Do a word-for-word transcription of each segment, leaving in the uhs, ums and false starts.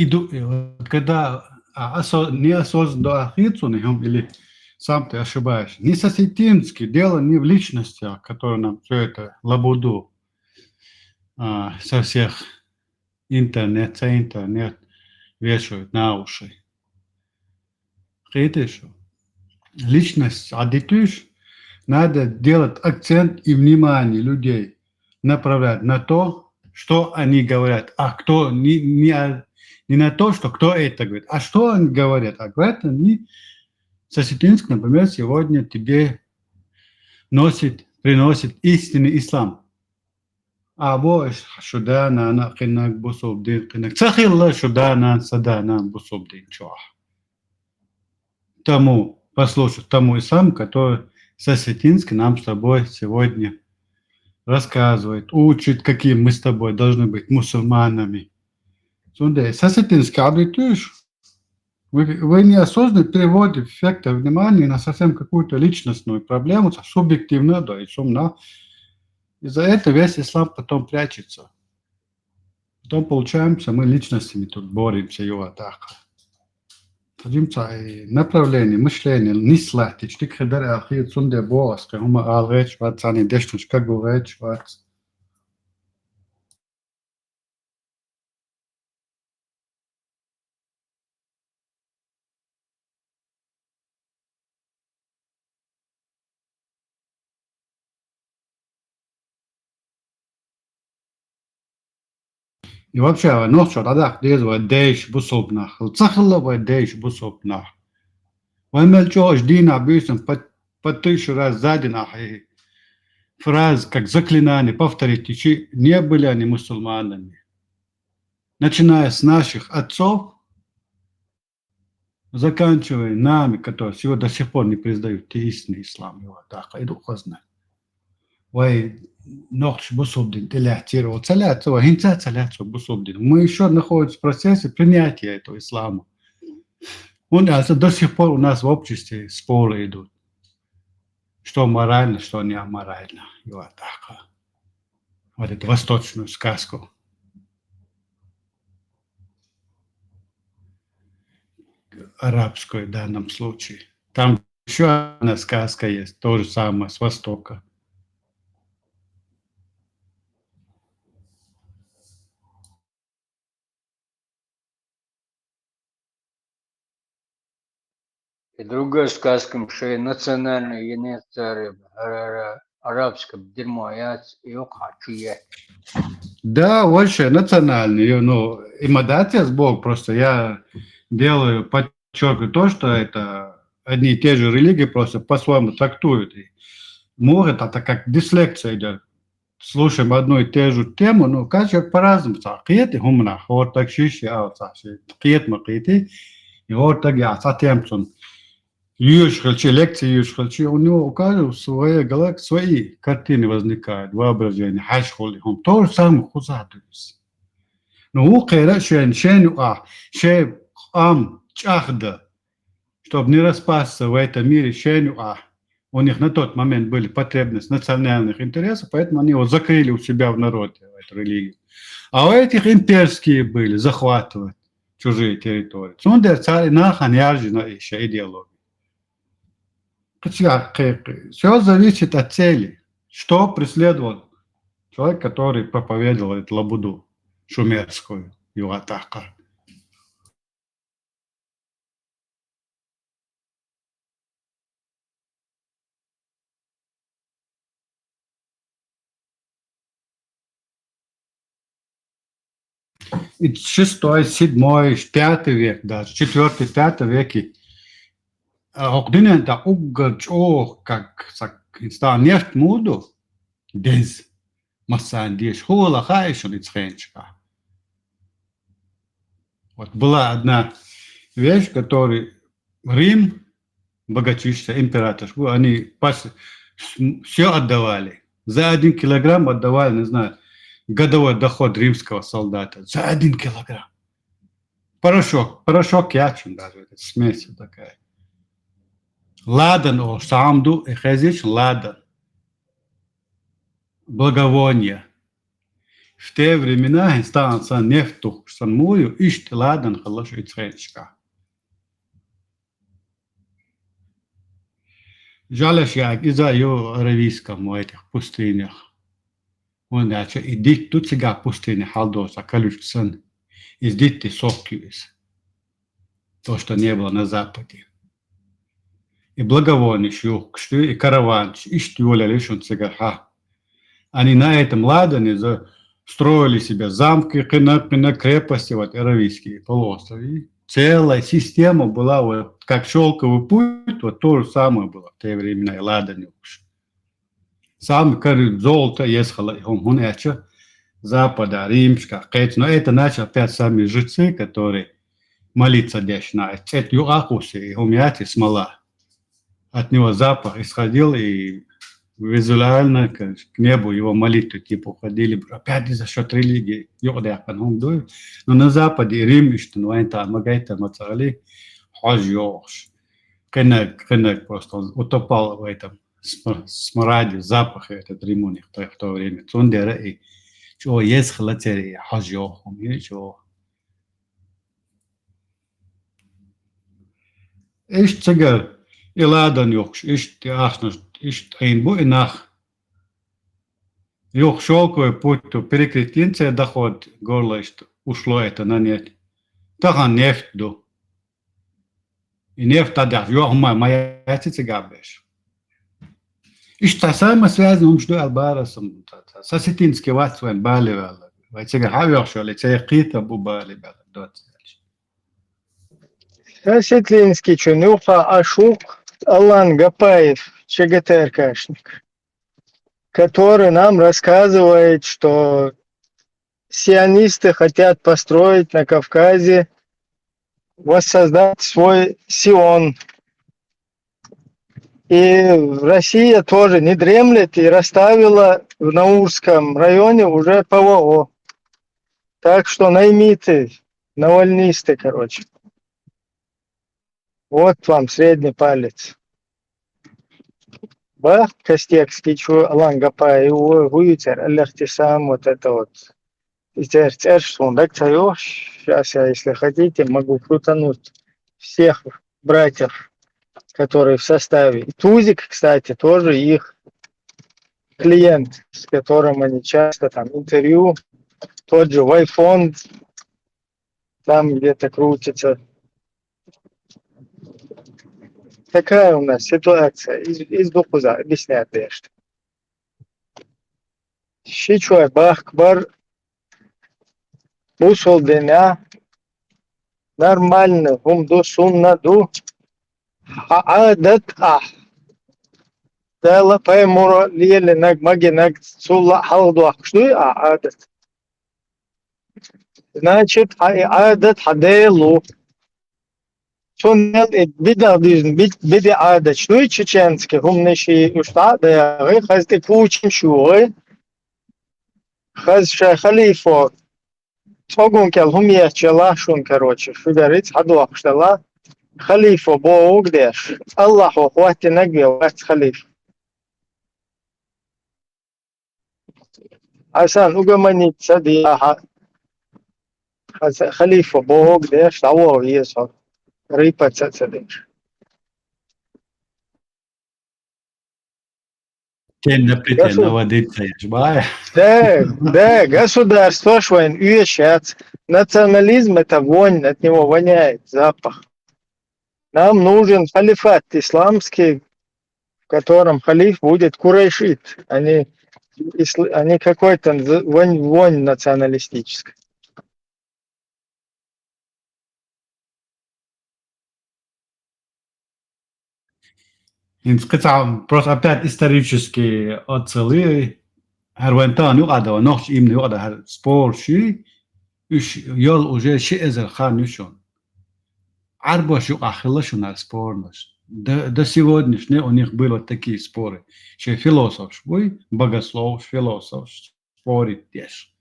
иду, и вот когда а, осо- неосознанно ахицу на нем или сам ты ошибаешься. Не с осетинский, дело не в личностях, которые нам все это лабуду а, со всех интернет, со интернет вешают на уши. Кхетиш шу? Личность адитуш, надо делать акцент и внимание людей направлять на то, что они говорят, а кто не, не, не на то, что кто это говорит, а что они говорят, а говорят они, Сосетинск, например, сегодня тебе носит, приносит истинный ислам. А больше шуданан, кхенак бусулбдин, кхенак цахилла шуданан, саданан бусулбдин чуа. Тому послушать, тому ислам, который Сосетинск нам с тобой сегодня рассказывает, учит, какие мы с тобой должны быть мусульманами. Сунде, Сосетинск абритюш, вы, вы неосознанно переводите эффекта внимания на совсем какую-то личностную проблему, субъективно, да, и сумна. И за это весь ислам потом прячется. Потом получаемся, мы личностями тут боремся, его атака. Садимся и направление мышления, нислахтич, тик хидар ахи, цунде боас, кхе хума ал геч вац, ани дешнуш кагу геч вац. И вообще, нохчо дадах дез вай дейш бусулбнах. Цахла вай дейш бусулбнах. Вай мел чош дина бюсен по, по тысячу раз за день, ах, и фраз, как заклинание, повторить, и чи не были они мусульманами. Начиная с наших отцов, заканчивая нами, которые всего до сих пор не признают истинный ислам, его атака, иду хозна. Вай нохч бусулбдин, теля тиро, целя, ва хинца целя бусулбдин. Мы еще находимся в процессе принятия этого ислама. Он а, до сих пор у нас в обществе споры идут, что морально, что не аморально, его атака. Вот эту восточную сказку. Арабскую в данном случае. Там еще одна сказка есть, то же самое, с Востока. И другая сказка, что национальная единица арабская дерьмо, я и ухачу. Да, вообще национальный, ну, и мадатия с Бог, просто я делаю подчеркиваю то, что это одни и те же религии просто по-своему трактуют. И может, это как дислекция идет. Слушаем одну и ту же тему, ну, каждый по-разному. Кхети хумна, хор так шиши, а вот так ши, кхет ма кхети, и хор так я, сатем цун. Юш хелчи, лекции юш хелчи, у него у каждого своя галак, свои картины возникают, воображение, хаш холи хум. То же самое хуза дурис. Ну, у кхера шен, шен а, шен ам, чахда. Чтобы не распасться в этом мире, шен а. У них на тот момент были потребности национальных интересов, поэтому они его закрыли у себя в народе, в эту религию. А у этих имперские были, захватывать чужие территории. Цундер царь нахан яржина ища идеология. Все зависит от цели. Что преследовал человек, который проповедовал эту лабуду шумерскую, югатаха. И шестой, седьмой, пятый век даже, четвёртый, пятый веки. А, охдинен та уггар чох, как сак, инста нефть муду, дез, массан деш, хула хайшун ицхенчка. Вот была одна вещь, которую Рим, богатейший император, они все отдавали. За один килограмм отдавали, не знаю, годовой доход римского солдата. За один килограмм. Порошок, порошок ячен даже, это смесь вот такая. Ладан о самду, и хезиш ладан. Благовония. В те времена, хӀинца тахана санна нефть тухуш санна муха ю, иштта ладан хилла шу ицу хенашкахь. Жаляш яга иза а ю Аравийском вайтих пустынех. ХӀунда аьлча и дитт ду цигахь пустыне хьалдоцу а колючка санна. Иза дитте сок ю иза. То, что не было на Западе. И благовониш юхкуш ду, и караванчаш иштта йолале шуна цигара хьа. Они на этом ладане за-, строили себе замки, кхина, кхина крепости, вот Аравийский полуостров. И целая система была, вот как шёлковый путь, вот то же самое было в те времена и ладан юхкуш. Самый кар золото езхала и хӀума, хӀунда аьлча Запада, Римска, кхеча. Но это начал опять сами жрецы, которые молиться дешна. ЦӀе юкъа кхуссий, и хӀума яц и смола. От него запах исходил, и визуально к, к небу его молитвы типа уходили. Опять из-за счёт религии юкъадаьккхина хӀума ду. Но на Западе и Рим иштта, ну, вайн та магайта мацахали хьожа йохуш. Кхинаг, кхинаг просто он утопал в этом см-, смраде, запахе этот Рим у них в то, в то время. Цундела и чӀогӀа еза хила церан и хьожа йоху хӀума, и чӀогӀа. Иштта цигара и ладан юхкуш, иштта и ахчанаш, иштта Ӏийна бу и нах. Юха шёлковый путь перекрестина церан доход горло иштта ушло это на нет. Тахана нефть ду. И нефть дӀадаьхьча, йоах хӀума ма яци цигахь беш. Иштта цхьа самосвязанный хӀумаш ду аьлла бара сан, сан Осетинский вац вайн бале ваьлла. Вай цигахь хьан оьхуш йолу, и церан кхетам бу бале ваьлла доцу аьлча. Осетинский чун юха Ашук Алан Гапаев, ЧГТРКшник, который нам рассказывает, что сионисты хотят построить на Кавказе, воссоздать свой Сион. И Россия тоже не дремлет и расставила в Наурском районе уже ПВО. Так что наймиты, навальнисты, короче. Вот вам средний палец. Бах, Костекский, чу Алан Гапаев, Гуицер, Аль-Ихтисам, вот это вот. И цер-, церш сундаг цаёш. Сейчас я, если хотите, могу крутануть всех братьев, которые в составе. И Тузик, кстати, тоже их клиент, с которым они часто там интервью, тот же Вайфонд, там где-то крутится. Такая у нас ситуация. Из, из духуза объяснять дешт. Ши чой бахкбар бусулдина нормально хӀума ду, сунна ду. Хьан Ӏадат ахь. Дала пайхамаро лелинарг, магинарг, цул а хьалха дохкуш дуй ахь Ӏадат? Значит, хьан и Ӏадат хьан Дела ву. Цундела и бидагӀ дижна би-, биди Ӏадаташ дуй чеченский хӀуманаш и уьш дӀа а дагӀи, хаза тӀе кучамаш югӀи, хаза шайн халифо цӀогун кӀел хӀума етташ ялахь шуна, короче, шуьгара иза хьадохкуш делахь, халифо бохург деш, Аллахьо хӀоттинарг вен вац халифа. Хьасан, угомониться де ахьа. Хьаса халифа бохург деш, дӀавоха веза хьо. Рыпаться а ца деш. Тен на плите Госу-, наводиться еш бай. Да, да, государство ж вайн оьшуш яц. Национализм — это вонь, от него воняет запах. Нам нужен халифат исламский, в котором халиф будет курайшит, а не исл-, а не какой-то нз-, вонь, вонь националистическая. ХӀинца кхин цхьа просто опять исторически оццали, хӀара вайн тахана юкъа а дан, вайн нохча имна юкъа а дан хӀара спорш, уьш йолу уже ши эзар хан ю шуна. Ӏарбош юкъахь хилла шуна хӀара спорнаш. До, до сегодняшнего у них были вот такие споры. Шайн философаш буй, богословаш, философаш, спорить деш.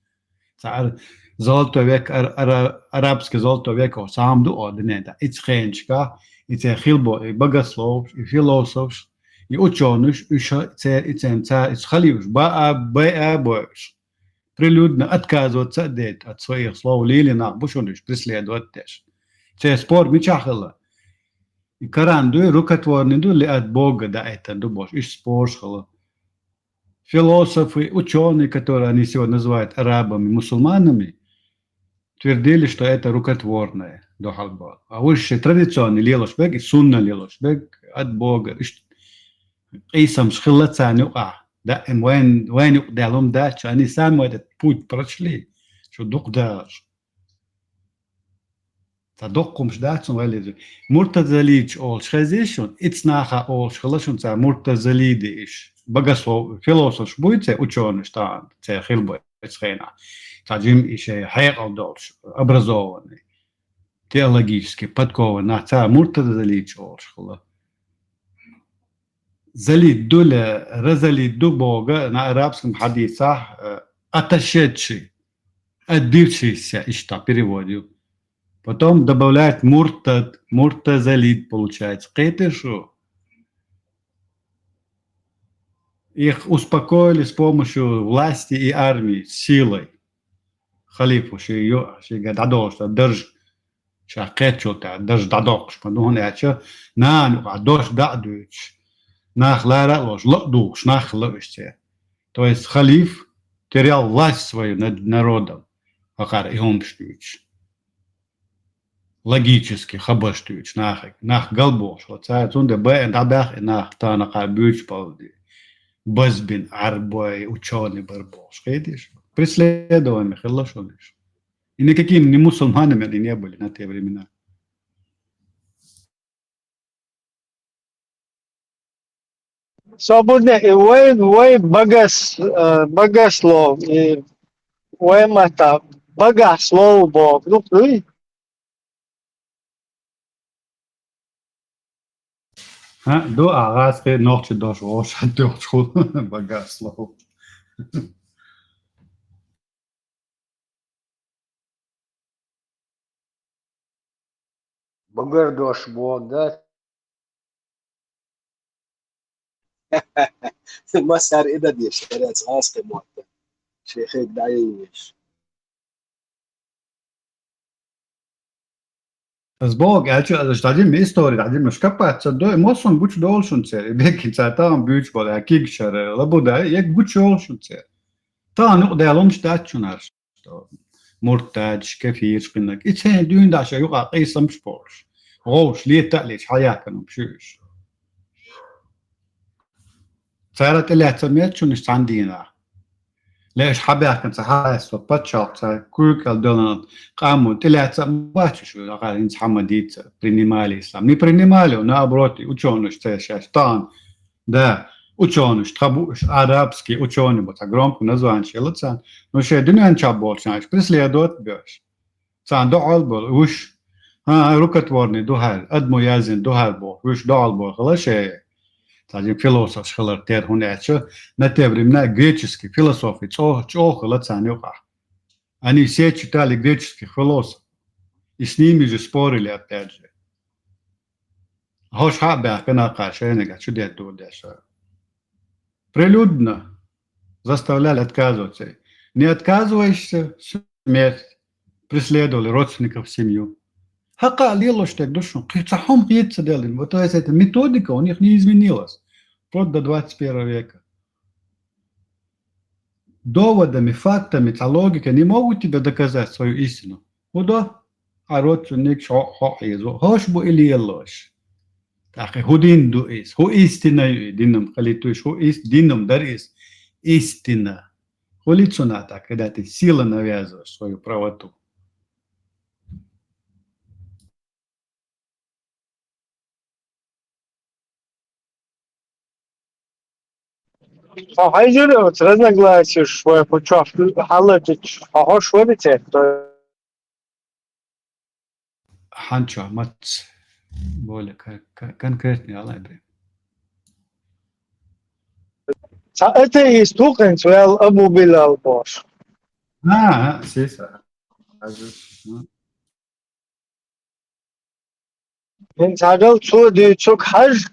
Цхьа ар-, золотой век, ар-, ара-, арабский золотой век, о, сам ду, о, дуьнен тӀа. И цхьа хенашка, и церан хилбо, и богословаш, и философаш, и учёныш, уьш а церан, и церан цара, и халифаш, ба а, бай а, бойуш. Прилюдно отказываться а дайта от своих слов, лелаш нах бу шуна уж преследовать деш. Церан спор мичахь хилла? И Коран дуй, рукотворный ду, ли от Бога да это ду бохуш, уж спорш хилла. Философы, учёные, которые они сегодня называют арабами, мусульманами, твердили, что это рукотворное духьал бо. А уж традиционный лелаш бег, и сунна лелаш бег, от Бога, уж къийсамаш хилла царна юкъахь. Даим вайн, вайн юкъа даьлла хӀума дац, они сами этот путь прошли, шу дукха дахаш. Цхьа доккхумаш дац цунна вай леза. Муртазалиташ олуш хезий шуна? Ица наха олуш хилла шуна цара муртазалиды иш. Богослов, философаш буй церан учёныш тахана, церан хилла бу эцу хенахь. Цхьа жима и шайн хьекъал долуш, образованный, теологически подкованный нах, цара муртазалиташ олуш хилла. Залид ду ле, разалид ду боху на арабском хьадисахь, э, отошедший, отбившийся, иштта перевод ю. Потом добавляют муртад, муртазалид получается. Кхетий шу? Их успокоили с помощью власти и армии, силой. Халифа ши ю, шига дӀадолуш дан дарж, ша кхеччул тӀаьхьа дарж дӀадоккхуш ма ду, хӀунда аьлча нахана юкъахь дош дӀа а дуьйцуш, нах лара а лош, ло а духуш, нах хилла уьш церан. То есть халиф терял власть свою над народом, хӀокхара и хӀумаш дуьйцуш. Логически хабарш дуьйцуш нахе, нах галбохуш ву цара, цундела баьӀна дӀабаьхна и нах, тахана кхара буьйцуш болу де. Базбина Ӏарбой, учёный бара бохуш, кхетий шу? Преследуемый хилла шуна уьш. И никакими не мусульманами они не были на те времена. Со буьрна и вай, вай богос-, э, богослов, и вай матта богослов боху, ну, дуй? ХӀаъ, ду, а гӀазкхи нохчи дош вовшах дуьхьал богослов. Багардош боху, да? Массара и дан дезаш, хӀара цкъа а мотт. Шен хиг дӀаевлаш. Ас боху, аьлча, ас дӀадина истори, дӀадина шкапаца, дой, массо а гучудолу шуна церан, и беккина цара тахана буьйцуш болу, а кигчара, лабуда, я гучудолу шуна церан. Тахана юкъадаьлла хӀумаш дац шуна аш. Муртадаш, кафираш, кхиннаг. И церан дуьйна дӀа шайн юкъахь къийсамаш болуш. ГӀовш, лета а леташ, хьаяьккхина хӀумаш ю уьш. Цара тӀелаьцна меттачунаш цхьана дийнахь. Ле, аша хьабаьхкина ца хьаэцо пачхьалкх ца куьйкӀел далан къамо тӀелаьцна ма бац уьш, ахара хӀинца хьама дийца, принимали ислам. Не принимали, наоборот, учёныш ца шаьш тахана. Да, учёныш, тхан бу уьш, арабский учёный бу, цхьа громко название елла царна. Ну, шайн дуьнен чохь болчу нах уьш преследовать беш. Царна дуьхьал болу, уьш, хӀан, рукотворный ду хӀара, адамо яздина ду хӀара боху, уьш дуьхьал болу хила шайн. Цхьа жима философаш хилар тера, хӀунда аьлча, на те времена греческий философия чӀогӀа, чӀогӀа хила царна юкъахь. Они все читали греческих философов. И с ними же спорили, опять же. ХӀорш хьа а баьхкина кхара шайнага чу де дур деш. Прилюдно заставляли отказываться. Не отказываешься, смерть. Преследовали родственников, семью. ХӀакъа а лелош дерг ду шуна, кхин цхьа хӀума хӀетта ца делла. Вот, то есть эта методика у них не изменилась вплоть до двадцать первого века. Доводами, фактами, цхьа логика не могут тебе доказать свою истину. ХӀун до? Хьан родственникаш хьо, хьо хьийзо. ХӀорш бу и лелош. ТӀаккха хӀун дин ду иза? ХӀун истина ю и динам хилийтуш? ХӀун ис-, динам дара иза? Истина. ХӀули цунах тӀаккха дати сила навязываешь свою правоту? Хьо хьайжира оцу разногласиеш вай кху чохь хьаллачуьйтуш, хьо хьош вара церан? Хьан чохь мац более ка-, ка-, конкретный алай бен. Цхьа атеист ву хӀинца ваьлла Абу Билал бохуш. А, а, сиса. Хьажа. ХӀинца хьажал цо дуьйцург хьажа.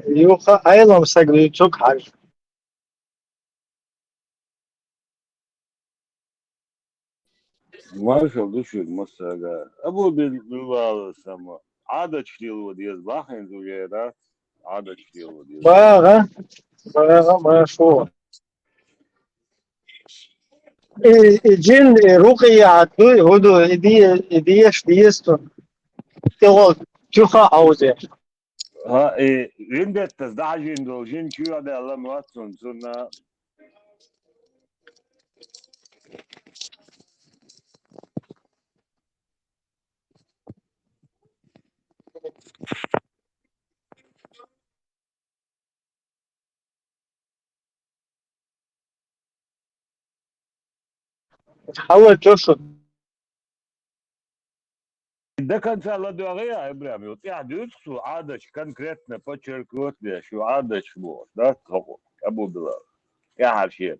Юха Ӏелам сага дуьйцург хьажа. Маршал ду шуьга массаьрга. Абу Бил-, Билал сама. Ӏадаташ лело деза бахьан зугера. Ӏадаташ лело деза. Бага, бага, маршо. И, и джин, и рукъия ду, хӀуду, и ди-, и диеш, диесту. Тило, чуха аузе. А, и виндеттас дӀахьажийна долу жин чу а даьлла моццун цунна. Хьала чошу. До конца ладогӀа, Ибрахим, ю тӀехь дуьйцу цу Ӏадаташ конкретно подчеркнуть деш, ю Ӏадаташ бохуш, да, тхо, Абу Билал. ТӀехьа шен.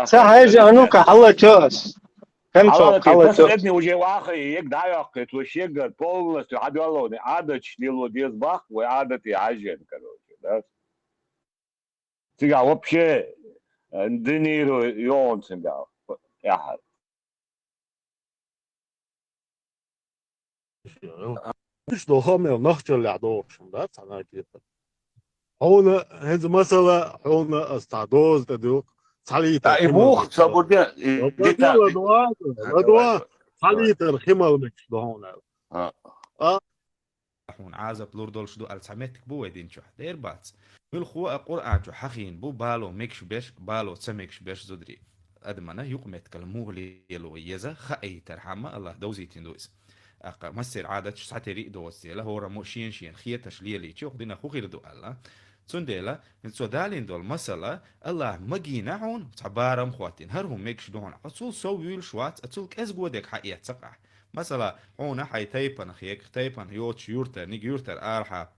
Ца хьежа, а ну-ка, хьала чо ас. Кан цо, хьала чо. Последний уже вахай, як дӀайоккхуьйту, вай шеггара полностью хьадоьллуни Ӏадаташ лело деза баккха, вай Ӏадате хьаьжжина, короче, да? Цигахь вообще, э, динийро йогӀун цигахь, эхьар. Уьш долу хӀо мел нохчаллехь догӀуш хӀума дац, цхьана а кепара. Хьуна, хӀинца масала, хьуна ас цхьа доза тӀе дуьлху, цхьа литр. А, и хи мух, мала ца бурде, и ладуа, дита-, ладуа, ладуа, цхьа литр хи мала мегаш ду хьуна аьлла. А. А, хьуна Ӏазап лур долуш ду аьлла цхьа меттиг бу вай дин чохь? Дера бац. Муьлххо а Къуръан чу хьахийна бу, бало мегаш берш, бало ца мегаш берш зударий. Адамана юкъаметтигал муха лело еза хаийтархьама, АллахӀа довзийтина ду иза. ТӀаккха массеран Ӏадаташ цхьатерра а доцу дела, хӀораммо шен-шена хеташ лелийча, оха динах хӀун хир ду аьлла. Цундела, хӀинца цо далийна долу масала, АллахӀа магийна хьуна, цхьа барам хӀоттийна, хӀара хӀума мегаш ду хьуна, оцул сов вуьйлуш вац, оцул кӀезиго дерг хьаэцна ахь. Масала, хьуна хьайн тайпанах, егах тайпанах йоцуш юьртара, ниг юьртара арахьа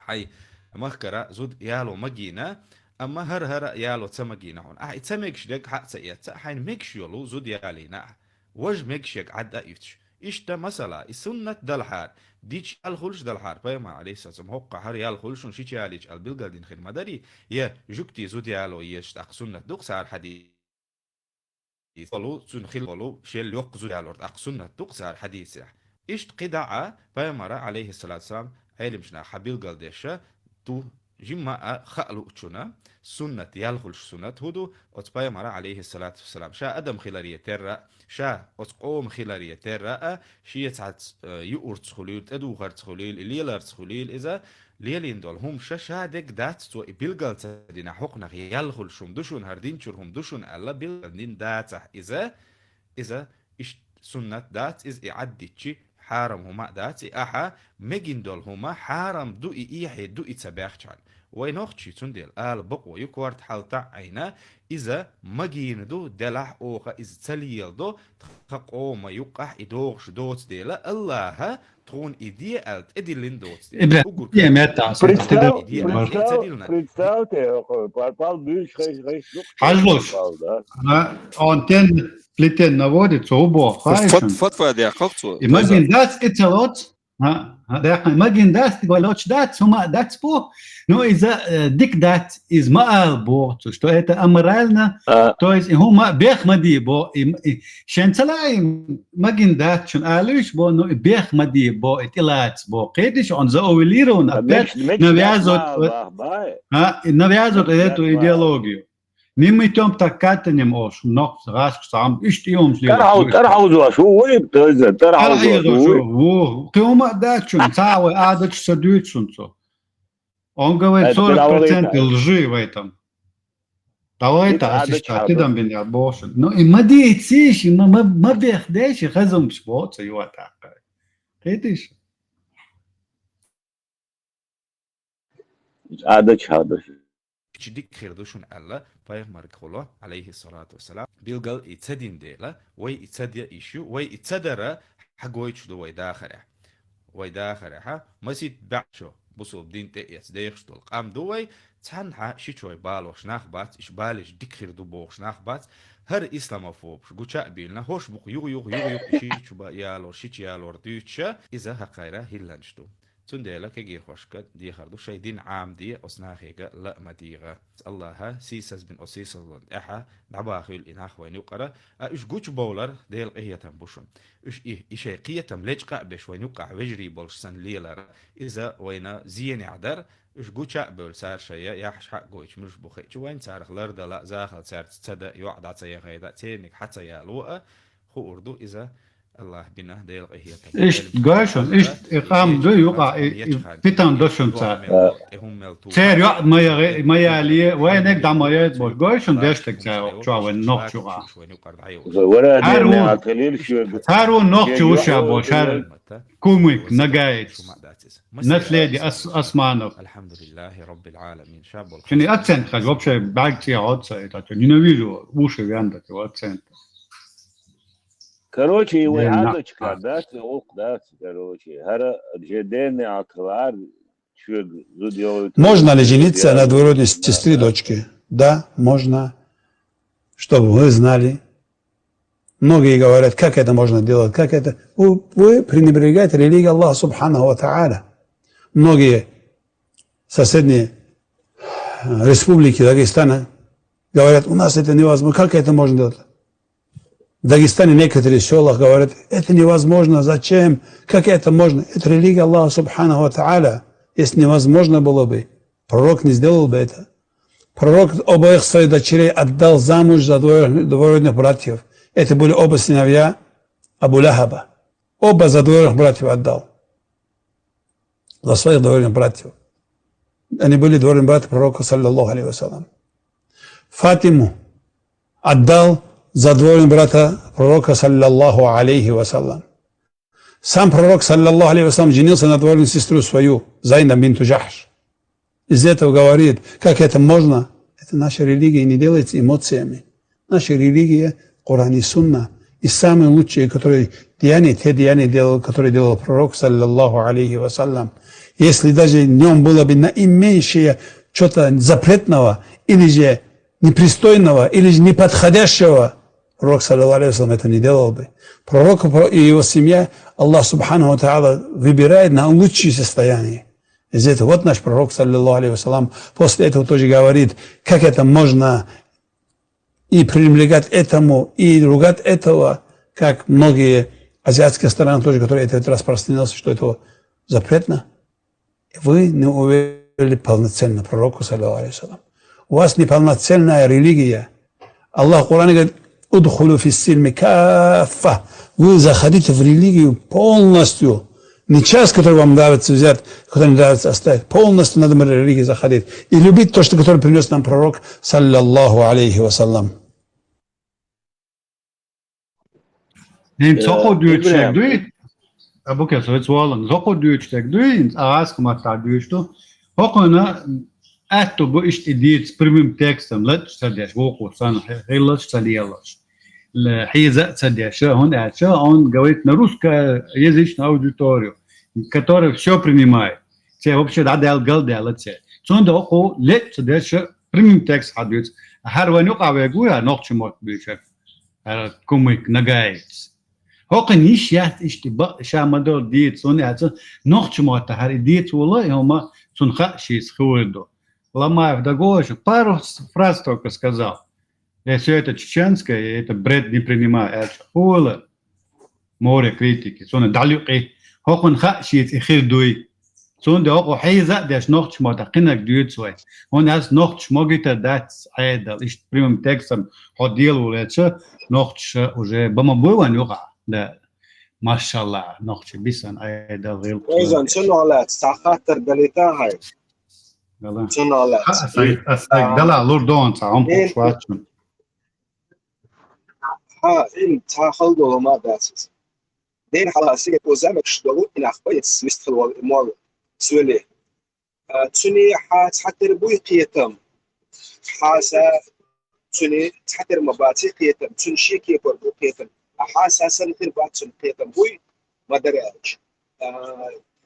хьайн махкара зуда яло магийна, амма хӀара-хӀара яло ца магийна хьуна. Ахь и ца мегаш дерг хьа а ца эцна, хьайна мегаш йолу зуда ялийна ахь. Важа мегаш ерг Ӏадда а юьтуш. Иштта масала, и суннат далахьара, дича ял хуьлуш далахьара, пайхамар, алейхиссалату вассалам, хӀоккхахьара ял хуьлуш хьуна шича ялийча аьлла билгалдина хир ма дарий, я жуьгти зуда яло езаш тӀаккха суннат ду-кх цара хьадис. Цуьнан хила волу, шел йоккха зуда ялор тӀаккха суннат ду-кх цара хьадийцарехь. Иштта кхидӀа а пайхамара, алейхиссалату вассалам, Ӏелимчу наха хьан билгалдеша ду, жимма а хаа луучунна, суннат, ял хуьлуш суннат хӀун ду, оцу пайхамара, алейхиссалату вассалам, ша адам хиларе терра а, ша оцу къоман хиларе терра а, шен цхьацца, э, юурца хуьлийла, тӀедухарца хуьлийла, леларца хуьлийла иза, лелийна долу хӀума ша, ша дерг дац, цо и билгал ца дина, хӀокхунах ял хуьлуш хӀума ду шуна, хӀара дин чуьра хӀума ду шуна аьлла, билгал дина дацахь иза, иза иштта суннат дац, иза и Ӏаддитчи хьарам хӀума а дац, и ахьа мегина долу хӀума хьарам ду, и эхье ду, и ца баьхчахьана. Вай нохчий цундела ала бакъо ю, корта хьалта а Ӏайна, иза магийна ду, делахь оха иза ца леладо, тхан къоман юккъахь и догӀуш доцу дела, АллахӀа тхуна и де аьлла тӀедиллина доцу дела. Ибрахим, уггар е меттахь, представь, и де аьлла тӀе ца диллина. Представь, представь, э, пал, пал, буьйш, хай, хай, ну, хьажлуш. Пал, да. Ана, он тен, плетен наводит, цо бо, фат-, фат-, фатва дехках цо. И магийна дац, и ца лоц. ХӀа, хӀа, деккъа, магийна дац, тӀе лоцуш дац, хӀума а дац бо. Ну, иза, э, дика дац, иза ма ала боху цо, что это аморально, а, то есть и хӀума бех ма де бо, и, и шен ца лаьа, и магийна дац шуна алуьйш бо, ну, и бех ма де бо, и тӀелаца бо. Кхеташ, он заувелирован, а, опять мегаш, мегаш навязывает, дац ма ала, бах, бай. А, и навязывает эту идеологию. Мимитом так катанем ош, нохча гӀашка цхьаьна иштта йомаш лелаш. ТӀархьав-, тӀархьавзош ву, ву, тӀархьавзош ву. Ву, кхин хӀума а дац шуна, цхьа а вай Ӏадаташ ца дуьйцу шуна цо. Он говорит, сорок процентов лжи в этом. Давай-та, ас иштта тидам бинехь боху шуна. Ну, и ма дийцийша, и ма, ма, ма бехдеш, и хазумаш боху цо йоӀ тӀаккха. Кхетийша? Ӏадаташ хьадаш. Чу дика хир ду шуна аьлла, пайхамаргахула, алейхиссалату вассалам, билгал и ца дина дела, вай и ца де йиш ю, вай и ца дара хьагойтуш ду вай дахарехь. Вай дахарехьа, масит баьӀчо, бусулба дин тӀеэца дехаш долу къам ду вай, цхьаннахьа шичой балош нах бац, иш балиш дика хир ду бохуш нах бац, хӀара исламофобаш гуча а бийлина, хӀорш букъ юха-юха, юха-юха и шичу ба-, ялор, шичу ялор дуьйцуша, иза хӀокхара хӀилланаш ду. Цундела кегийрхошка дехар ду, шайн дин Ӏамаде, оцу нахега ла ма дийгӀа. Аллаха сийсаз бина оцу сийсазлон тӀехьа дӀабахийла и нах вайна юкъара, а уьш гучубовлар Делан къинхетам бу шуна. Уьш и, и шайн кхетам лечкъа а беш вайна юкъахь вежарий болуш санна лелар, иза вайна зенехь дара, уьш гуча а бевлла цара шайн яхьаш хьа а гойтуш муьлш бу хиъча вайна, царах лардала а, захал цаьрца ца дан а, йоӀ дӀа ца яхайда а, церниг хьа ца яло а, хуур ду иза Аллаха бина Делан къинхетам. Иштта гой шуна, иштта и къам ду юкъа, и, и питан до шуна цара. Церан йоӀ ма яхе, ма яле, вайниг дӀа ма яйта боху. Гой шуна деш дерг цара чохь вайн нохчо а. Цара вон нохчо ву ша боху, шара кумык, нагаец, наследие Ас-, Османов. Шуна акцент хьажа, вообще бӀаьрг цӀе хьоца, это, ненавижу, уши вян, это, акцент. Короче, и вай Ден на-, Ӏадочка, а. Дац, и гӀуллакх дац, короче. ХӀара же ден неӀалт хилар, чуьйга зуда йогӀуьйту, Можно ли жениться на двоюродной сестре дочки? Да, можно. Чтобы вы знали. Многие говорят, как это можно делать, как это? Вы, вы пренебрегаете религией Аллаха Субханаху ва Тааля. Многие соседние, э, республики Дагестана говорят, у нас это невозможно, как это можно делать? В Дагестане некоторые села говорят, это невозможно, зачем, как это можно? Это религия Аллаха Субханаху ва Тааля. Если невозможно было бы, пророк не сделал бы это. Пророк обоих своих дочерей отдал замуж за двоюродных, двоюродных братьев. Это были оба сыновья Абу Лахаба. Оба за двоюродных братьев отдал. За своих двоюродных братьев. Они были двоюродные братья пророка, саллаллаху алейхи ва саллям. Фатиму отдал за двоюродного брата пророка, саллаллаху алейхи ва саллям. Сам пророк, саллаллаху алейхи ва саллям, женился на двоюродную сестру свою, Зайнаб бинту Джахш. Из этого говорит, как это можно? Это наша религия не делается эмоциями. Наша религия — Коран и Сунна. И самые лучшие, которые деяния, те деяния делал, которые делал пророк, саллаллаху алейхи ва саллям. Если даже в нем было бы наименьшее что-то запретного или же непристойного или же неподходящего, пророк, саллаллаху алейхи ва саллям, это не делал бы. Пророк и его семья, Аллах Субханаху ва Тааля выбирает на лучшее состояние. Из этого вот наш пророк, саллаллаху алейхи ва саллям, после этого тоже говорит, как это можно и пренебрегать этому, и ругать этого, как многие азиатские страны тоже, которые это распространилось, что это запретно. Вы не уверили полноценно пророку, саллаллаху алейхи ва саллям. У вас неполноценная религия. Аллах в Коране говорит: «Удхулю фис-сильми каффа». Вы заходите в религию полностью. Не часть, которая вам нравится взять, которая не нравится оставить. Полностью надо в религию заходить. И любить то, что, которое принес нам пророк, саллаллаху алейхи ва саллям. ХӀинца хӀокхо дуьйцуш дерг дуй? А, Букес, вецвалан. ХӀокхо дуьйцуш дерг дуй? ХӀинца а гӀазкхи маттахь дуьйцуш ду. ХӀокхуьнан аьтто бу иштта и дийца прямым текстом, лаьтташ ца деш, вукхо санна, хи-, хилалаш ца лелаш. Ле-, хьийза а ца деш, хӀунда аьлча он говорит на русскоязычную аудиторию, которая всё принимает. Церан вообще дӀадаьлла, галдаьлла церан. Цундела хӀокхо лаьтта ца деш, прямым текст хьадуьйцу. ХӀара вайн юкъахь вега вуй, хӀара нохчийн мотт буьйцург? ХӀара кумык, нагаец. ХӀокхуьнан йиш яц иштта бакъ ша ма-дарра дийца, хӀунда аьлча нохчийн маттахь хӀара и дийца волу, и хӀума цунна хаа шийца хуур ду. Ломаев Дагоша пару фраз только сказал: «Я всё это чеченское, я это бред не принимаю», аьлча, хӀула море критики, цунна дӀалуьйкъи. ХӀокхуьнан хаа шийца и хир дуй. Цундела хӀокхо хьийза а деш, нохчийн маттахь кхинарг дуьйцу вай. ХӀунда аьлча нохчаша могуьйтур дац Ӏедал, иштта прямым текстом хьо делавалийча, нохчаша уже бан ма буй вайн юкъахь. Да, машалла, нохчий бисина Ӏедал, гӀиллакх. Вайзан, цунах лаьцна цхьа хаттар далийта хьайна. Дала. Цунах лаьцна. Аса, аса, а, дала лур ду хьуна цхьа хӀума, хууш вац шуна. Хьан, хӀинца хала долу ма дац иза. Ден хьалха сига кху замекаш долу и нах бац вистхила волу и молла, Суьле. А, цуьнан хьан цхьатера буй кхетам? Хьан са цуьнан цхьатера ма баций кхетам, цуьнан шен кепара бу кхетам. А хьан са санна хир бац цуьнан кхетам буй, ма-дарра аьлча. А,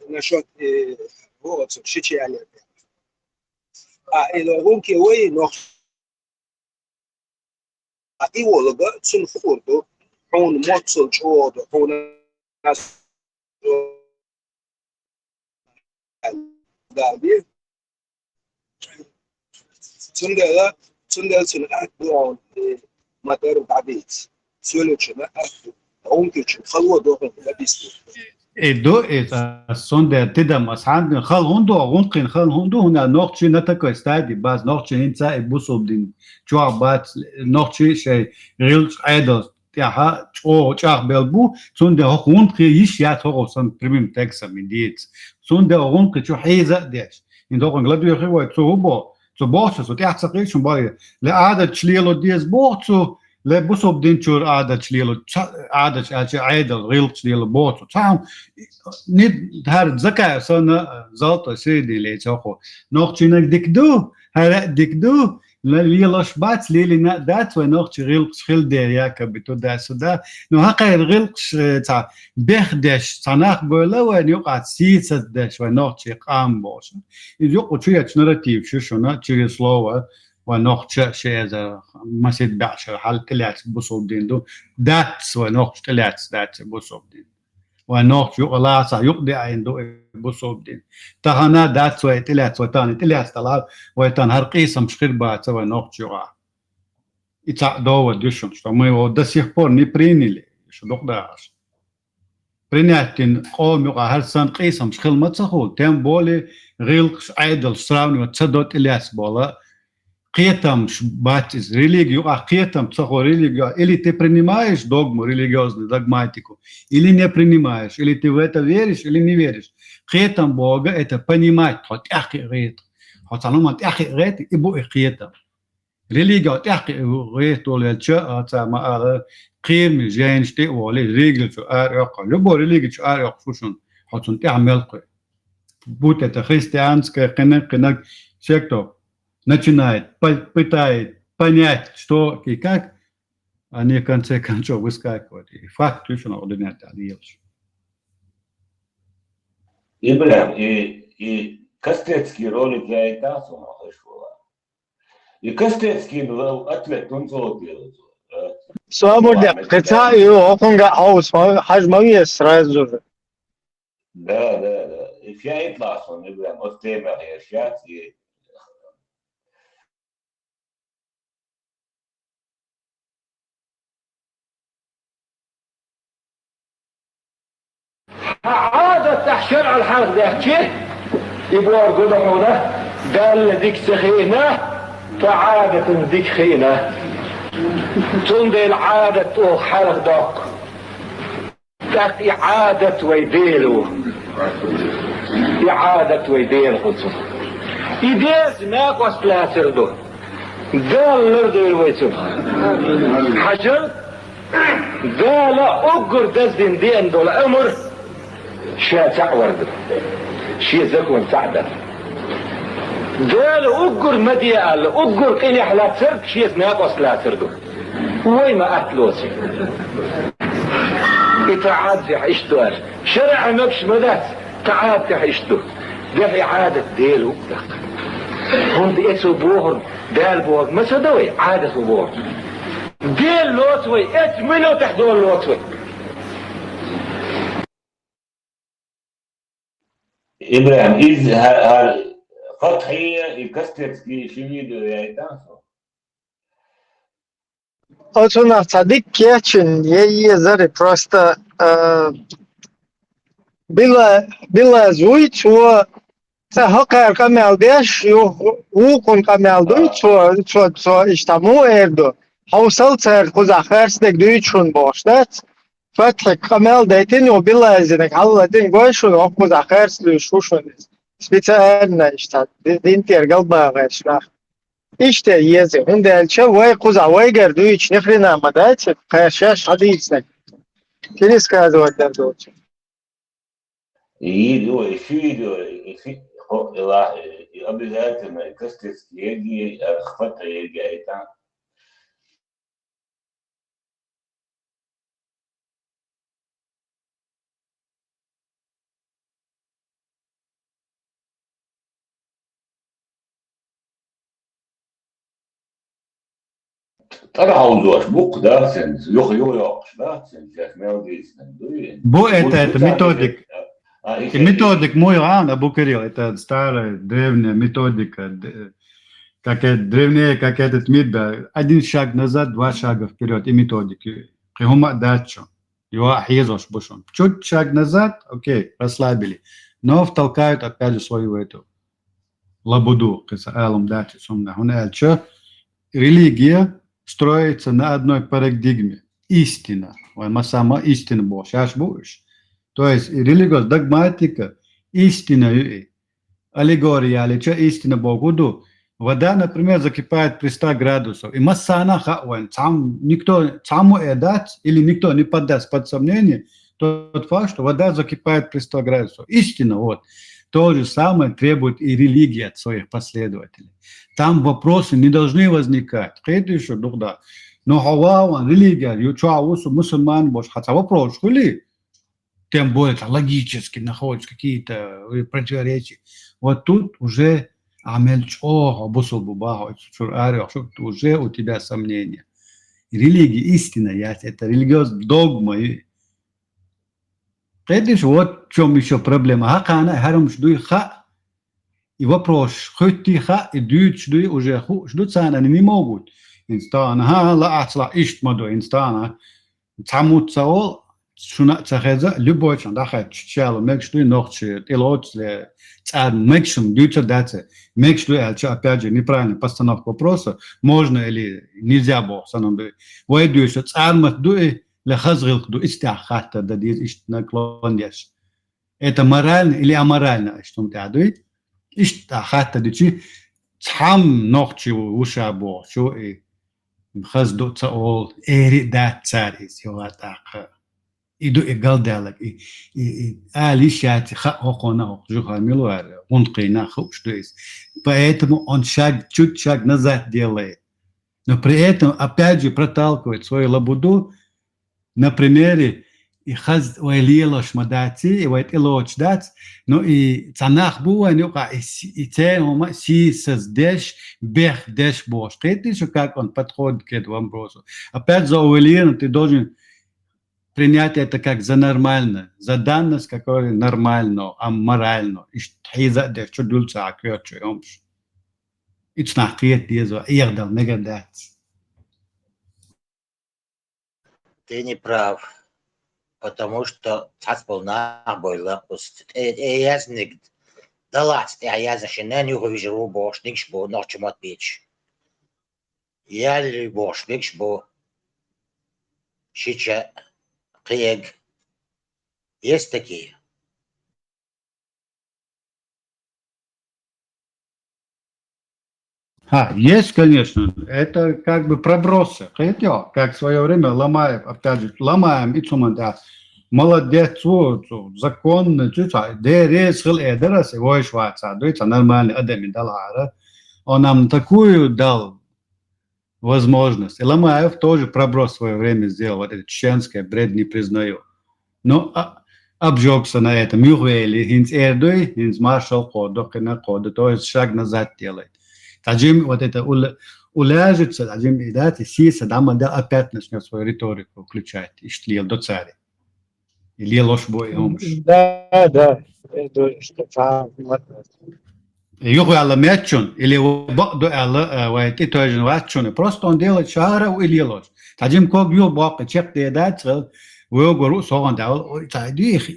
насчёт, э, оцу шича ялер. А, и хӀунда вай нохчий А и волга цунна хуур ду, хьуна моццул чӀогӀа ду, хьуна Цундела, цундела цуьнан атта ду хьуна, э, ма-дарра дӀадийца. Соьлачунна атта ду. ГӀункичун хало ду хьуна дӀадийца. И ду, и ас цундела тидам ас хьанна хала хӀунда ду, гӀункхин хала хӀунда ду, хӀунда нохчий на такой стадии бац, нохчий хӀинца и бусулба дин чохь бац, нохчий шайн гӀиллакхаш Ӏедал тӀаьхьа чӀогӀа чӀагӀбелла бу, цундела хӀокху гӀункхе йиш яц хӀокху сан прямым текстом и дийца. Цундела гӀункхи чу хьийза а деш. ХӀинца хӀокхуьнга ладоьгӀий вай, цо хӀун боху? Цо боху шен, цо тӀаьхьа ца кхийсаш хӀун боху? Ле Ӏадаташ лело деза боху цо, ле бусулба дин чуьра Ӏадаташ лело, ца-, Ӏадаташ аьлча Ӏедал, гӀиллакхаш лело боху цо. Цхьа хӀума, ни-, хӀара Закаев санна, золотой середина леций хӀокхо. Нохчийнаг дика ду, хӀара а дика ду, Ле-, лелош бац, лелийна а дац вай нохчий гӀиллакхаш хила дера якобы туда-сюда. Ну, хӀокхеран гӀиллакхаш, э, цхьа бехдеш, цхьа нах бевлла вайна юкъахь сийсаздеш вай нохчий къам бохуш. Иза юкъа чу ечу нарратив шу шуна, через слово, вай нохча ши эзар масех бӀе шарахь хьалха тӀелаьцна бусулба дин ду. Дац вай нохча тӀелаьцна дац бусулба дин. Вай нохча юкъа лацахь юкъа деана ду и бусулба дин. Тахана дац вай тӀелаьцна, вай тахана тӀелаьцна далахь, вай тахана хӀара къийсамаш хир бац вай нохча юкъахь. И цхьаъ довод ю шуна, что мы его до сих пор не приняли, шу дукха дахарш. Принять дина къоман юкъахь хӀара санна къийсамаш хила ма ца хуьлу, тем более гӀиллакхаш, Ӏедалш сравнивать ца до тӀелаьцна бола, кхетамаш бац иза. Религи юкъахь кхетам ца хуьлу, религи юкъахь или ты принимаешь догму, религиозную догматику, или не принимаешь, или ты в это веришь, или не веришь. Кхетам боху, это понимать, хьо тӀаьхьакхиа гӀерта. Хьо цхьана хӀуманна тӀаьхьакхиа гӀерта, и бу и кхетам. Религи хьо тӀаьхьакхиа гӀерта волавелча, а, цара ма-аллара, кхераме жайнаш тӀе а волий, религи чу ара оьккху. Любой религи чу ара оьккхуш ву шуна, хьо цунна тӀаьхьа мел кхуьу. Будь это христианская, кхинаг, кхинаг сектов начинает, по-, пытает понять, что и как, они в конце концов выскакивают. И факт ю шуна, удинят алиевич. Ибрахим, и, и кастетский ролик я и так сама хешвала. И кастетский ответ он золотый. Суамурдя, кыца ю, окунга аус, хаж мамия сразу же. Да, да, да. И фяит ласон, Ибрахим, вот тема я сейчас, и Хьан Ӏадат тӀехь шарӀал хьарх дехчи, и бохург ду хьуна, Далла дика ца хиъна, тхо Ӏадатан дика хиъна. Цундела Ӏадат оха хьарх доккху. ТӀаккха и Ӏадат вай Дела ву. И Ӏадат вай Дела кху цу. И Делаца накъост лацар ду. Дала лардойла вай цунах. Хьажал, Дала уггар даздина деана долу амр ша цхьаъ вар ду. Шен закон цхьаъ дар. Дала уггар ма де аьлла, уггар къинехь лацарг шеца накъост лацар ду. Вай ма атта лоций. И тхо Ӏадатехь иштта ду аьлла. ШарӀехь мегаш ма дац, тхо Ӏадатехь иштта ду. Дехьа Ӏадат Дела ву даккха. ХӀунда эцо бохург, Дала бохург ма ца до вай, Ӏадат ву бохург. Дела лоцу вай, эцу минотехь Дела лоцу вай. Ибрахим, из хӀа-, хӀа-, Фатхье и Кастецкий ши видео яйтан со? Оцунах цхьа дика кечйина, е езари просто, э, била-, билаз вуй цо, цхьа хӀокхара къамел деш, ю-, вукхун къамел дуй цо, цо, цо иштта муха эр ду? Хьовсал цара кхузахь харцдерг дуьйцу шуна бохуш дац? Фатхьик къамел дайтина, ю билазинаг хьалладин гой шуна, хӀокхузахь харц луьйш ву шуна иза. Специально иштта ди-, дин тӀера галбагӀаш нах. Иштта еза, хӀунда аьлча вай кхузахь вайгара дуьйцу ни хрена ма дац, кхаьршаш хьадийцинарг. Пересказывать дар доцу. И видео, и ши видео, и ши-, хо-, и ла-, и обязательно, и кастецкий еги, а, хвата еги, а, и там. ТӀархьовзош бу-кх, да, цуьнца, юха, юха йоккхуш, да, цуьнца, шаьш мел дийцинарг дуй? Бу это, это методик. А, И методик мой, а, Абу Кирилл, это старая, древняя методика, д-, как это, древнее, как этот мир, да, один шаг назад, два шага вперед, и методики. Кхы хӀума дачу. Юха хьезош бу шун. Чуть шаг назад, окей, расслабили. Но втолкают опять же свою эту лабуду, кхы са алам дачу сумна. ХӀуна аьлча, религия строится на одной парадигме. Истина. Вай масама истина бо, шаш бу уж. То есть и религиозная догматика истина ю и. Аллегория или чё истина бо гуду. Вода, например, закипает при ста градусов. И массана ха вайн, цам, никто, цаму эдат, или никто не поддаст под сомнение тот факт, что вода закипает при ста градусов. Истина, вот. То же самое требует и религия от своих последователей. Там вопросы не должны возникать. Кхетишь, дугда. Но хаван религия, ю чуа усу мусульман бош, хотя вопрос хули, тем более там логически находишь какие-то, э, противоречия. Вот тут уже амел чо, бусул бубахо, чур арёх, уже у тебя сомнения. Религия истина, я, это религиозная догма. И, кхетишь, вот в чём ещё проблема. Хакана, харумш дуй ха, и вопрос, хоть ты ха, и дюч дуй уже ху, жду цана, они не могут. Инстан, ха, ла ацла ишт мадо, инстана. Цамут цаол, шуна цахеза, любой чан, да, хай, чало, мекш дуй, нохчи, тилоч, ле, цар, мекшум, дюча даце. Мекш дуй, а чё, опять же, неправильная постановка вопроса, можно или нельзя бо, санам дуй. Вай дюйша, цармат дуй, ле хазгилк дуй, истя хатта да диз, ишт наклон яш. Это морально или аморально, что мы тадуй? Ишта хатта дичи, цхьам нохчи уша бо, чу и хазду цаол, эри дат цар из, йола таха. Иду и галдалак, и, и, и али шати ха хохона хох, жуха милуар, гункина хуш дуис. Поэтому он шаг, чуть шаг назад делает. Но при этом, опять же, проталкивает свою лабуду на примере и хаз вай лелош ма даци, и вай тилоч дац, но и цанах бу вай нюка, и с-, и це хӀума сисаз деш, бех деш бош. Кхетишь, как он подходит к этому вопросу? Опять заувелированно ты должен принять это как за нормально, за данность, которая нормально, а морально. Иш тхиза деш, чу дюльца акрёт, чу ёмш. Ицнах кхет деза, ихдал мега дац. Ты не прав, потому что цхьац бол нах бойла, ус, э, э, язниг, далац, э, язна шинен юху вижеру бош, нигш бо, нохчу мот бич. Яли бош, нигш бо. Шича, кхег. Есть такие. А, есть, конечно. Это как бы пробросы. Хотя, как в свое время Ломаев, опять же, Ломаев и Цуман, да, молодец, цу, цу, законно, цу, цу, де рез хил эдерас, и войш ваца, дуй, ца нормальный адам и далара. Он нам такую дал возможность. И Ломаев тоже проброс в свое время сделал, вот это чеченское, бред не признаю. Но, а, обжегся на этом. Юхвели, хинц эрдуй, хинц маршал коду, кина коду, то есть шаг назад делает. Таджим вот это уля-, уляжется, таджим и дать, и сиса, да, да, опять начнёт свою риторику включать, и штлил до царя. И лелош бой, и хомш. Да, да. Я думаю, что там, вот. Юхвела мячун, или бакду эла, э, вай, ти тоже вачун. Просто он делает шара и лелош. Таджим ког ю бак, чек де дать, вёгору соган да, ой, та дих,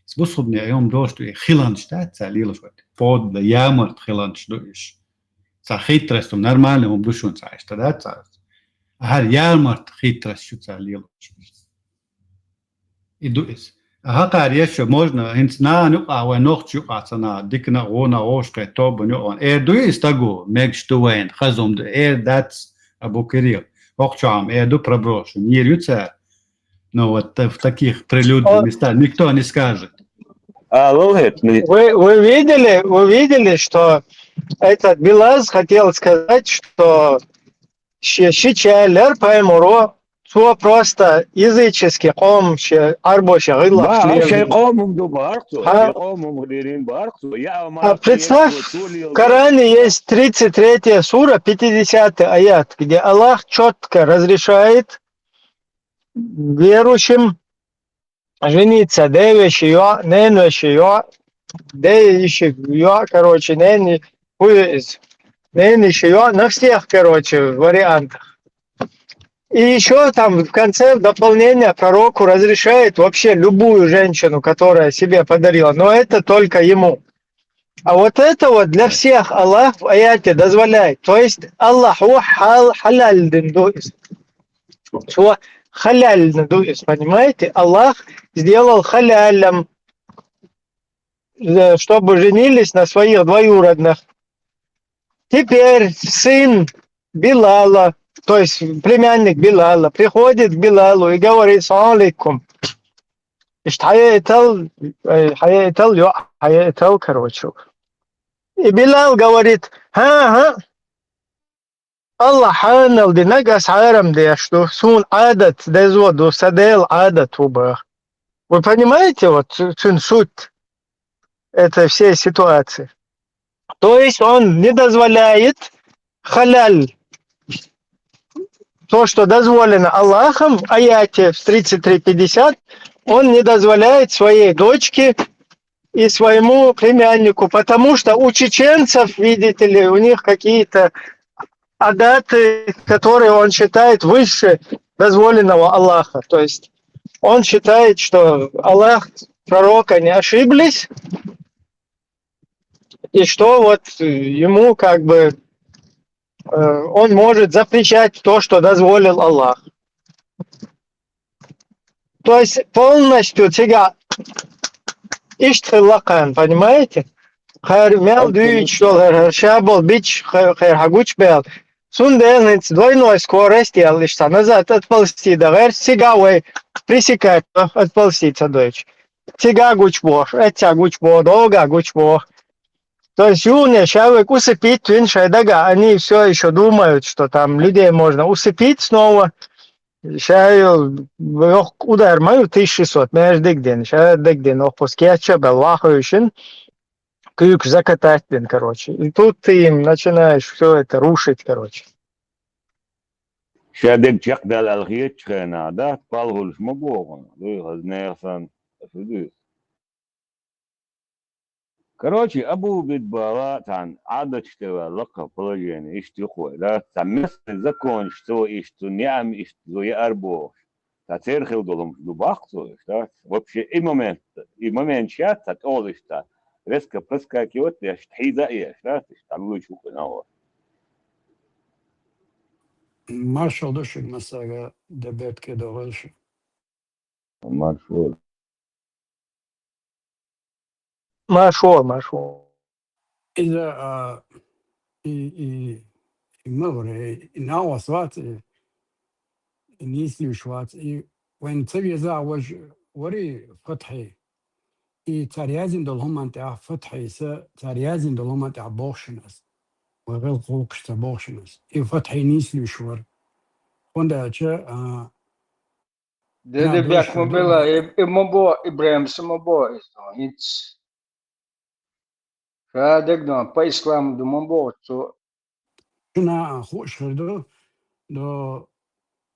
способный, а он дождь, и хиланш, да, ца лилош, вот. Подло, ямарт хиланш, дуиш. Ца хитрость, там нормально, он душун, ца, что, да, ца. Гар ямарт хитрость, что ца лилош. И дуис. А хакар ещё можно, хинц на нюка, вай нохчу, а ца на, дикна, гона, ошка, тоба, нюка. Э, дуис тагу, мег что вайн, хазом, э, дац, Абу Кирилл. Охчам, э, ду проброшу, не рюца. Но вот в таких прилюдных местах никто не скажет. А, лолхет, не. Вы, вы видели, вы видели, что этот Билаз хотел сказать, что щи-, щича лер паймуро, цо просто языческий ком, щи-, арбо щи гыла. Ба, шли-, щи ком ум ду барху, а? Щи ком ум дирин барху. Я, а представь, в Коране есть тридцать третья сура, пятидесятый аят, где Аллах четко разрешает верующим жениться, ден веший йоӀ, ненавеший йоӀ, ден йиший йоӀ, короче, ненавеший йоӀ, на всех, короче, вариантах. И еще там в конце, в дополнение, пророку разрешает вообще любую женщину, которая себе подарила, но это только ему. А вот это вот для всех Аллах в аяте дозволяет. То есть Аллах, о, хал-, халяльдин дуис. Цо халяльдин дуис, понимаете? Аллах сделал халялем, э, чтобы женились на своих двоюродных. Теперь сын Билала, то есть племянник Билала, приходит к Билалу и говорит: «Салам алейкум». Ишта хьаэцал, э, хьаэцал, йо, хьаэцал, короче. И Билал говорит: «Ха, ха, Аллах хьанал динаг ас хьарам деш ду, сун Ӏадат дезо ду, са Дела Ӏадат ву», бах. Вы понимаете, вот, цу-, цун суть этой всей ситуации? То есть он не дозволяет халяль, то, что дозволено Аллахом в аяте в тридцать три пятьдесят, он не дозволяет своей дочке и своему племяннику, потому что у чеченцев, видите ли, у них какие-то адаты, которые он считает выше дозволенного Аллаха. То есть он считает, что Аллах с пророком не ошиблись, и что вот, э, ему как бы, э, он может запрещать то, что дозволил Аллах. То есть полностью цига ишта хилла кхарна, понимаете? Кхар мел дуьйцуш долу хӀара, хӀара ша болу бича кхар, кхар хьан гучубаьлла. Цундела хӀинца двойной скорость яьлла иштта назад отползти дан гӀерта, цига вай пресекать до, отползти ца дойтуш. Цига гучубохуш, эцца гучубоху, дога гучубоху. То есть юха ша вайга усыпить вина шайн дага, они всё ещё думают, что там людей можно усыпить снова. Ша ю, йоккха удар ма ю, тысяча шестьсот, между дегдин, ша дегдин, охпус кеча бел вахуьйшин, куьйгаш закатать дин, короче. И тут ты им начинаешь всё это рушить, короче. Ша дег чекхдаьлла аьлла хетачу хенахь, да, палхӀуллаш ма боху, дуй хаза нехан санна, шу дуьйцу. Короче, Абу Бидбала цхьана Ӏадаташ тӀе ваьлла лакха положение, иштта юкъа вай, да? Цхьа местный законаш цо иштта, цу неӀам иштта цо яар бохуш. Цхьа церан хила долу хӀумаш ду баккха цо иштта, да? Вообще, и момент, и момент сейчас цхьа тӀехула иштта резко проскакивать деш, хьийза а еш, да? Иштта вуьйцуш ву кхин агӀор. Маршалла ду шуьга массаьрга, де бертке догӀийла шу. Маршо. Маршо, маршо. Иза, а, и, и, и ма вара, и накъост вац, и, и нийса луьйш вац, и вайн ца веза а важа вари Фатхьи. И цара яздина долу хӀуманна тӀехь Фатхьиса, цара яздина долу хӀуманна тӀехь боху шуна ас. Вай гӀиллакх-гӀуллакхаш ца боху шуна ас. И Фатхьи нийса луьйш вара. ХӀунда аьлча, а, Де, де, беш ма белла, и, и ма бо, ИбрахӀимса ма бо иза, хӀинца. Ша дегнан, по исламу ду ма бо цо. Шуна хууш хир ду, до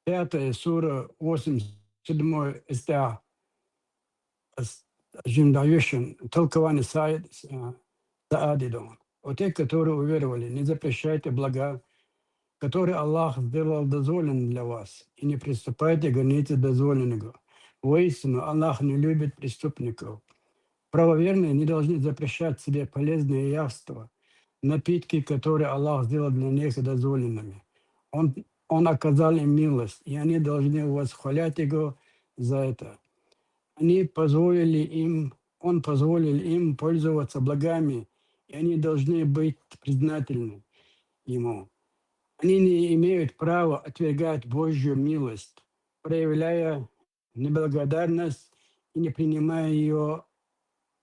пятая сура, восемьдесят седьмой истя. Ас жимма дӀайоьшуш, толкование Саид, а, Саади дон. О те, которые уверовали, не запрещайте блага, которые Аллах сделал дозволенными для вас, и не приступайте к границе дозволенного. Воистину, Аллах не любит преступников. Правоверные не должны запрещать себе полезные явства, напитки, которые Аллах сделал для них дозволенными. Он, Он оказал им милость, и они должны восхвалять Его за это. Они позволили им, Он позволил им пользоваться благами, и они должны быть признательны Ему. Они не имеют права отвергать Божью милость, проявляя неблагодарность и не принимая её,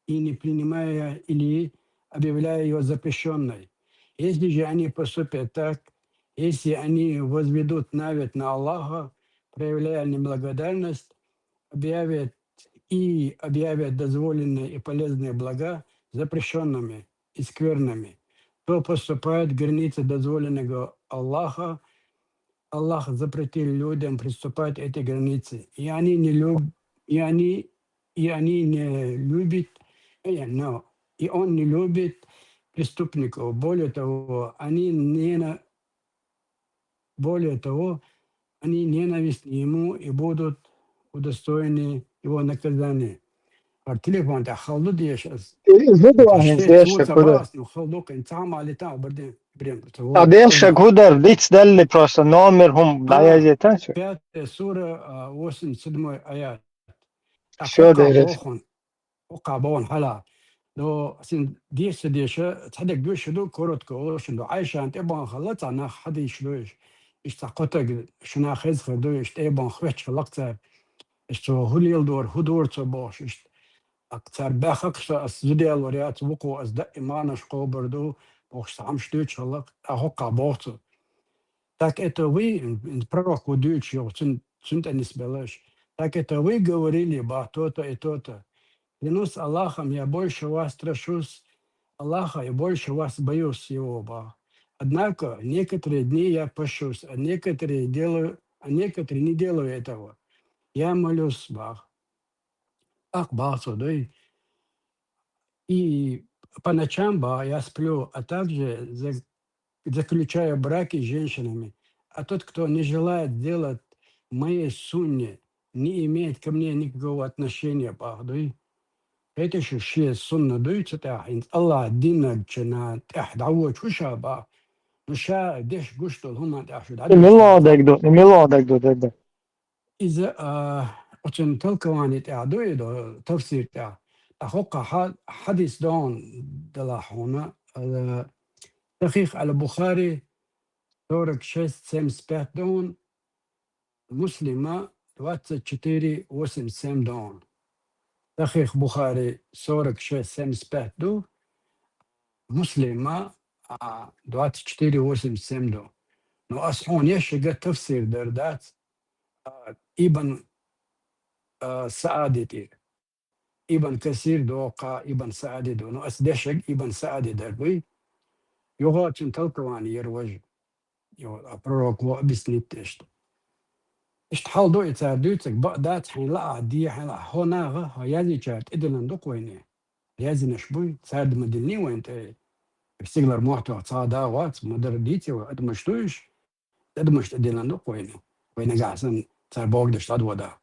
и не принимая или объявляя её запрещённой. Если же они поступят так, если они возведут навет на Аллаха, проявляя неблагодарность, объявят и объявят дозволенные и полезные блага запрещёнными и скверными, то поступает в границы дозволенного Аллаха. Аллах запретил людям приступать эти границы, и они не люб-, и они и они не любят, э, но, и он не любит преступников. Более того, они не на-, более того, они ненавистны ему и будут удостоены его наказания. ХӀара телефон тӀа хала ду деш аз. Из ду ахӀен, иштта деш цо ца хӀу ду. Баас, ну, хала ду, кхин цхьа мали тӀа, обрди, прям, цо. А деш хӀу дар, диц далли просто номер хӀума дӀаязъе тан шу. Пятая сура, а, восемьдесят седьмой аят. Всё, хӀокху дерриг. Бохун, хӀокху бохун хьала. Но син дийца деша, цхьа дерг дуьйш ду, коротко олуш ду. Ӏайшан тӀе бан хала, цхьа нах хьадийш ду иш. Иш цхьа кхо таг шуна хеза хир ду, иш тӀе бан хвечча лакхцар. Иш цо хӀу леладора, хӀу дора цо бохуш, иш. Ак цар баьхакх со, ас зуда ялор яц, вукхо ас даиманаш кхобур ду, бохуш, цхьа хӀумаш дуьйцуш хьалакх, а хӀокху боху цо. Так это вы, м, пророк ву дуьйцуш йогӀу, цун, цун тӀе нисбеллаш. Так это вы говорили, бах, то-то и то-то. Клянусь Аллахом, я больше вас страшусь Аллаха и больше вас боюсь Его, бах. Однако некоторые дни я пощусь, а некоторые делаю, а некоторые не делаю этого. Я молюсь, бах. Ах, бах, цо дуй. И по ночам, ба, я сплю, а также за-, заключаю браки с женщинами. А тот, кто не желает делать моей сунне, не имеет ко мне никакого отношения, бах, дуй. ХӀеташ шен сунна дуй цу тӀехь, хӀинца Аллах диннарчана тӀехь дӀавочу ша, бах. Ну, ша деш гуш долу хӀуман тӀехь шу дӀадеш. И мила даг ду, и мила даг ду, даг ду. Иза, а, оцун толкование тӀехь ду и до, тафсир тӀехь. ТӀаккха хӀокху хьа-, хьадис дон дала хьуна, а, Сахих аль-Бухари сорок шесть семьдесят пять дон, Муслима двадцать четыре восемьдесят семь дон. Сахих Бухари сорок шесть семьдесят пять ду, Муслима, а, двадцать четыре восемьдесят семь ду. Но ас хьуна ешшига тафсир дар дац, а, Ибн, а, Саади тӀера. Ибн Касир доккха, Ибн Саади ду. Ну, ас дешаг Ибн Саади дар буй. Юха цун толкование яр важа. Йо, а пророк во объяснить деш ду. Иштта хьал ду и цара дуьйцург, бакъ дац хьайн лаахь, де хьайн лаахь. Хьо наха, хьо язйичара тӀедиллина ду-кх вайна. Язйинарш буй, цара ма диллиний вайна тӀе. Стигалара мотт ваха цхьа а да вац, ма-дарра дийци вай, адамаш ду уьш. Адамаш тӀе диллина ду-кх вайна. Вай нагахь санна цара бохург деш дӀадода.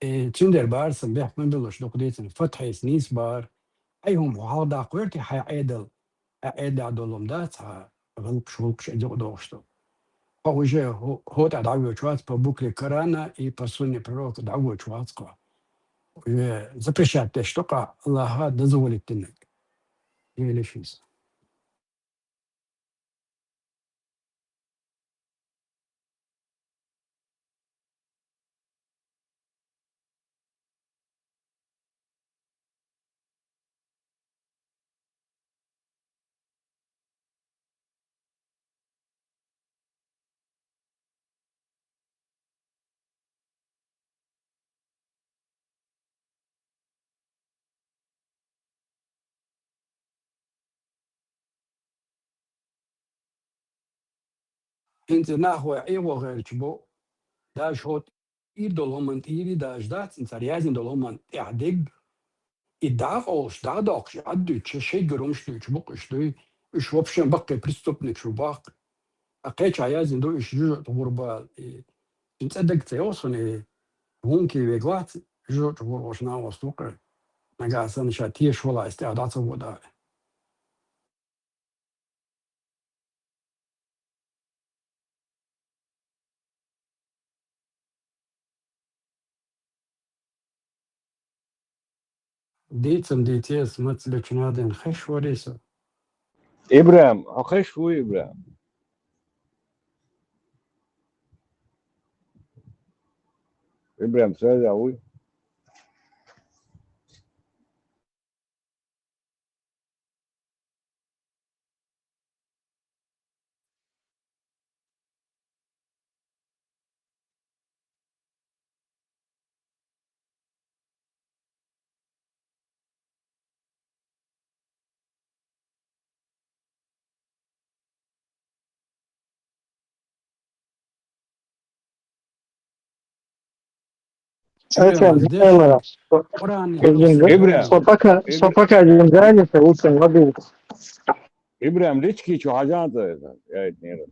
Э, цундела бара сан бехк ма биллалаш дукха дийцина. Фатхьис нийса бара. Хьайн хӀума хьалха даккха гӀерти хьайн Ӏедал. Хьайн Ӏедалехь долу хӀума дац хьан гӀуллакхаш, гӀуллакхаш, и юкъа дохуш ду. Хьо уже хӀо-, хӀотӀа дӀавоьдуш вац, по букве Корана и по сунне пророка дӀавоьдуш вац хьо. Уже запрещать деш ду-кх Аллаха дозволить динарг. Елиш иза. ХӀинца нах вай Ӏехо гӀерташ бу, даже хӀотта ир долу хӀуманна тӀера даже дац, хӀинца цара яздина долу хӀуманна тӀехь дерг, и дӀакъовлуш, дӀадоккхуш, Ӏад дуьтуш, шайгара хӀумаш дуьтуш бу-кх уьш дуй, уьш вообще баккхий преступникаш бу баккха. Ткъа кхечахь яздина ду уьш жожагӀата гӀурба, и, и цӀе дага ца йогӀу суна, и хӀунда кийвега вац, жожагӀата гӀурба волуш нах вац ду-кх, нагахь санна ша тешаш валахь, иза тӀехь дӀа ца вода. Дийцам дийцес маца лечу наден хеш вари со. ИбрахӀим, хьо хеш вуй, ИбрахӀим? ИбрахӀим, связь вуй? Ибрагьим, Ибрагьим, здесь Ибрагьим. Ибрагьим. Сопака, Ибра-, сопака один занят, лучше воды. Ибрагьим, лички чё, хажан-то это? Я это не раз.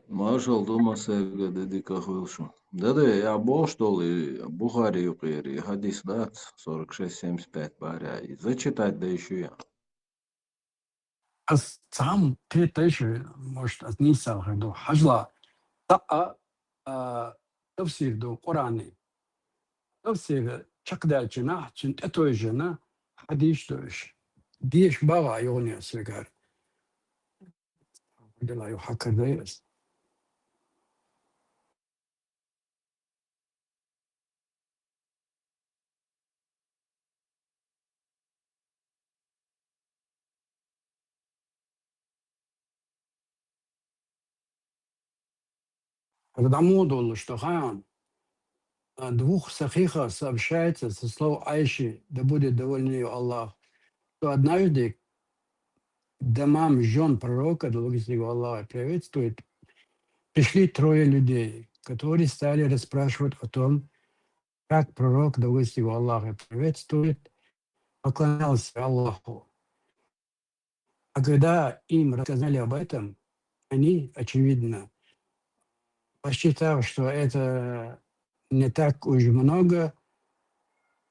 Маршал ду, ма сайга, де дика хуьлуш. Даде, я бохуш долу, и Бухари юкъера, и хьадис дац, сорок шесть семьдесят пять баря, и зачитать дай шу я. Ас цхьамма кхетайша, может, ас нийса хир ду. Хьажал, цхьа а, а, тафсир ду Къуръанан. Тафсир чекхдаьлча нахь, цуьнан тӀетойжина хьадис ду уьш. Деша багӀа юхане ас вегар. Дела ю хьакар дай ас. Когда модуль, что хан, а, двух сахихах сообщается со слов Айши, да будет доволен ею Аллах, что однажды к домам жён пророка, да благословит его Аллах и приветствует, пришли трое людей, которые стали расспрашивать о том, как пророк, да благословит его Аллах и приветствует, поклонялся Аллаху. А когда им рассказали об этом, они, очевидно, посчитав, что это не так уж много,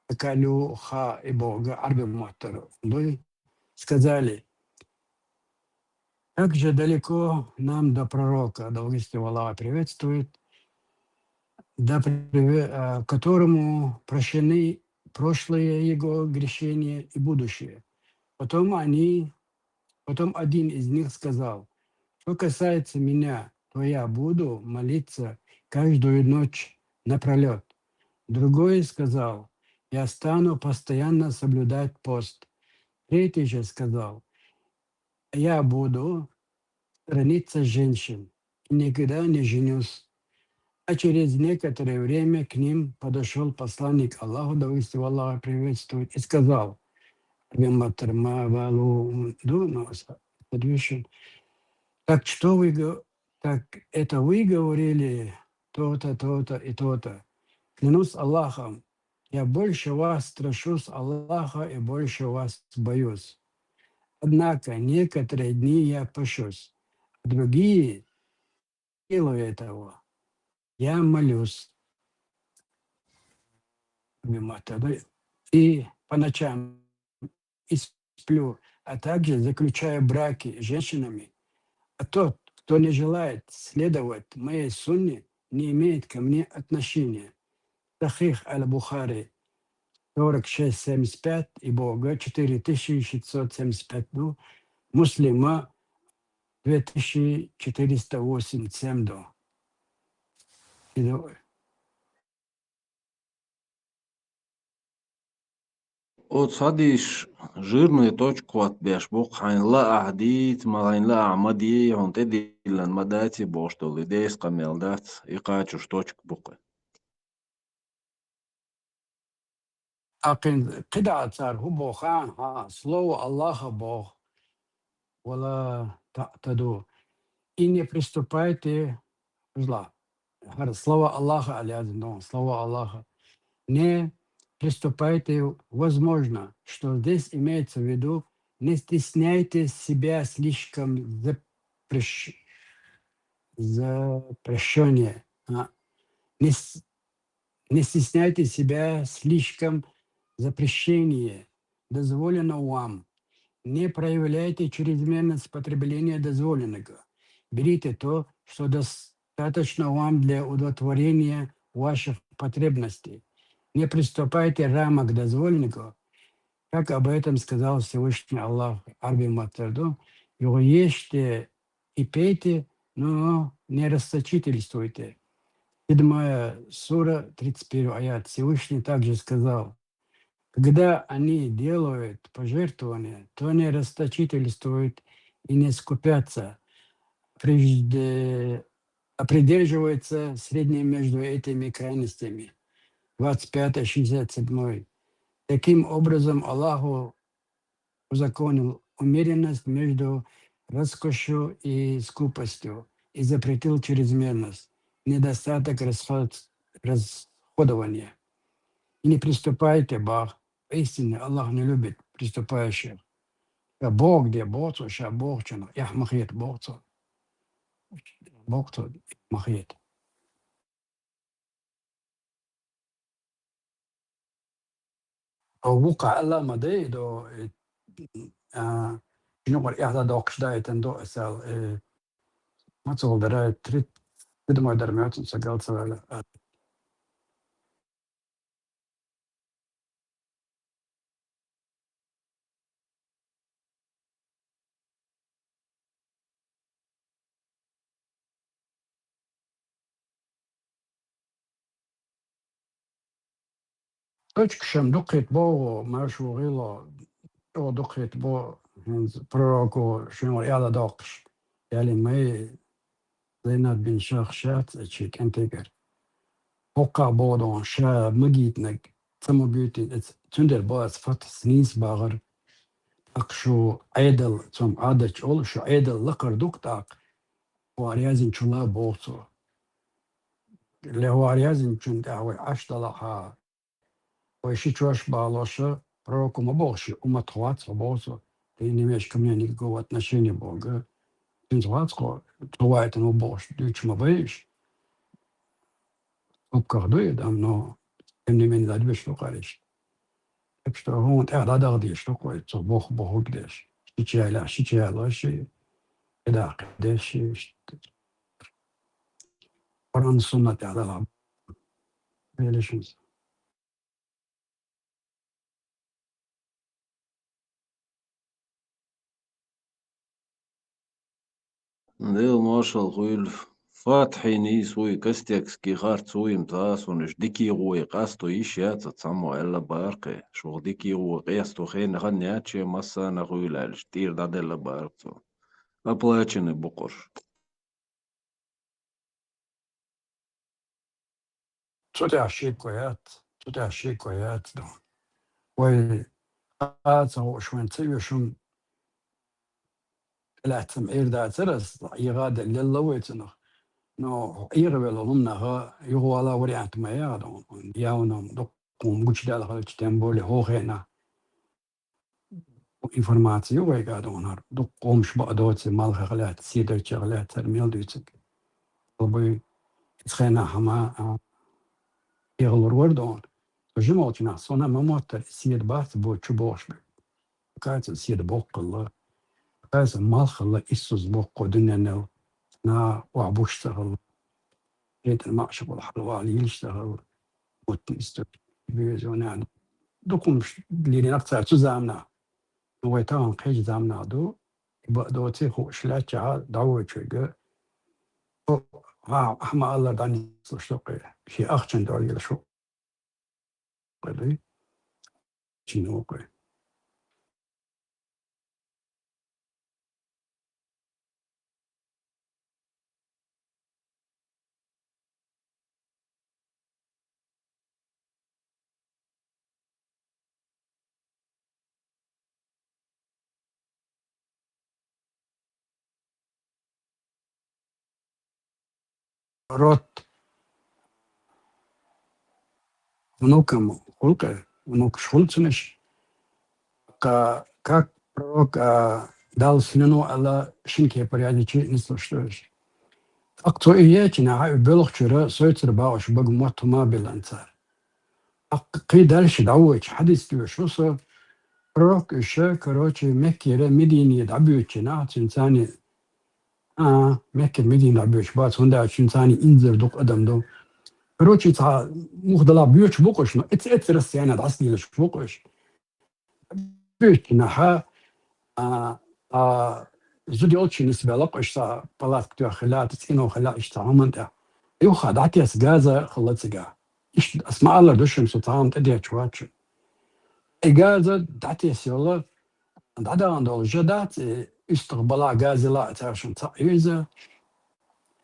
акалу ха и бога арби матар, сказали: «Как же далеко нам до пророка, да благословит его Аллах и приветствует, до приве-, э, которому прощены прошлые его грешения и будущее». Потом они, потом один из них сказал: «Что касается меня, то я буду молиться каждую ночь напролёт». Другой сказал: «Я стану постоянно соблюдать пост». Третий же сказал: «Я буду сторониться женщин и никогда не женюсь». А через некоторое время к ним подошёл посланник Аллаха, да благословит его Аллах и приветствует, и сказал: «Абу Матар, ма балу», ну, подвешен. «Так что вы го-, так это вы говорили то-то, то-то и то-то? Клянусь Аллахом, я больше вас страшусь Аллаха и больше вас боюсь. Однако некоторые дни я пощусь, а другие делаю этого. Я молюсь». И по ночам и сплю, а также заключаю браки с женщинами. А тот, кто не желает следовать моей сунне, не имеет ко мне отношения. Сахих аль-Бухари, сорок шесть семьдесят пять, и Бога, четыре тысячи шестьсот семьдесят пять, ну, Муслима, две тысячи четыреста восемьдесят семь, да. И да-, Оцу хьадисаш жирный точка хӀоттабеш бу-кх, хьайна лаахь дийца, ма хьайна лаахь ма де, хьуна тӀедиллина ма дац и бохуш долу, и деса къамел дац, и кхачуш точка бу-кх. Аккхин кхидӀа цара хӀун боху хаьа, хьан слово Аллаха боху. Вала таътаду. И не приступайте, зла. ХӀара слово Аллаха аьлла яздина, слово Аллаха. Не приступайте, возможно, что здесь имеется в виду, не стесняйте себя слишком запрещ-, запрещение. А, не с-, Не стесняйте себя слишком запрещение дозволенного вам. Не проявляйте чрезмерность потребления дозволенного. Берите то, что достаточно вам для удовлетворения ваших потребностей. Не приступайте рамок дозволенного, как об этом сказал Всевышний Аллах, Арби Матарду, юха ешьте и пейте, но не расточительствуйте. Седьмая сура, тридцать первый аят. Всевышний также сказал: когда они делают пожертвования, то не расточительствуют и не скупятся, прежде-, а придерживаются средней между этими крайностями. Двадцать пятый, шестьдесят седьмой. Таким образом, Аллаху узаконил умеренность между роскошью и скупостью и запретил чрезмерность, недостаток расход-, расходования. И не приступайте, Бог, поистине Аллах не любит приступающих. Ша боху де боху цо, ша бохучунах эхь ма хета боху цо. Боху цо, эхь ма хета. Вукхо аьлла ма дий, до, э, а, шуна юкъара эхь дӀадоккхуш даийтина ду аса аьлла, э, ма ца гӀулдара, тридцать седьмой дара моьтту, ца гал ца ваьлла. Точка шен дукхийта боху, марша вогӀийла, чӀогӀа дукхийта боху, хӀинца пророко шен вара аьлла доккхуш, аьлла ма Зайнаб бинт Джахш яц, а, шен кӀентегара. ХӀокхо боху дохуна, ша магийтинарг ца магийтина, цундела боху аса фатхьас нийса бахар. ТӀаккха шу Ӏедал, цом Ӏадатча олу, шу Ӏедал лакхара ду-кх тӀаккха, хӀара яздинчул а боху цо. Ле хӀара яздинчунна тӀехь вай Ӏаш далахь а, вай ши чош балоша, пророко ма боху ши, уммат хьо вац хьо боху цо, ты не имеешь ко мне никакого отношения боху. Цуьнца вац хьо, цо вайтина ву бохуш дуьйцуш ма бай уьш. Скобках ду и дам, но тем не менее дӀадоьдуш ду-кх уьш. Так что хӀунда тӀехь дӀадахьа дезаш ду-кх вай, цо боху бохург деш. Ши чу ялахь, ши чу ялош и, кхидӀа кхидӀа деш и, Къуръан-Суннат тӀехь далахь. Велишинца. Дела маршалла хуьлда. Фатхьий нийса вуй, костекский харц вуй, ца а сунаш дикий гӀой къасто йиш яц цхьаммо аьлла бара-кх. Шух дикий гӀой къесто хенахана яц шен массарна а хуьйла аьлча, тӀера дӀаделла бара-кх цо. Оплаченный бу-кх уьш. Цу тӀехь шеко яц, цу тӀехь шеко яц ду. Вай а ца хууш, вайн ца оьшуш хӀума лаьцна Ӏер дацара ас, эгӀа дан лелла вай цунах. Но эгӀа велла хӀуманах юхавала вариант ма яха ду, явно дукха хӀума гучудаьлла хилча, тем более хӀокху хенахь. Информаци ю вайга а дохнар. Дукха къомаш бакъ доций, малхах лаьцна, седарчех лаьцна, хӀара мел дуьйцург. Албай, иза хенахь хӀума, а, эгӀалур вара дохна. Со жималчу нах, сона ма моттара, седа бац бо чу бохуш бу. Кайца седа боккхалла. Кайца малхалла иссуз боккхо дуьненал. На охьабуш ца хилла. Шайтан маӀа шакъал хьалавала йилаш ца хилла. Бутт исто безо нана. Дукха хӀумаш леринарг цара цу заманахь. Ну, вай тахана кхечу заманахь ду, и бакъ доций хууш лаьттачахьа дӀавоьдучуьнга, хьо, хьан, хьан ма-аллара дӀанислуш ду-кх, шен ахчанан дӀа йилла шу кхуьлуьйту. Чина ву-кх. Род. Внукам хуьлу-кх, внукаш хуьлу цунаш. Ткъа как пророк, а, Далла синано аьлла, шина кепара яздича нислуш ду уьш. ТӀаккха цо и еча нахьа, и боьлхучуьра сойцур бахуш бага мотт хӀума а биллина цара. ТӀаккха кхин дальше дӀавоьдучу хьадис доьшу со, пророк уьш, короче, Меккера Медине дӀабоьдучу нахьа, цуьнан царна, а, Меккера Медине дӀабоьдуш бац, хӀунда аьлча цуьнан царна инзар дукха адам ду. Короче, цхьа муха далахь боьдуш бу-кх уьш, но эц-, эццара расстояние дӀасадийлаш бу-кх уьш. Буьйцу нахьа, а, а, зуда йолчча нисбелла-кх уж цхьа палатка тоьхна хилла, цӀено хилла уж цхьа хӀаман тӀа. Юха дӀатесса газа хилла цигахь. Иштта ас ма-аллара ду шуна, со цхьа хӀама тӀедетташ вац шуна. И газа дӀатесса йолла, дӀадахана долу жа дац, и уьстагӀ балахь газа йилла а цаьршинна цхьаъ ю иза.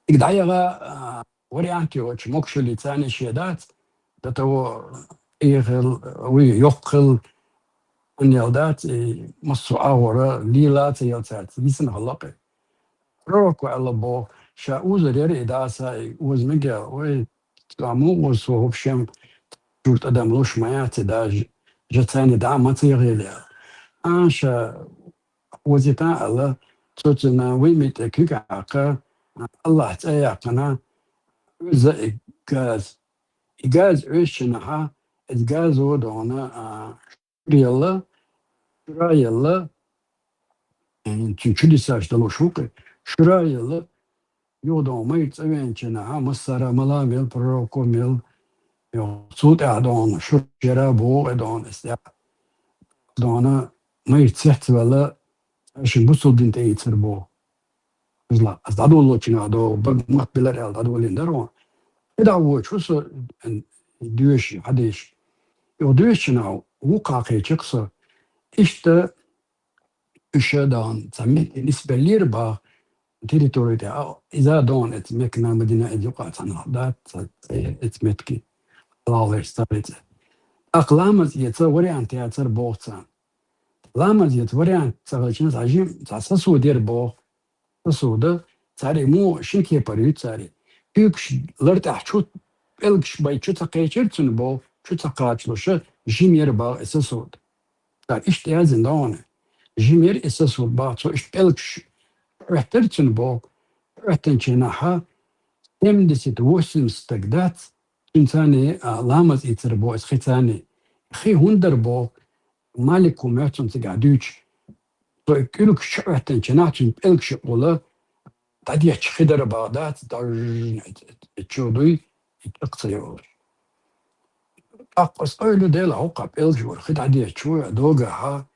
Цига дӀаяха, а, вариант йоцуш, могушаллица царна шен дац, до того, и хила, вуй, йоккха хила, ан ял дац, и массо а агӀора лела а ца яла цаьрца, йисина хилла-кх и. Пророко аьлла боху, ша узур яра и дӀаса, и оза мега, вай, цкъа муха оза со, в общем, журт адам луш ма яц и даже, жа царна дӀа а ма ца яхийла. А, ша озийтан аьлла, цо цунна вуй митӀа куьг а хьаькхна, Аллахь цӀе а яьккхина, оьза и газа. И газа оьзучу нахьа, иза газо дона, а, шура елла, шура елла, э, цуьнан чудесаш далуш ву-кх, шура елла, юха дона майра цӀа веанчу нахьа, массара а мала мел, пророко мел, юха цул тӀаьхьа дона шура яра боху, э, дона, эс тӀе дона майра цецваьлла, цаьршинна бусалба дин тӀеийцар боху. Иза ла, ас дӀадолалучу нахьа догӀу, бага мотт билар аьлла дӀадолийна дара хьуна. И дӀа вочу со, м, доьшуш, хьадийша. Юха доьшучу нахьа вукху кхечира-кх со. Иштта уьш а дона, цхьа метте нисбеллера баха территори тӀе. А, иза дона эца Меккана, Мадина, эца юкъа цхьа нах дац, цхьа, эца метте. Аллахь вайша ца веца. ТӀаккха ламаз эца вариант яцара боху царна. Ламаз эца вариант ца хилча, цхьа жим, цхьа сосуд яра боху. Сосуда, цара и муха шина кепара юьту цара. Куьйгаш лар тӀехь чу, пӀелгаш бай чу ца кхечира цуьнан боху, чу ца кхачалуша, жима яра боху и сосуд. Цара иштта яздина догӀу. Жима яра и сосуд боху, цо иштта пӀелгаш Ӏоьттира цуьнан боху. Ӏоьттинчу нахьа семьдесят, восемьдесят стаг дац, цуьнан царна, а, ламаз ийцар боху, иза хи царна. Хи хӀунда дара боху, Малико моьтту цунна цигахь дуьйцуш. Цо и куьйгаш чу Ӏоьттинчу нахьа цуьнан пӀелгаш юкъахула дӀадетташ хи дара боху дац, дожжна чу дуй, и чӀакх ца йолуш. ТӀаккха аса ойла ю, Дела, хӀокху пӀелгаш вара хи дӀадетташ ву, догахьа,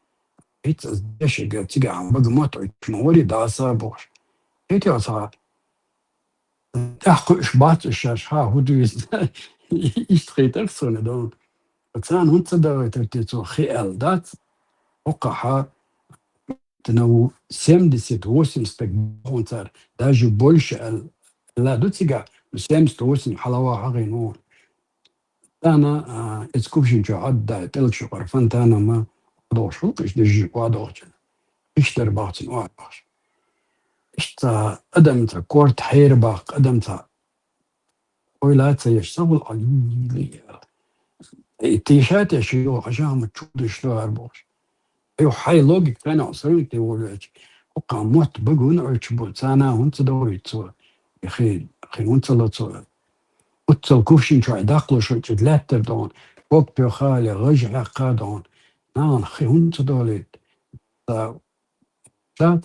хӀинца аса дешарг цигахь бага мотт Ӏуьттуш ма варий дӀаса бохуш. ХӀетте аса тӀаьхьа кхуьуш бац уьш шаьш, хьан хӀун дуьйцу? Иштта хийтар суна дона. Царна хӀунда ца дахийтар те цо хи аьлла дац? ХӀокхахьа, ну, семьдесят, восемьдесят стаг боху цара, даже больше аьлла, аьлла ду цигахь, ну, семьдесят, восемьдесят хьалаваха гӀин ву. Царна, а, иза кувшин чохь Ӏадда, пӀелгаш юкъара фонтанан ма охьадогӀуш хӀунда, иштта дижи охьадогӀучу. Иштта дара боху цуьнан охьадогӀуш. Иштта адамца корта хьерабаккха, адамца ойла а ца еш, ца хуьлу хьо. И тийша тешаш йогӀу хьажа хӀума чу деш ду хӀара бохуш. Ай, хьайн логика кхайна сравнить де волавелча, хӀокху мотт бага хӀунда Ӏуьттуш бу, царна хӀунда ца дохуьйту цо? И хи, хи хӀунда ца ло цо? Оццул кувшин чохь даккхалуш ву, чӀогӀа лаьттара дона, ког тоьххали, гӀаж хьаькхна дона. Нахана хи хӀунда ца долуьйту? Ца дац.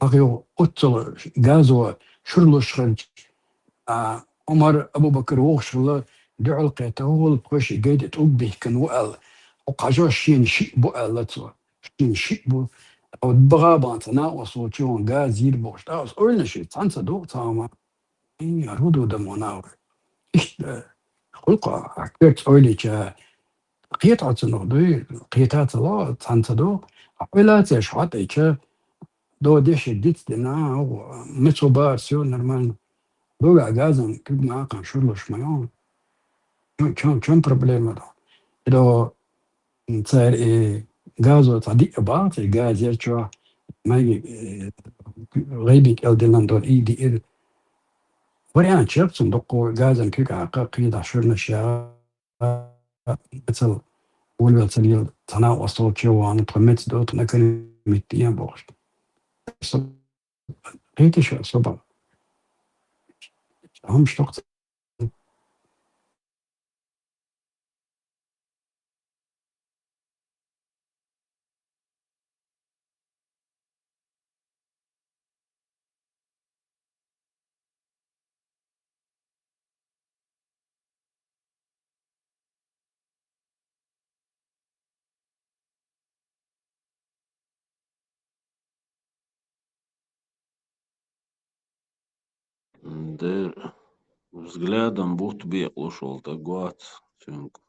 Ахьа юха оццул газо шурлуш хилча, а, Ӏумар, Абу-Бакр вогӀуш хилла, дуьхьал кхетта, хӀу хӀуллакх хӀуш и гайда тӀулг бихкина ву аьлла. ХӀокху хьажа шена шиъ бу аьлла цо. Шена шиъ бу. БагӀа бан ца накъост волчу ван газ йийр бохуш. ТӀаккха аса ойла ши, цхьаьна ца догӀу цхьа хӀума. Ий, хӀун ду дан ван нагӀа? Иштта, хӀуллакх а, а, коьртца ойла йича, кхета хьо цунах дуй, кхета ца ло, цхьаьна ца догӀу. Хьо ойла ца еш, хьо тӀе ча, до деши диц дина, а, мецо бара, всё нормально. Догахь газан куьг ма кхана шурлуш ма ю. Чом, чом, чом проблема ду? Эдо, м, цара и газо цхьа диъ баха, цхьа газ яр чохь, майги, э, гӀайби кӀел диллан долу и диъира. Вариант чекх цунна дуккхо газан куьг хьакха, кхийдахь шуьрнаш яха, мецал волавелла ца лела, цхьана а осталче вахана, тхо меца до, тхуна кара митта ен бохуш. Со, кхеташ а со бан. ХӀумаш доккха Дера взглядом бутт бекъалуш волу стаг вац цуьнга.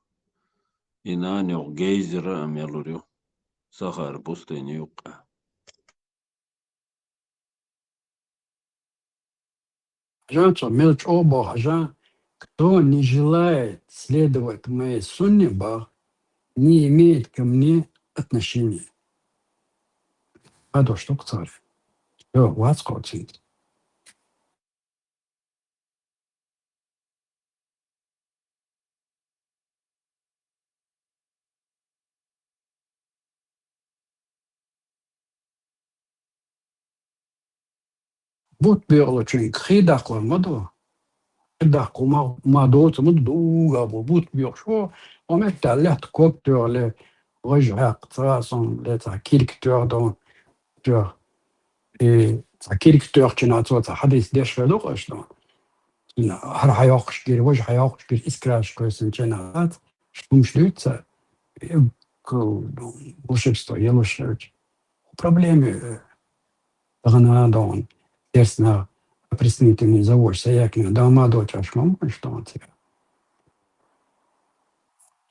И нана йогӀу гейзера а мелур ю, Сахара пустыни юккъехь. Хьажа, цо мел чӀогӀа боху, хьажа: «Кто не желает следовать моей сунне, бах, не имеет ко мне отношения». Хадош ду-кх цара. Всё, вац кхочуьнца. Бутт боькъалучуьнга хи даккхалур ма ду. Хи даккхалур ма, ма доцу, ма ду, дуга бу, бутт боькъуш ву, хьо меттехь лаьтта ког тоьхале, важа хьаькха, цхьа а сон ле, цхьа кирка тоьхадо, тоьху. И цхьа кирка тоьхчина цо цхьа хьадис деш хир ду-кх аша, ду. ХӀара хьайоккхуш гира, важа хьайоккхуш гира, искраш кхоьссина чина дац, хӀумаш дуьйцу ца, э, к-, волшебство елуш хилча. Проблема, э, тахана а догӀун, терсна, опреснительный заводчик ца яьккхина, да ма доцуш хӀума аша догӀун ца.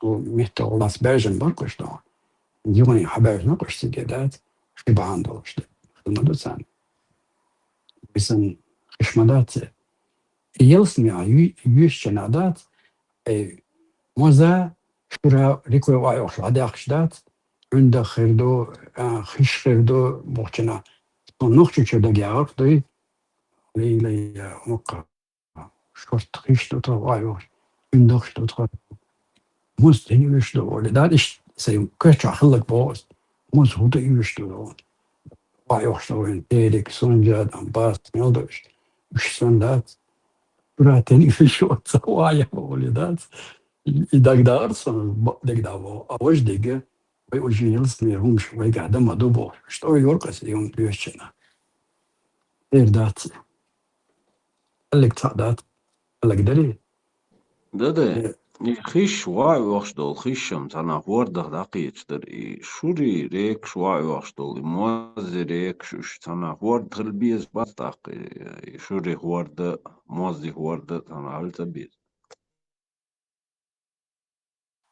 Цу меттехула лаьцна баьржина бара-кх уьш догӀун. Юхане хьабаьржина-кх уьш цига дац, ши бахьана долуш де. Хила ма ду царна. Висан хиш ма дац и. И ялсамани ю-, юьйшучунна дац, ай, моза, шура, рекой охьайохуш хьадаьхкаш дац, Ӏуьндах хир ду, а, хиш хир ду бохучунна. Цо нохчочуьра дагайогӀург дуй, лай-лай, а, мукха. Шорта хиш ду тхан вай вахаш, уьндахаш ду тхан. Муз дина уьш ду, олий, да, иштта сайн коьртачохь хилларг боху ас. Муз хӀун ду уьш ду, вай вахаш ду вайн, Эрик, Сунжа, там, Бас, мел ду уьш. Уьш сан дац. Ура, тен уьш оца вай, олий, дац. И, и дагадагӀар сан, бакъ дагадагӀа боху. А важа дерг, вай уже ялсамани хӀумаш вайгахь дан ма ду боху. Что йоркас, и хӀума доьшучунна. Эр дац. Аллиг цхьаъ дац. Аллиг дарий? Да-да. Э. И хиш вай вахаш долу хиш-м цхьана хӀордах дӀакхеташ дара. И шури рекаш вай вахаш долу, и моззи рекаш уьш цхьана хӀорда хила беза бац тӀаккха. И шури хӀорда, моззи хӀорда цхьана хила ца беза.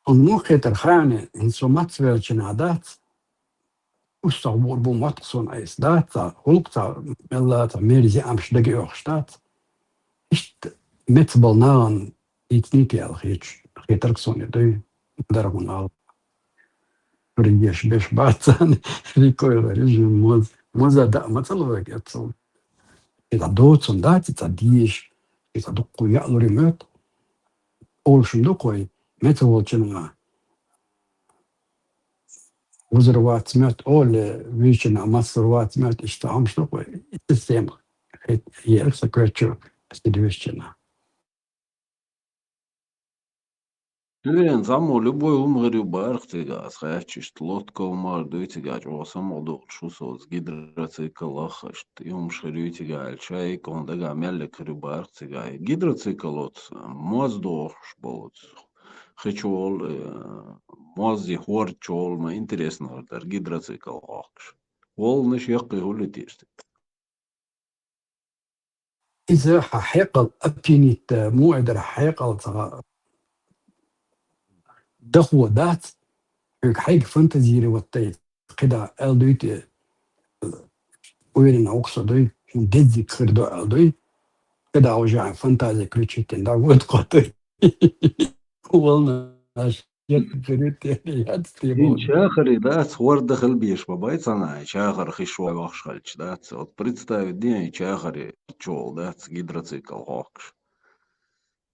Хьуна муха хетара хаьа, хӀинца со маца веллачунна дац, уьш ца хуур бу мотт суна айса дац, цхьа гӀуллакх, цхьа мелла, цхьа мерза амш дага оьхуш дац. Иштта меца болу нахана дийцинийта аьлла хеташ, хетарг суна и дуй, даргӀун ала. Ригеш беш бац царна, рикойла режим моз-, моза даа ма ца ло вайга эццул. И цхьа доцун дац, и цхьа дезаш, и цхьа дуккха яа лур ю моьтту. Олуш ду-кх вай, меца волчунна вузар вац моьтту, оле, вуьйчунна массар вац моьтту, иштта хӀумаш ду-кх вай. И система хӀетта еара сан коьртачу, аса дуьйцучунна. Дуьйна цхьаммо любой хӀума хир ю бахара цига, аса хаьттича, иштта лодка хӀума хир дуй цига, чӀогӀа самукъадолуш ву со оцу гидроцикл лаххашта, и хӀумаш хир юй цига аьлла, шайга хӀун дагахь меллиг хир ю бахара цига. И гидроцикл оцу моз дохуш болу оцу хи чу волу, э, моззи хӀорда чу волу ма интересно хир дара гидроцикл хохкуш. Волланаш яккхий хӀули тешна. Иза хьан хьекъал опьянить, муха эр дара, хьекъал цхьа дахо дац, хьоьга хьайга фантазировать дай, кхидӀа аьлла дуй те, уверенно ву-кх со дуй, хӀун деззиг хир ду аьлла дуй, кхидӀа уже хьайн фантази включить дина, да, вот кхо дуй. Волнаш. Яц хир ю те, яц те. Шен боху. Чахаре дац, хӀорда хила безаш ма бай цхьана, чахар хиш вай вахаш хилча дац. Вот представить де, чахаре чу волу дац гидроцикл хохкуш.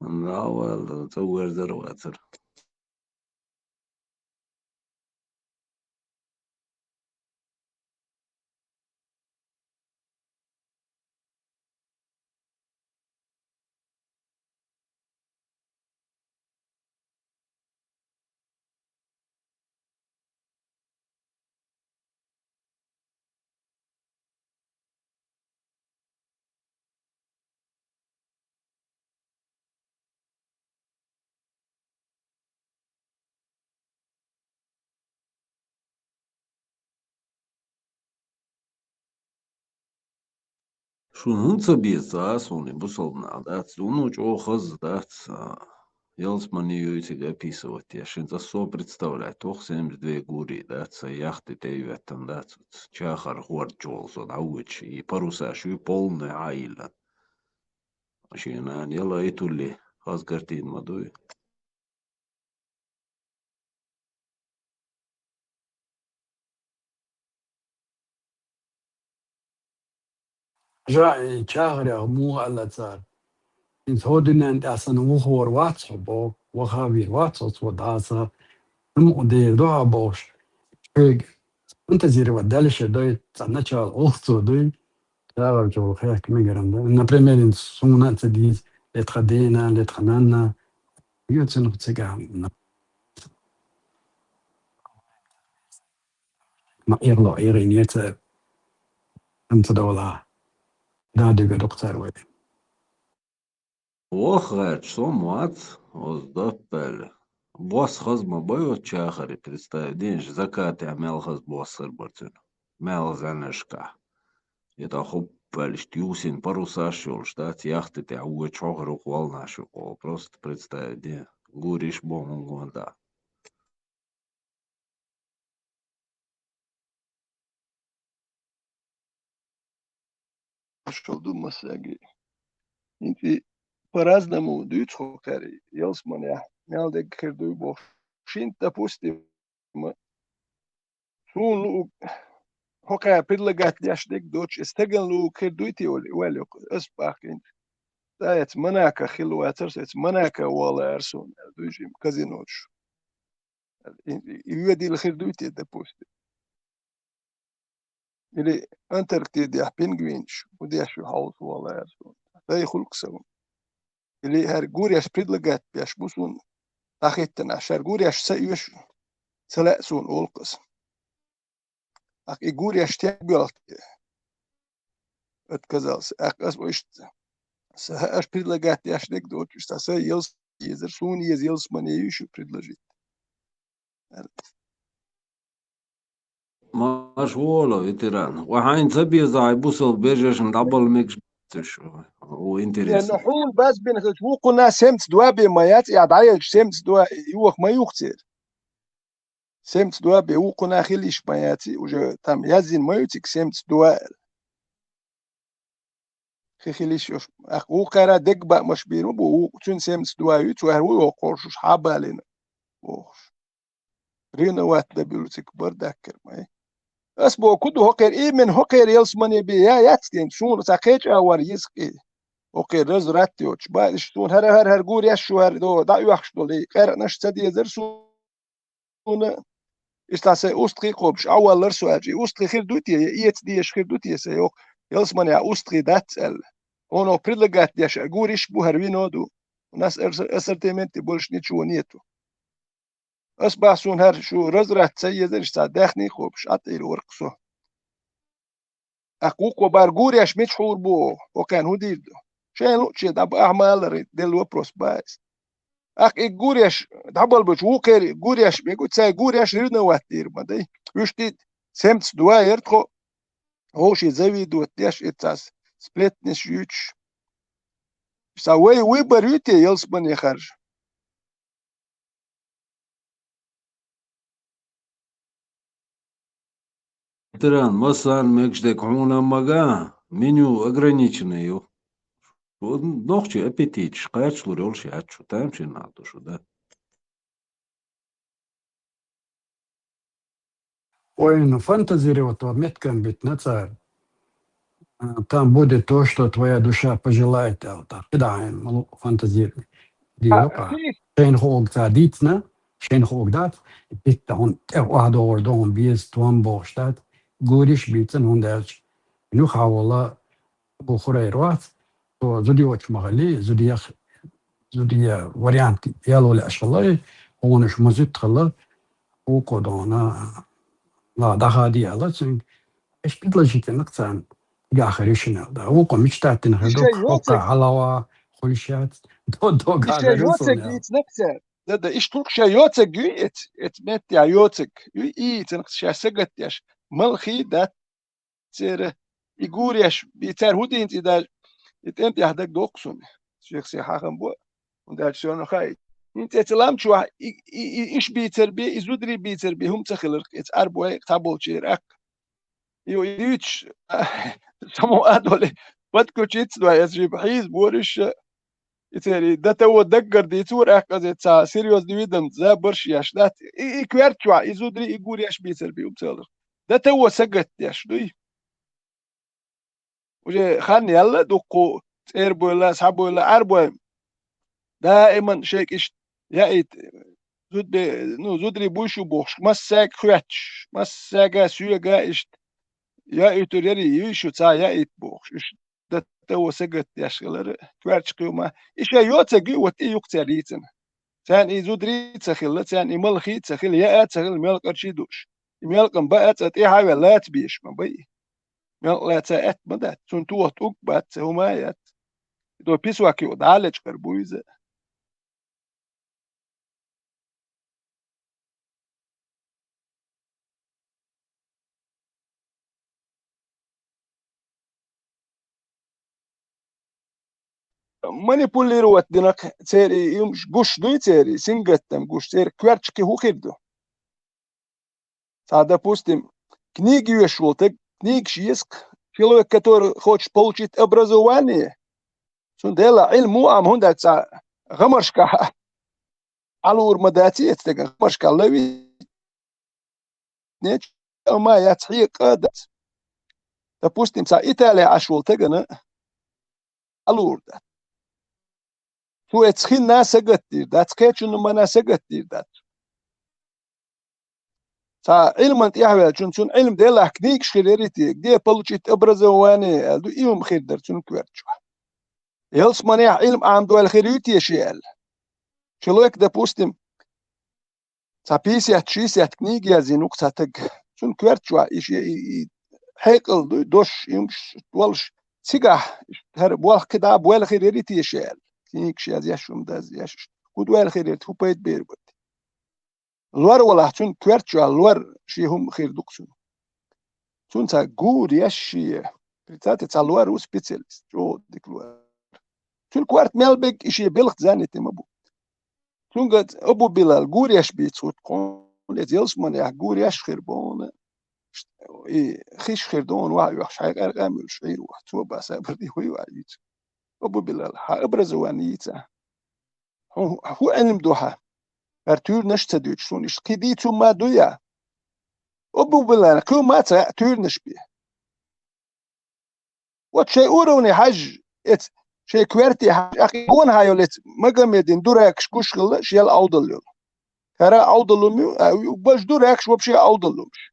Нагахь вала, цӀа верзар а вацара. Шуна хӀунда ца беза, а, суна бусалба нах дац, ну, чӀогӀа хаза дац, а, ялсмани юй цига описывать еш, хӀинца со представлять воху семьдесят две гури дац, сан яхте тӀе а йоьттан дац, оцу чахар хӀорд чу волу со дӀавоьдуш, и парусаш юй полный Ӏа а йиллина. Шен нана яла и тулли, хаза картина ма дуй. Жа, и чахарехь муха аьлла цара? ХӀинца хӀо дуьнен тӀехь санна вухор вац хьо боху, ваха вийр вац хьо цо дӀаса, амма дер ду хьа бохуш, шуьга фантазировать даллаш а дуй, цхьа начало олу цо дуй, чагӀар чу хехка мегар ду. Например, хӀинца суна а ца дийца, ле тхан дена, ле тхан нанна, ю цунах цигахь. Ма эгӀло эгӀийне ца, амма ца довла. Да, дика ду-кх цара вай. Ваха гӀерташ со ма вац, оцу даппаьлла. Бос хаза ма бай оцу чахаре, представь, дийна закатехь мел хаза бос хир бара цуьнан. Мел зӀенашкахь. И тӀаккха хӀуппаллашка юсийна парусаш йолуш дац, яхте тӀехь вочу хьо хир ву-кх волнаш ю-кх, просто представь, дийна. Гуриш боху хӀума гонда. Шул ду массаьрга. ХӀинца по-разному дуьйцу хӀокхаьрга, ялсманехь мел дерг хир дуй бохуш. Шин, допустим, суна луъург, хӀокхаьрга предлагать деш дерг доцуш, и стагана луъург хир дуй те, ваьлла йоккху, ас бахкийна. Ца эца Монаках хилла вацара со, эца Монако вала ара суна, аьлла, дуй жима казино чу. И, и воьдийла хир дуй те, допустим? Или Антарктидехь пингвинаш, хӀун деш ю хьовса вала ара суна? Дай хуьлу-кх сан. Или хӀара гуреш предлагать беш бу суна, дӀахӀиттина, хӀара гуреш ца оьшу, ца лаьа суна олу-кх аса. ТӀаккха и гуреш стенга боьлху те? Отказался. ТӀаккха аса ву иштта. Сан хӀара предлагать деш дерг доцуш, сан сай ялсмани езара, суна еза ялсмани ю шу предложить. Марш вола, ветеран. Ва хьайна ца беза, хьайн бусалба вежаршна дӀабала мегаш бац уьш. О, интересно. Ну, хьуна базбина хилча, вукхунна семьдесят два бен ма яц, я дӀаелча семьдесят два йоха ма ю-кх церан. Семьдесят два бен вукхунна хила йиш ма яц, уже там яздина ма ю цига семьдесят два аьлла. Хи хила йиш йолуш. ТӀаккха вукхара дегга баамаш бийр ма бу, ву-, цуьнан семьдесят два ю, цо аьлла ву йоху кхоршуш хьа а балийна, бохуш. Ревновать дан буьллу цига бардаккхар ма. Ас боху, ку ду хӀокхеран, именно хӀокхеран ялсмани бен я яц ден, суна ца кхеча а вара йизкъи. ХӀокхеран разврат йоцуш. Ба, иштта суна хӀара, хӀара, хӀара гуреш шу хӀара до, дӀаоьхуш долу, и къаьркъанаш ца дезара суна. Иштта сайн устагӀий кхобуш, Ӏа валлара со аьлча, и устагӀий хир ду те, я эца дезаш хир ду те сан, йоху, ялсманехь устагӀий дац аьлла. Хьуна предлагать деш а гуриш бу, хӀара вино ду. У нас ас-, ассортименте больше ничего нету. Ас бах суна хӀара шу разврат ца езараш цхьа даьхний кхобуш, Ӏа тӀера вара-кх со. ТӀаккха вукхо бара гуреш мича хьур бу оха? ХӀокхарна хӀун дийр ду? Шайна луъуче дӀа бахьа ма аллара, делла вопрос бац. ТӀаккха и гуреш дӀабалбелча вукхеран гуреш бегу, цай гуреш ревновать дийр ма дай. Уьш ди семьдесят два яра тхо, вовшийн завидовать деш, и цас сплетнеш юьйцуш. Ша вай выбор ю те ялсмане харжа? Ветеран, массарна мегаш дерг хьуна а мага, меню ограниченный ю. Шу нохчийн аппетиташ кхачалур йолуш яц шу, тамашийна нах ду шу, да. Ой, ну, фантазировать ва меткан битна цара. А, там будет то, что твоя душа пожелает, аьлла, тӀаккха. Кидаьхьа, ну, фантазировать. Дийла кхаьа. Шайна хуург ца дийцина, шайна хуург дац, питта хьуна тӀе охьадогӀур ду хьуна беза, том бохуш дац, гуриш бийцина, хӀунда аьлча, юха хьавола, бу хурайр вац, со зуда йоцуш ма хилли, зуда ях-, зуда я вариант ял вале аш хилла, хьуна уьш ма зуьтта хилла, вукхо дона, ла даха диала цуьнга, иш предложительных царна гахар ишина да. Вукхо мечтать дина хир ду, иша йоцаг-, хӀокха хьалава, хуьлуш яц, до, до иша гахар ю йоцаг суна. Дийцинарг цара. Да, да, иш тхух ша йоцаг юй эц, эц меття йоцаг юй, и цинах ша сагатдеш, малхий дац. Церан и гуреш, и цар хӀу дийна цӀи даже, и тӀем тӀехь дагадоккху суна. Шех се хьахам бо, хӀунда аьлча соьгара хаийта. ХӀинца цу лам чохь и, и, и, иш бийцар бе, и зударий бийцар бе, хӀума ца хиларх, и цу Ӏарбой цхьаболчеран аккха. И, и дуьйцуш, само а доле, подключиться дой, аса жиба хьийза бораш, и церий до того даггара дийцар, аккха, аса цхьа серьёзный видом забарш еш дац. И, и коьрта чохь, и зударий, и гуреш бийцар бе, хӀума ца хиларх. До того сагатдеш дуй. Уже хан яьлла дуккха цӀербойла, схьабойла, Ӏарбой. Даиман шайга иштта яийта, зудбе-, ну, зударий буй шу бохуш, массаьрга хоьттуш, массаьрга, соьга иштта яийтур яра, юй шу цхьа яийта бохуш. Уьш до того сагатдеш хилар, коьртачу кхин хӀума. И шайн йоцург ю, вот и ю-кх цара йийцина. Царна и зударий ца хилла, царна и малхий ца хилла, яа ца хилла, мелкъарчий дууш. И мелкъам баа цӀа тӀехьа а ваьлла, лаца безаш ма бай. Мелкъа лаьца аьтта ма дац, цунна тохта угга бац, цхьа хӀума а яц. До песок юкъа дӀа а лечкъар бу иза. Манипулировать динарг церан и юмаш гуш дуй церан, сингаттам гуш, церан коьртачу кхин хӀун хир ду? Цхьа, допустим, книга йоьшуш волу таг, книгаш еза-кх, человек, который хочет получить образование, цунна делахь Ӏилма ву, амма хӀунда аьлча цхьа гӀамаршкахь Ӏалур ма дац и эцу стеган, гӀамаршкахь лави нечу, амма яц хьекъа а дац. Допустим, цхьа Италехь Ӏаш волу тагана Ӏалур дац. Цо эцу хинна сагатдийр дац, кхечунна мана сагатдийр дац. Цхьа Ӏилман тӀехь а ваьллачунна, цунна Ӏилма делахь книгаш хир яра те, где получить образование аьлла ду, и хӀума хир дара цунна коьртачохь. Ялсаманехь Ӏилма Ӏамадойла хир ю те шен аьлла. Человек, допустим, цхьа пятьдесят-шестьдесят книга язйина ву-кх цхьа таг. Цунна коьртачохь и шен и, и хьекъал дуй, дош, юмаш, долуш, цигахь хӀара болх кхидӀа а бойла хир яра те шен аьлла. Книгаш язъеш, хӀума дазъеш, хӀун дойла хир яра те, хӀун пайда бер бара те. Лор валахь, цунна коьртачохь лор шен хӀума хир ду-кх цунна. Цунна цхьа гур еш шен. Представьте, цхьа лор ву специалист, чӀогӀа дика лор. Цуьнан корта мел берг и шен белхан занятие ма бу. Цуьнга Абу Билал гур еш бийца хӀутту хьуна, иза ялсаманехь гур еш хир бу хьуна. И хиш хир ду хьуна, ваха оьхуш, хьайн къаьркъа а муьлуш Ӏийр ву, цо бан сабар де хӀуй ваха йийца. Абу Билал, хьан образование йийца. ХӀун, хӀун Ӏилма ду хьан? ХӀара туьйранаш а ца дуьйцуш, суна иштта кхин дийца хӀума ма дуй я? Абу Билал, кхин хӀума ца хаьа туьйранаш бен. Вот шайн уровне хьажа, эца, шайн коьрте хьажа, ахь гонахьа йолу эца Магомедин дуракаш гуш хилла, шел Ӏовдал йолу. ХӀара Ӏовдал хӀума ю, а, ю, бажа дуракаш вообще Ӏовдал хӀумаш.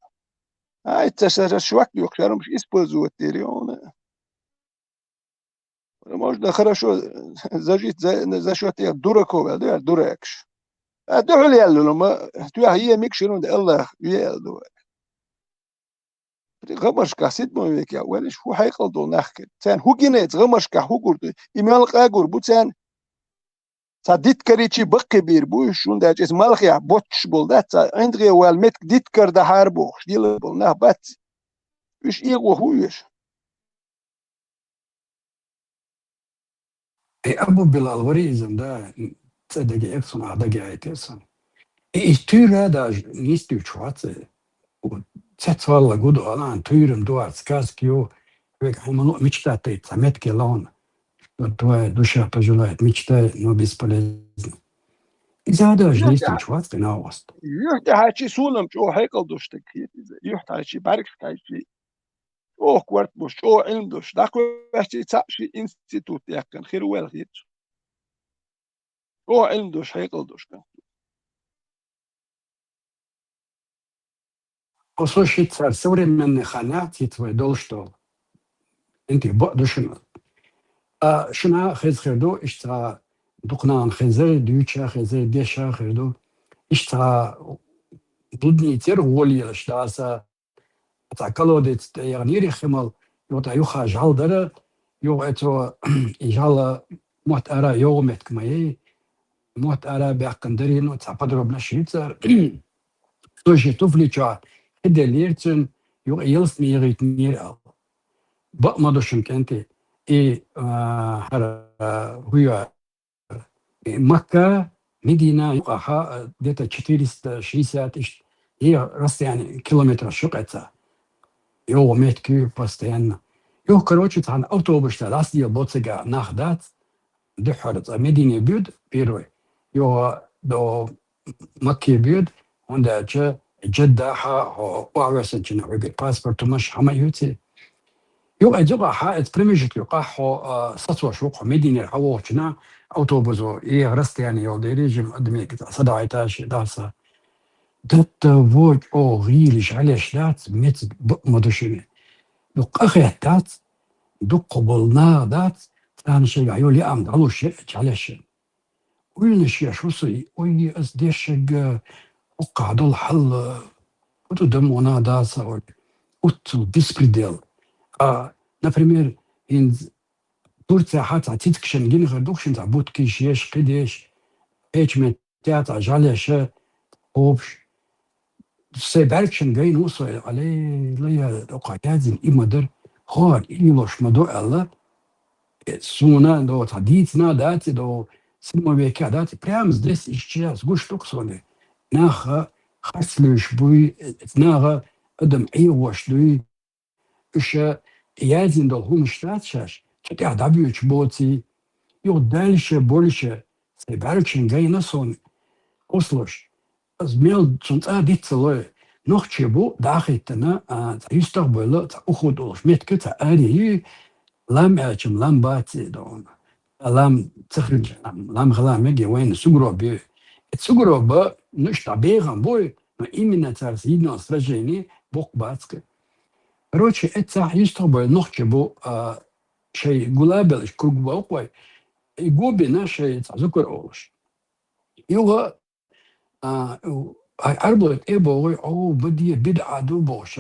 А, эца ша, ша, швак духуш, хӀара хӀумаш использовать дийр ю хьуна. Можно хорошо зажить за, за счёт тех дураков, аьлла ду, дуракаш. А, дуьхьал яьлла, ма, тоьхна емиг ширунда Аллах ве аьлла ду. ГӀамаршкахь седьмой векехь вайнаш хӀун хьекъал долу нах кхетта. Царна хӀун гина эца гӀамаршкахь хӀун гур ду? И мел къа гур бу царна? Цхьа диткарийчий баккхийбийр бу уьш, хӀунда аьлча иза малхехь боццуш болу дац, цхьа ӀиндагӀе ваьлла меттиг диткар дахьара бохуш, дилла болу нах бац. Уьш эгӀо хӀун оьшу? И Абу Билал вари иза, да, цӀе дагеара суна, ахь дагеайтира суна. И, и туьйра даже нийса дуьйцуш вац, э, вот, цецвалла гу ду, алан, туьйра ма ду, а, сказка ю, век хьайн мало мечтать дайта, цхьа меттиг ловна. Вот твоя душа пожелает, мечтай, но бесполезно. Иза даже нийса дуьйцуш вац, къинагӀост. Юьхь тӀехьачий суна-м чӀогӀа хьекъал долуш стаг хета иза. Юьхь тӀехьачий, бӀаьргаш тӀехьачий. ЧӀогӀа корта болуш, чӀогӀа Ӏилма долуш, дӀакхоьссичий цхьаъ ши институт яьккхина, хир ваьлла хета цо. ЧӀогӀа Ӏилма долуш, хьекъал долуш кан. Оцу шиъ цара современный хан яц, хӀинца вай долуш долу. ХӀинца бакъ ду шуна. А шуна хеза хир ду, иштта цхьа дукха нахана хезар, дуьйцуш а хезар, деш а хир ду. Иштта цхьа блудницера гӀоле лелаш даса, цхьа колодец тӀе яханера хи мел, юха тӀе юха жӀаьла дара, юха эцо и жӀаьла мотт ара йогӀу меттиг ма яй, мотт ара баьккхина дарий, ну, цхьа подробно ши цара. Цо шен туфли чохь хи деллера цуьнан, юха ялсамане яхийтинера аьлла. бакъ ма ду шун кӀентий. И, а, хӀара, а, хӀуя, и Макка, Медина юкъахьа, а, где-то четыреста шестьдесят иш-, и расстояние километраш юкъе ца. ЙогӀу метки постоянно. Юх, короче, цхьана автобус тӀа дӀасадийла боцага нах дац, дуьххьара цӀа Медине буьд первый, юха до Макке буьд, хӀунда аьлча Джаддахьа хьо охьавоьссинчу хьуьгара паспорт хӀумаш хьа ма юьйций. Юкъа, юкъахьа, эца промежуток юкъахь хьо, а, сацош ву хьо Мединера хьавогӀучунна автобусо, и расстояние йолу дерриг а жима адамега цӀа садахьийташ даса. Датта вочу гӀийла жӀалеш дац, меца бакъ ма ду шуьне. Дукха къахетта дац, дукха болу наха дац, царна шайгахь йолу яам дӀалуш е а чхьалеш. Уьллуш еш ву со, ой, ас дешшаг, хӀоккхахь долу хьал, хӀун ду дан вана даса, ой, уццул беспредел. А, например, хӀинца Турцехь цхьа цицигашна гина хир ду-кх шуна, цхьа буткаш еш, кхидеш, кхечу меттехь цхьа жӀалеш, кхобуш. Сайн бӀаьргашна гайна ву со, аллилуйя, дукха яздина и ма дара, хӀора и лелош ма ду аьлла. Э, суна до цхьа дийцина а дац и, до синмавеккехь а дац и. Прямо здесь и сейчас гуш ду-кх суна. Наха харц луьйш буй, э, наха адам Ӏехош дуй. Уьш яздина долу хӀуманаш дац шаьш, цу тӀехь дӀабоьдуш боций, юха дальше больше сайн бӀаьргашна гайна суна, ослуш. Ас мел цунна цӀа диц ца лой. Нохчий бу дӀахӀиттина, а, цхьа юьстах а бевлла, цхьа Ухуд олуш меттиг, цхьа аре ю, лам аьлча-м лам бац и дона. Лам ца хилча, лам хила мега, вайна сугроб ю. И сугроба, ну, иштта бегӀам бу, но именно цара съединённое сражение боккха бац-кх. Короче, эццахь юьстах а бевлла нохчий бу, а, шайн гулабеллаш круг боккхой, и го бина шайн цхьа зукар олуш. Юха, а, у, а, Ӏарбой тӀе а богӀий, о, баде, бидӀа ду бохуш,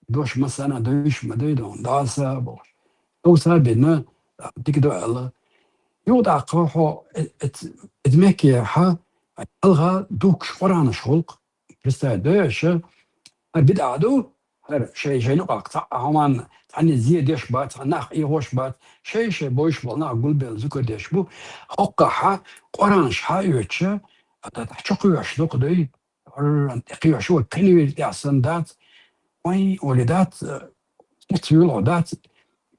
дош массарна а довзуш ма дай дона, дӀаса а бохуш. Довса а бина, а, дика ду аьлла. Юха тӀаккха хьо, э, эц-, эц Меккехьа, хьалха духкуш Къуранаш хуьлу-кх. Представь, дойша, хӀара бидӀа ду, хӀара шай-шайна юкъахь цхьа а хӀуманна, цхьанне зе деш бац, цхьа нах Ӏехош бац, шай-шай бовзуш болу нах гулбелла зукар деш бу. ХӀоккхахьа Къуранаш хьаоьцуша, ада тӀехь чу кхоьруш ду-кх дуй, хӀорран тӀе кхоьруш ву, кхин вирд тӀехь санна дац, вайн олий дац, эцвуьйлахь дац,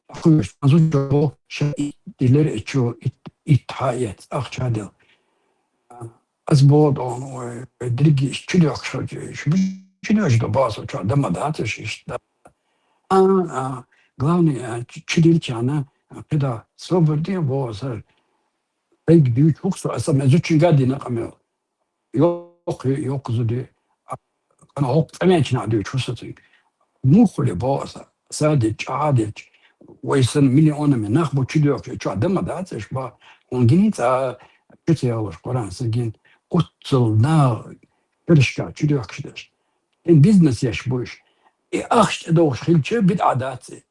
кхоьруш, зудчо ша итт дилира и чу, итт, итт хьа эц, ахча а делла. Ас боху, ой, дерриге чудоьхкуш хилча, шу чудоьжу ду боху со, чохь дан ма дац уьш иштта. А, а, главное, а, чу-, чудилчарна, а, кхидӀа собар де боху аса. Айга дуьйцу хӀух со, аса мезучуьнга а дина къамел. Йоккха, йоккха зуда. А, кхана хӀокху цӀа мечанахь дуьйцу хӀух со цуьнга. Муха хуьлу боху аса? Са дечу, чӀагӀа дечу, вай санна миллионами нах бу чудоьхкуш, чохь дан ма дац аша боху, хьуна гиний цкъа чу ца ялош Къуран са гина, оццул наха кхерашка чудоьхкуш дерш. Эн бизнес еш бу уьш. И ахча тӀедогӀуш хилча, бидӀа дац и.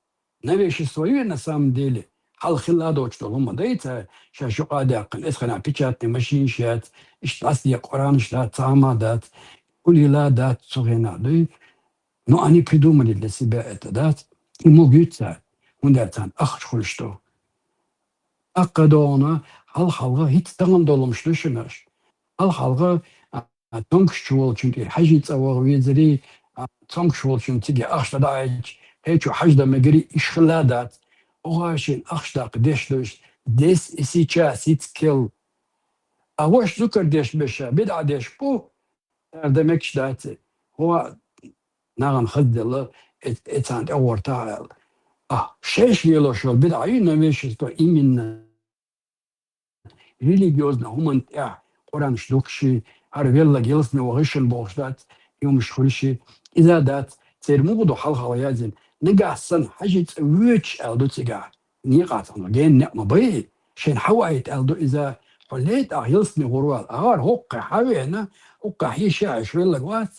Новшество ю на самом деле. Хьалха хилла доцуш долу хӀума дай ца, шаьш юкъа а даьккхина, эцхана печатный машинаш яц, иштта дӀасаде Къуранаш дац, цхьа хӀума дац, кулила дац, цу хенахь дуй. Но они придумали для себя это, да? И могут цара, хӀунда аьлча царна ахча хуьлуш ду. ТӀаккха догӀуна хьалха-хьалха хӀинца тахана долу хӀумаш ду шуна аша. Хьалха-хьалха, а, а, цомгуш чу волчун тӀе хьаьжцӀа ваха везарий, а, цомгуш волчун цига ахча дӀадаьлча, кхечо хьаьждан мегарий, иш хилла дац. Оха шен ахча даккха деш ду иштта. Здесь и сейчас, хӀинца кел. А ваша зукар деш беша, бидӀа деш бу, цара дан мегаш дац и. ХӀо, нахана хазделла, э, э, царна тӀе гӀортахьа аьлла. А, шайша лелош йолу бидӀа ю новшество именно религиозный хӀуманна тӀехь, Къуранаш духкуш, хӀара велларг ялсамане вахийша бохуш дац, и хӀумаш хуьлуш. Иза дац, церан муха ду хьалха яздина. Нагахь санна хьаьжцӀа воьдуш аьлла ду цигахь. Некъа цхьана гена некъ ма бай, шайна хьаваийта аьлла ду иза, хьо лей тӀаккха ялсамане гӀур вала. АгӀор хӀокххе хьавеана, хӀокххе хьийша Ӏаш велларг вац,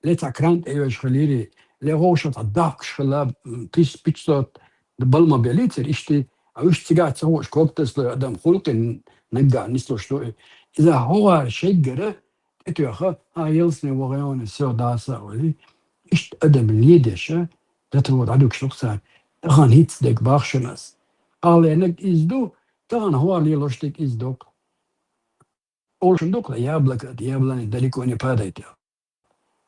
ле цхьа кран тӀе йоьжуш хилийрий, ле гӀовша цхьа дахкаш хилла, м, тысяча пятьсот балма беллий церан иштта, а уьш цигахь ца хууш ког тасалой адам, хулкъин наггахь нислуш ду и. Иза хӀогӀара шеггара тӀетоьхна, а, ялсамане ваха йогӀу, всё, даса а валий. Иштта адам ледеша, до того дӀадуьгуш ду-кх цара. Тахан хӀинцца дерг боху шуна ас. Къаленаг иза ду, тахан хӀора лелош дерг иза ду-кх. Олуш ду-кх, яблоко от яблони далеко не падает.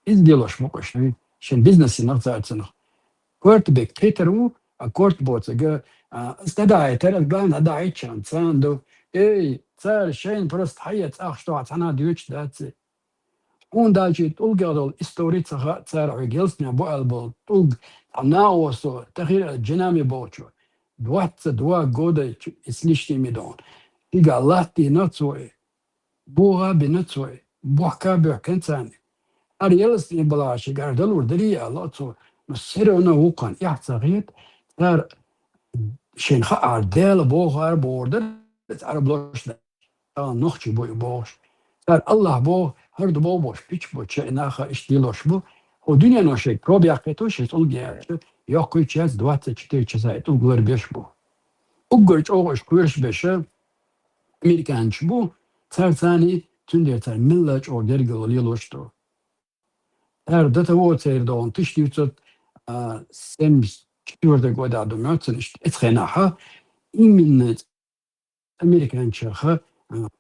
Иза лелош бу-кх уьш, шен бизнесах цара цунах. Корта бен кхетар ву, а корта боцург, а, ас дӀадахьийтар, ас главное дӀадахьийтича царна ду. Эй, цара шайна просто хьае цӀахь чу тохьа цхьанна а доьдуш дац. Хьуна даьлча и тӀулгах долу истори ца хаьа цара хьоьга ялсамане бу аьлла болу тӀулг, цхьа накъосто, тахир а джинами бохучо. Двадцать два года и с лишним дона. Шигахь латтийна цо и, богӀа а бина цо и, бохка а боьхкина царна. Ара ялсамане балахь шигара далур дарий аьлла цо, но всё равно вукхана эхь ца хета, цара шайна хаьара Дела бохура бохур дара, иза Ӏарбош дац. Тахана нохчий бу и бохуш. Цара Аллахь боху, хӀара ду боху бохуш, пича бу, ча и наха иштта лелош бу. Хьо дуьнено шайга проба яккхийта, шайн цӀулга яьлча, йоккхуьйтуш яц двадцать четыре часа и тӀулг ларбеш бу. Уггар чӀогӀа уьш кхоьруш берш американцаш бу, цара царний, цундела цара мелла а чӀогӀа гергарло лелош ду. Цара до того церан догӀу тысяча девятьсот семьдесят четвёртый годехь ду моьтту цунна иштта, оцу хенахь именно американчех, а,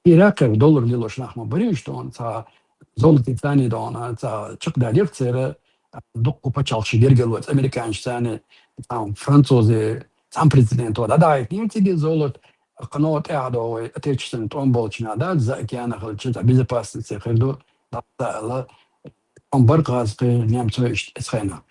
кхера-кхера доллар лелош нах ма барий уьш дона, цхьа золотий царний дона, цхьа чекхдалийра церан, а, дуккха пачхьалкхаш гергарло, американчу царний, цхьа французий, цхьана президенто дӀадахьийтинера цига золото, кхано тӀаьхьа догӀу вай Отечественный тӀом болчу наха дац, за океана хилча, цхьа безопасности хир ду, дӀа ца аьлла, тӀом бара кхузткъе немцой иштта оцу хенахь.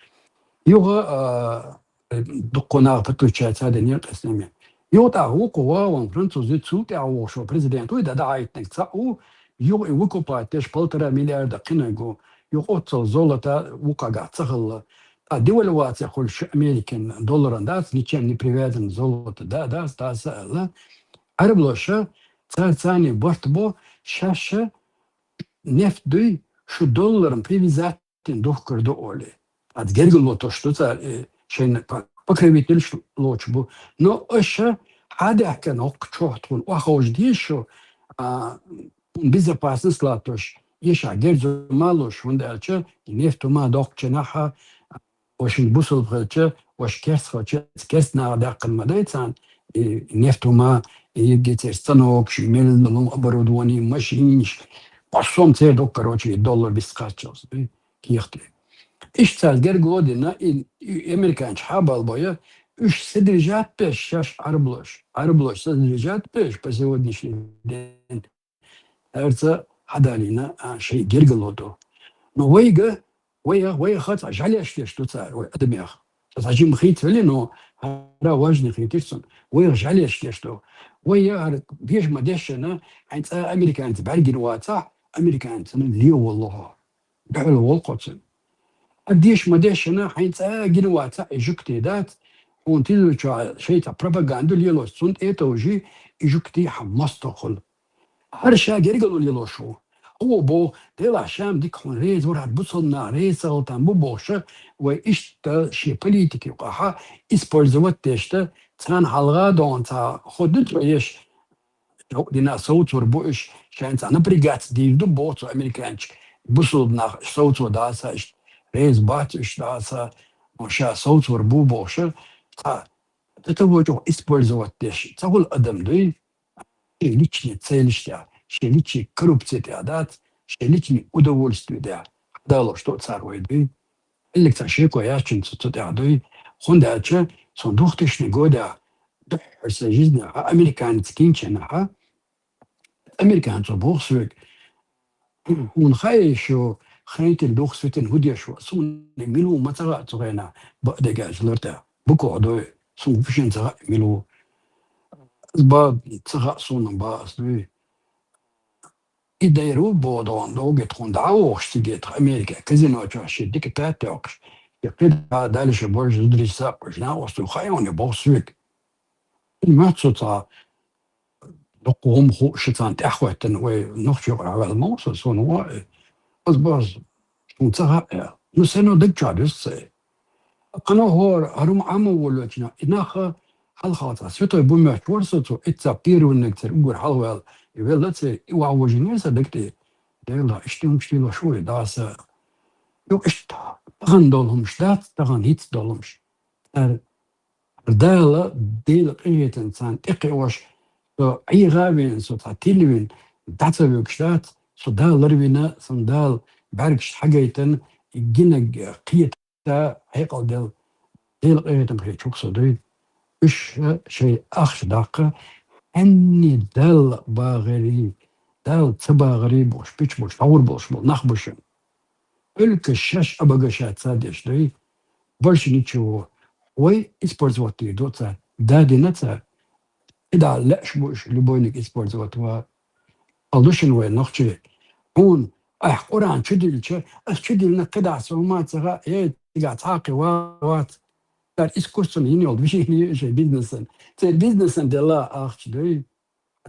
Юха, а, дуккха наха подключаться динера къаьстина. Юха тӀаккха вукху вахана французи цул тӀаьхьа вогӀуш ву президент ву, и дӀадахьийтинарг цхьаъ ву, юха и выкупать деш полтора миллиарда кхинарг ву, юха оццул золото вукхагахь ца хилла. Ткъа девальвация хуьлуш Америкин долларан дац, ничем не привязанный золото да, дац, дац аьлла. Ӏарбоша, цара царний барт бо, шаьш нефть дуй, шу долларан привязать дина духкур ду олий. Ткъа гергарло тосуш ду цара, э, шайна по-, покровительш лоцуш бу. Но аша хьан даьхкина хӀокху чохь тхуна охьаховша деза шу, а, безопасность латтош, эшахь герз ма луш, хӀунда аьлча и нефть хӀума доккхучу нахьа, а, ваша бусулба хилча, ваша керста хилча, керста наха даьккхина ма дай царна, и нефть хӀума, и гицер станокаш, мел долу оборудование, машинаш, кхо сом церан ду, короче, и доллар бисхаччалц. Кехате. Иштта цара гергарло дина, и, и американчу хьабал бойа, уьш содержать беш шаьш Ӏарбоша. Ӏарбоша содержать беш по сегодняшний день. Цара ца хьадалийна, а, шайн гергарло ду. Но вайга, вайх, вайх цхьа жӀалеш деш ду цара, вай адамех. Ца жима хийцавели, но хӀара важный хийтира цунна. Вайх жӀалеш деш ду. Вай яхар деша ма дешшана, хьайн цӀа американца бӀаьргина вацахь, американцана ле воллу хьо. Дуьхьал волу кхо цуьнан. Ткъа деша ма дешшана, хьайн цӀа гина вацахь, и жуьгти дац, хьуна тилучохь шайца пропаганду лелош, цунна тӀе а товжий, и жуьгти хьан мостагӀ хуьлу. ХӀара ша гергарло лелош ву. Хьо боху, делахь ша-м дика хьуна реза вара, хӀара бусалба нах реза ца хила там бу бохуша, вай иштта шен политика юкъахьа использовать деш дан, царна хьалха а догӀун цхьа хӀо ду цо еш, Жовхьа дина совцор бу уьш, шайн цхьа напрягаться дийр ду, боху цо американчу бусулба нах совцо даса, иштта реза бац уьш даса, но ша совцор бу бохуша, цхьа до того чӀогӀа использовать деш, ца хуьлу адам дуй, шен личный целаш тӀехь, шен личный коррупция тӀехь дац, шен личный удовольствие тӀехь, хьадалош ду цара вай дуй. Хьаллиг цхьа шеко яц шуна цу, цу тӀехь дуй, хӀунда аьлча со двухтысячный годехь дуьххьара сан жизнехь американец гинчу хенахьа, американцо боху соьга: «Хьуна хаьий шу хренитель дух светин хӀун деш ву?» Суна мила ву ма ца хаьа цу хенахь, бакъдерг аьлча, лар тӀехь. Бакъ дуй, суна вообще ца хаьа мила ву. Ас бан ца хаьа суна, бан ас дуй. И дайр ву боху догӀу, догӀу тхуна дӀа а вохуш цига тхан Америка, казино чохь шен дика паьтта йоккхуш, шен кхидӀа дали шен боржа зударий сакъуш, накъостуй хаьий хьуна боху соьга. И моьтту со цхьа дуккха хӀума хууш царна тӀаьхьахӀоьттина, вай нохчий юкъара ваьлла ма ву со, суна ван и. Ас бан ас хьуна ца хаьа аьлла. Ну, сено даг чохь дуьсу ца и. Кхана хӀора, хӀара хӀума Ӏамо воллочу нах, и нах хьалха цхьа святой бу моьттуш вара со цо, и цхьа первый наг церан уггар хьалхаваьлла, и велла церан, и вахвожийнера сан даг тӀе. Дела, иштта хӀумаш лелош ву и даса. Юкъа иштта тахана долу хӀумаш дац, тахана хӀинцца долу хӀумаш. Цара Дала Дела къинхетамца царна тӀекхиош, со ӀийгӀа а вена, со цхьа тилла вина, дӀа ца вуьгуш дац, со Дала ларвина, сан Дала бӀаьргаш хьагайтина, гинарг кхета хьекъал дел, Дела къинхетам хилча хӀух со дуй. Уьш шайн ахча даккха, хьанна Далла багӀарий, Далла ца багӀарий бохуш, пич болуш, хьагӀур болуш болу нах бу шуна. Только шаьш обогащаться деш дуй. Больше ничего. Вай использовать дийр ду цара. Да дина цара. И да лаьаш бу уьш, любойник использовать ва. Алушин вай нохчий. Хьуна, ахь Къуръан чудилча, ас чудилна кхидӀа со ма ца хаьа, эй, цигахь цхьа а кхин ва-, вац. Цара искусственно йина йолу вижини ю шайн бизнесан. Церан бизнесан делла ахча дуй.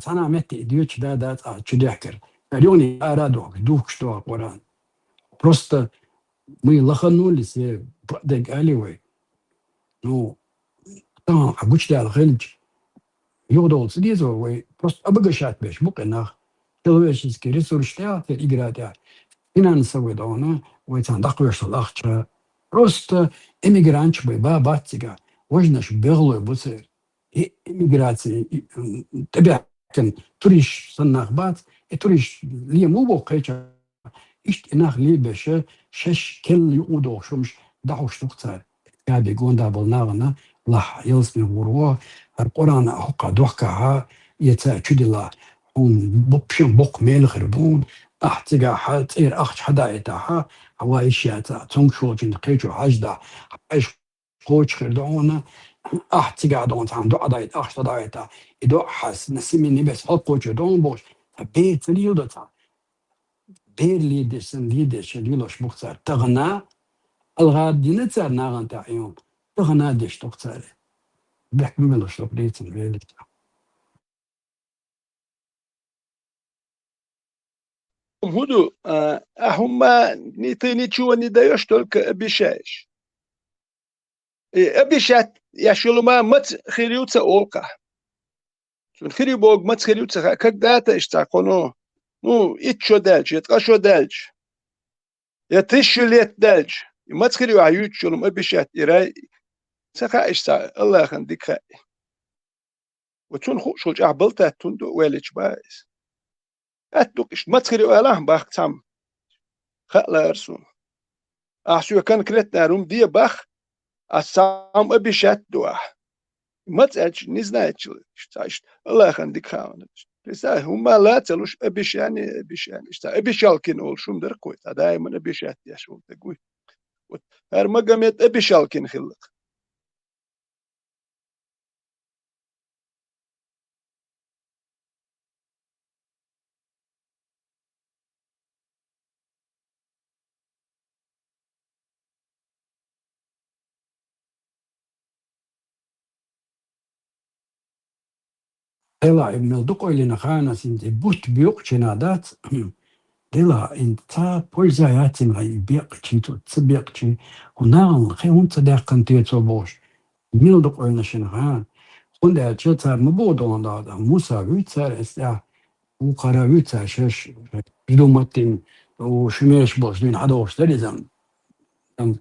Цхьана а метте и дуьйцуш да, да, цкъа чудехкира. Цара юхани ара а дохкуш, духкуш ду Къуръан. Просто мы лаханулись, э, дерг али вай. Ну, тахана хьан гучудаьлла хилча, юхадовла ца деза вай, вай просто обогащать беш бу кхин нах. Человеческий ресурс тӀехь, церан игра тӀехь, финансовый догӀна, вай царна дӀакхоьшалла ахча. Просто эмигранташ бай, ба бац цигахь, важнаш бегӀлой бу церан. И эмиграция, и, м, тӀебаьхкина туристаш санна нах бац, и туристаш ле ма бу кхеча. Иштта и нах лебеша, шаьш келла юкъа дохуш хӀумаш дӀахьуш ду-кх цара. Каби гонда болу нахана лахь ялсамане гӀур ву, хӀара Къуръан а хӀокху дохкахьа, я цара чудилла, хьуна бу-, шен боккха мел хир бу, ахь цигахьа цӀера ахча хьадаийтахьа, хьан вай йиш яцахь, цомгуш волчун кхечо хьаждахь, хьайша кхочуш хир ду хьуна, ахь цигахь дохуна цхьаьна доӀа дайта, ахча дӀадайта, и доӀа хьас, на семи небес хьалакхочур ду хьуна бохуш, цхьа бер ца леладо цхьа. Бер ледеш санна, ледеш лелош бу-кх цара. Тахана, алгӀа дина цара нахана тӀехь и хӀума, тахана деш ду-кх цара. Бехк ма белош ду-кх дийцина велича. ХӀун ду, а, ахь хӀумма ни-, ты ничего не даёшь, только обещаешь. И обещать еш йолу ма маца хир ю ца олу-кх ахь. Цунна хир ю боху маца хир ю ца хаьа, как дата иштта цхьа кхуно, ну, итт шо даьлча, я ткъа шо даьлча, я тысяча лет даьлча, и маца хир ю ахь юьйцуш йолу обещать, и рай, ца хаьа иштта цхьа Аллахана дика хаьа. Ва цунна хууш волчу ахь балтатта хӀунда ду, ваьллачу бан иза. Атта ду-кх иштта, маца хир ю алахь, бахка цхьамма. Хаа лаара суна. Ахь соьга конкретно хӀума де бах, ас цхьамма обещать ду ахь. Маца аьлча, не знаю, чу, иштта, иштта, Аллахана дика хаьа хьуна. Представь, хӀумма ла ца луш, обещание, обещание. Иштта, обещалкин олуш хӀума дара-кх вай, цхьа даиман обещать деш волу стаг вуй. Вот, хӀара Магомед обещалкин хилла-кх. Делахь, и мел дукха ойла йина ханас хӀинца и бутт боькъучу хенахь дац, делахь, хӀинца цхьа польза яц хӀинца и бекъчи, цо ца бекъчи, хӀун нахана кхин хӀунда ца даьккхина те цо бохуш, мел дукха ойла йина ханна. ХӀунда аьлча цара ма боху догӀун дагӀа, Муса вуьйцу цара эс тӀехь, вукхара вуьйцу цара шаьш, придумать дина, у, шимеш болуш дуьйна хьадогӀуш дара иза. Ам,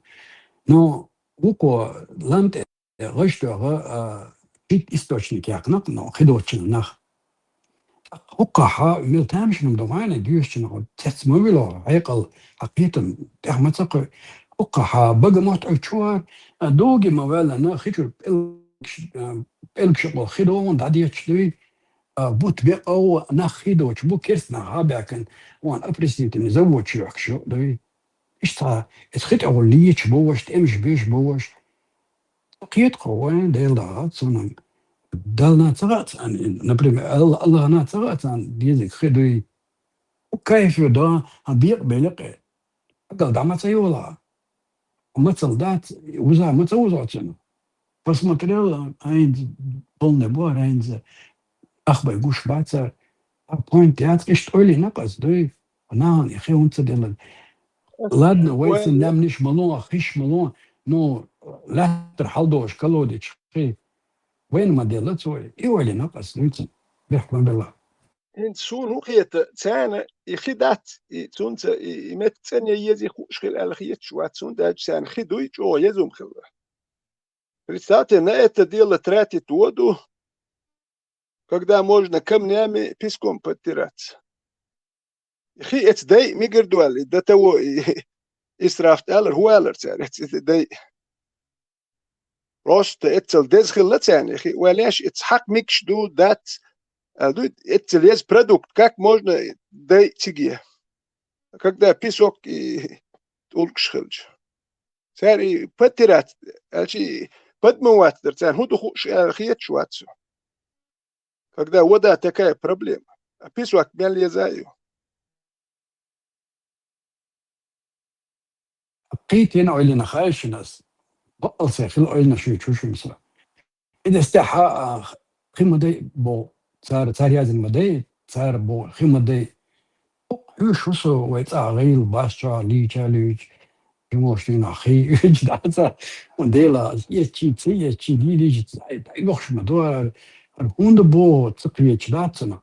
ну, вукхо лам тӀе гӀаш тоьхна, а, чит источник яьккхина-кх, ну, хи доцучу нах. ХӀокхахьа мел тамашийна ду вайна доьшучу нахана, цец ма вило, хьекъал, хьан кхетам тӀех ма ца кхуьу. ХӀокхахьа бага мотт Ӏуьттуш вара, а, дуги ма ваьллана, хи чуьра пӀелгаш, а, пӀелгаш а хи догӀун дӀадетташ дуй, а, бутт бекъа а, нах хи доцуш бу, керста нах хьа а баьхкина, вон опреснительный завод чу йохкуш ю дуй. Иштта, иза хи тӀехула леташ бу ваша, тӀемаш беш бу ваша. Кхета-кх вайн Дела дагӀа цунна. Далла ца хаьа царна, например, Алла-, Аллахьна ца хаьа царна дезиг хи дуй. Хьо кайф ю да, хьан бекъа белла-кх. Хьагал дӀа ма ца йолахь. Мацалла дац, вуза ма ца вузо цунна. Посмотрел, хӀинца полный бу, хӀинца ах бай гуш бацара. А point яц, иштта ойла йина-кх ас дуй. Нахана и хи хӀунда ца делла. Ладно, вай сан немниш ма ло, хиш ма ло, ну, лаьттара хьалдолуш колодечу хи. Вайна ма делла цо, и ойла йина-кх ас дуьйцу. Бехк ма белла. ХӀинца суна хӀун хета, царна и хи дац, и цунца и, и меттиг цӀена ян еза хууш хила аьлла хеташ вац, хӀунда аьлча царна хи дуй, чӀогӀа еза хӀума хилла. Представьте, на это дело тратит воду, когда можно камнями, песком подтираться. Хи эц дай мигар дуали, до того и исраф алар, хуалар цар, эц дай. Просто эцел дез хилла царни, хи валеш эц хак микш ду, дац, а ду эцел ез продукт, как можно дай циге, когда песок и улкш хилч. Цар и подтирать, ачи подмывать дар цар, худу хуш хиет швацу. Когда вода такая проблема. А песок мел езаю. Кхетина ойлина хайшинас. Бакъал се хил ойлина шуй чушумса. Иде стаха хима дай бо цар цар язин ма дай, цар бо хима дай. Ху шусо вай ца гил бас ча ли ча лич. Жумош ни на хи ич да ца. Дела ес чи ци ес чи ли лич. Ай тай гохш ма дуар. Ар хунда бо ци квеч да цана.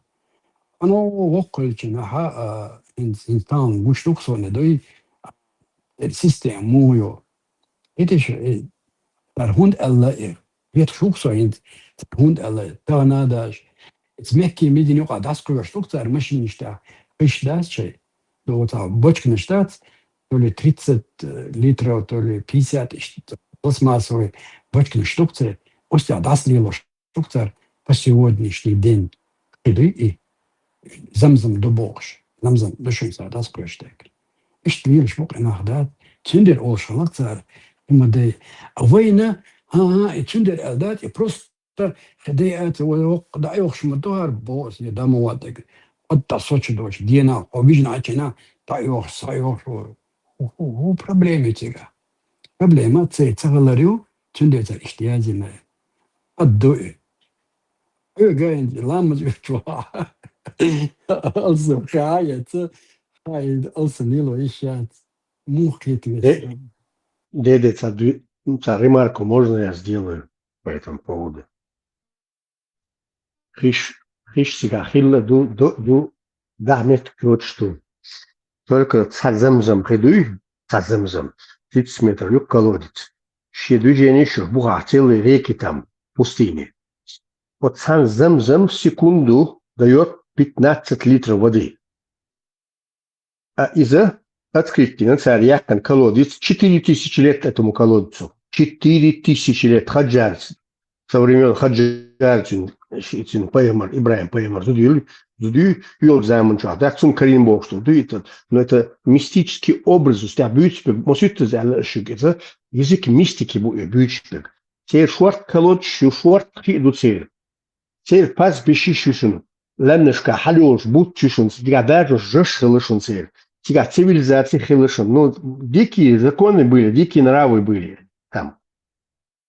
Ано воккъалчи наха инстан гуштук соне дой система муё. Итиш тархунд алла ир. Ет шук со инт тархунд алла тагнадаш. Эц мекки мидин юка дас куга штук цар машиништа. Хыш дас чай. До вот бочка наштац. То ли тридцать литров, то ли пятьдесят пластмассовый бочка наштук цар. Остя дас лилош. Шук цар по сегодняшний день хиды и замзам до бокш, замзам до шуй цар дас квештек. Ишт вилш бок инах дат, цундер олш халак цар, има дей, а война, ха-ха, и цундер алдат, и просто хиды ат, вой ок, да йох шма дохар бос, и дама ватек. Отта сочи доч, дена, обижна ачена, та йох, са йох, у проблеми тига. Проблема, цей цагаларю, цундер цар ишт язина. Аддуи. Ой, гайн, ламаз ю чуа. Алсу хая, ца, хай, алсу нило ищац. Мух хет вес. Деде, ца, ду- ца ремарку можно я сделаю по этому поводу? Хиш, хиш сига хилла ду, ду, ду, да мет кёчту. Только ца замзам хедуй, ца замзам. Тридцать метров юк колодец. Ще движение ещё буха, целые реки там, пустыни. Вот сан замзам в секунду дает пятнадцать литров воды. А из-за открытки на царь яхтан колодец, четыре тысячи лет этому колодцу. Четыре тысячи лет хаджарц. Со времен хаджарцин, шицин пайгамбар, Ибраим пайгамбар, зудюй, зудюй, юл заман чуа. Так сун карин бог, что дуй это. Но это мистический образ, у тебя бюйчпек, мосит ты за шук, это язык мистики бу бюйчпек. Цер шуарт колодец, шу шуарт хи ду цер. Цер пас биши шушун. Лемнешка халюш, бут шушун, сига даже жеш хилышун цер. Сига цивилизация хилышун. Ну, дикие законы были, дикие нравы были там.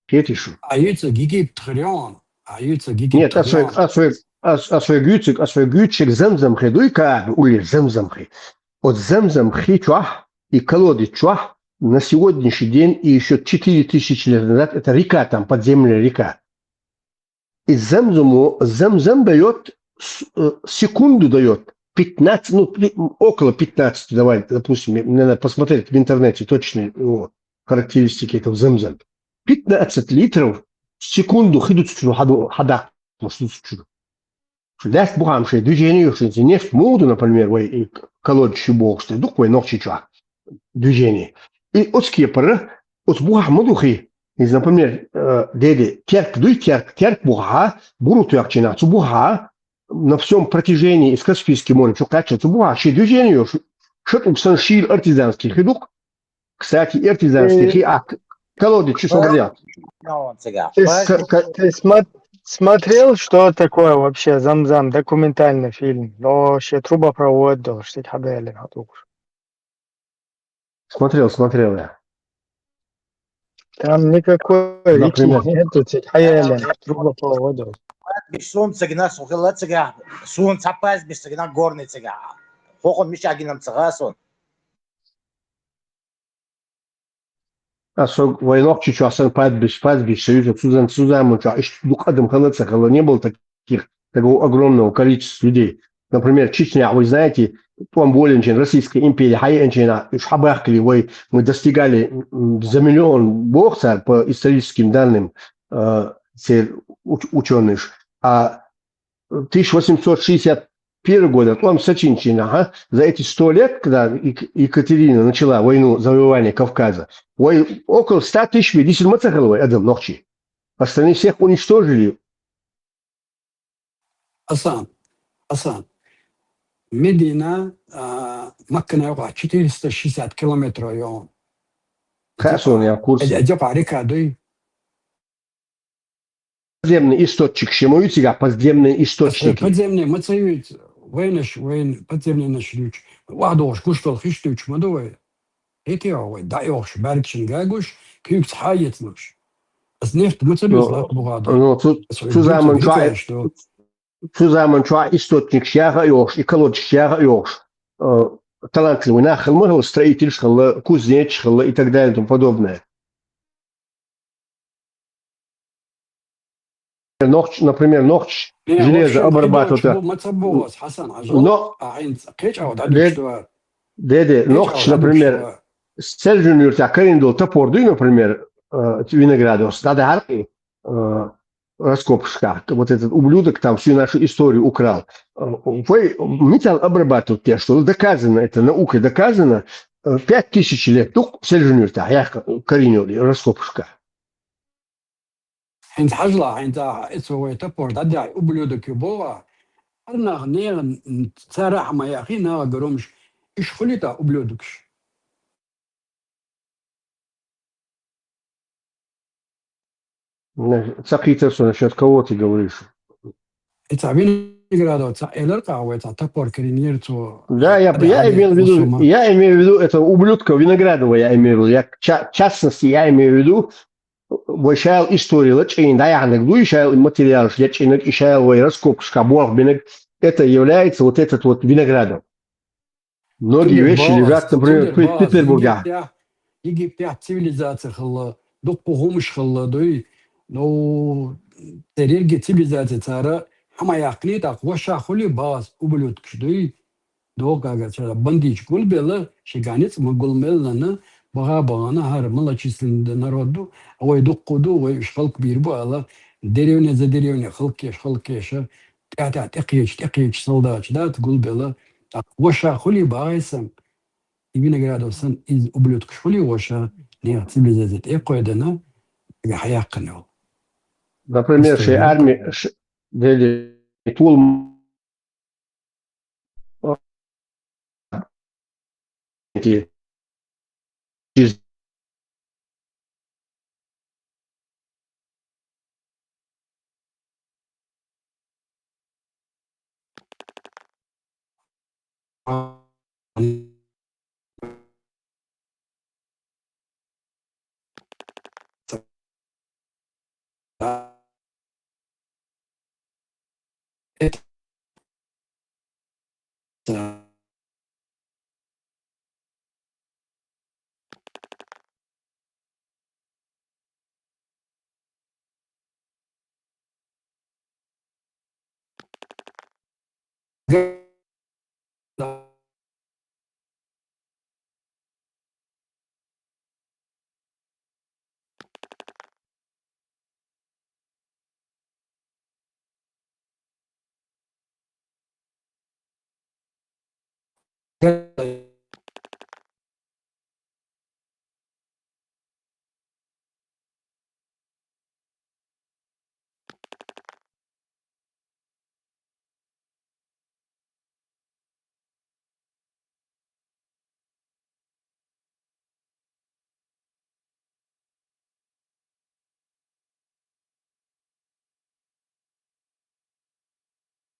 Кетишу. А яйца гиги тхрён. А яйца гиги Нет, а свой, а свой, а, а свой гюцик, а свой гючик замзам хи, дуй ка, ули замзам хи. Вот замзам хи чуах, и колодец чуах, на сегодняшний день, и еще четыре тысячи лет назад, это река, там подземная река. И замзаму, замзам дает, с- э, секунду дает, пятнадцать, ну, при- около пятнадцати, давай, допустим, мне надо посмотреть в интернете точные его характеристики этого замзам. Пятнадцать литров в секунду хидуцучу хаду хадак мусуцучу. Ляст бухам ше движение юшин нефть моду, например, вай колодчи боксте, дук вай нохчи чуа движение. И оцки пара, оц бухам мадухи, из, например, э, деде, терк, дуй терк, терк буха, буру туякчина, цу буха, на всем протяжении из Каспийского моря, чукача, цу буха, ши движение, шат уксан шир артизанский хидук. Кстати, артизанский Э, хи, а, к- колодец, что Э, смотрел? Ты, с- ка- ты смо- смотрел, что такое вообще Замзам, документальный фильм? Но вообще трубопровод должен сеть хабели хатук. Смотрел, смотрел я. Там никакой речи Например? Нету, сеть хаяли, трубопровод должен. Бишун цыгна сухила цыга, сун цапаз бишцыгна горный цыга. Хохон миша гинам цыга сун. А со войнок чичо асан падбиш, падбиш, союз, Сузан, Сузан, муча, иш дук адам хала цахала, не было таких, такого огромного количества людей. Например, Чечня, вы знаете, тӀом болийначийн Российская империя хьаеанчийнахь уьш хьабаккхале вай, мы достигали, м, за миллион боху цара по историческим данным, э, церан уч-, учёныш. А тысяча восемьсот шестьдесят первого года тӀом сачийначийнахь, а, за эти сто лет, когда Ек-, Екатерина начала войну завоевания Кавказа, вай около ста тысяч вай дисина ма ца хилла вай адам нохчий. Остальные всех уничтожили. Асан, Асан. Медина, а, Маккана юкъахь четыреста шестьдесят километров ю. Хаьа суна, я в курсе. Эд-, эд юкъахь река дуй? Подземный источник, шен ма ю цигахь подземный источник. Подземный ма ца юьйцу, вайнаш, вайн подземныйнаш юьйцу. Вахдохуш гуш долу хиш дуьйцуш ма ду вай. ХӀетий вай, дӀаоьхуш, баьргашна гагуш, куьйгаца хьаэцалуш. Ас нефть ма ца беза лакха бухахь ду. Ну, цу, ас цу заман чохь, цу заман чохь источникаш яха а йохуш, и колодчикаш яха а йохуш, э, талантливый нах хилла ма хилла, строительш хилла, кузнечш хилла и так далее и тому подобное. Нохч, например, нохч железо обрабатывать. Ма ца боху ас, Хьасан, хьажал, но а хьайна кхечӀагӀа дӀадуьгуш ду. Де, де, нохч, например, Сельжун-Юьртахь карийна долу топор дуй, например, э, Виноградовс, дӀадахьара, э, раскопкашкахь, вот этот ублюдок там всю нашу историю украл. Э, вай металл обрабатывать деш долу, доказано, это наукой доказано, э, пять тысяч лет ду-кх Сельжун-Юьртахь яхка карийна йолу раскопкашкахь. ХӀинца хьажал, хӀинца ахьа эцо вай тапор дӀадаьхьа ублюдок ю боху, хӀара нах нехан цара а хьан ма яххий, наха гур хӀумаш, уьш хуьлий тӀаккха ублюдокаш? Ца кхийцар со, насчёт кого ты говоришь? И цхьа Виноградов цхьа элар къахьа вай, цхьа тапор карийнера цо. Да, я, я имел в виду, я имею в виду этого ублюдка Виноградова, я имею в виду. Я, в ча-, в частности, я имею в виду, вай шайла история лачкъийна дӀаяхьнарг дуй, шайла материалаш лачкъийнарг, и шайла вай раскопкашкахь болх бинарг, это является вот этот вот Виноградов. Многие вещи лежат, например, в Петербурге. Египтехь, Египтехь цивилизация хилла, дуккха хӀумаш хилла дуй. Ну, церан ерриге цивилизация цара хьан ма яьккхиний, тӀаккха вайша хуьлий баха ас ублюдкаш дуй. Доггагар цара бандиташ гулбелла, ши ганиц ма гулмеллана, баха а бахана, хӀара малочисленный народ ду, а вай дуккха ду, вай уьш халкъ бийр бу ала, деревня за деревня халкъ еш, халкъ еша, тӀаьхьа-тӀаьхьа тӀекхеча, тӀекхеча солдаташ дац гулбелла, тӀаккха вайша хуьлий баха ас, и Виноградов санна, иза ублюдкаш хуьлий вайша, нехан цивилизация тӀе а кхойдана, цига хьаяьккхина йолу. Например, шайн арми, ш-, дели, тул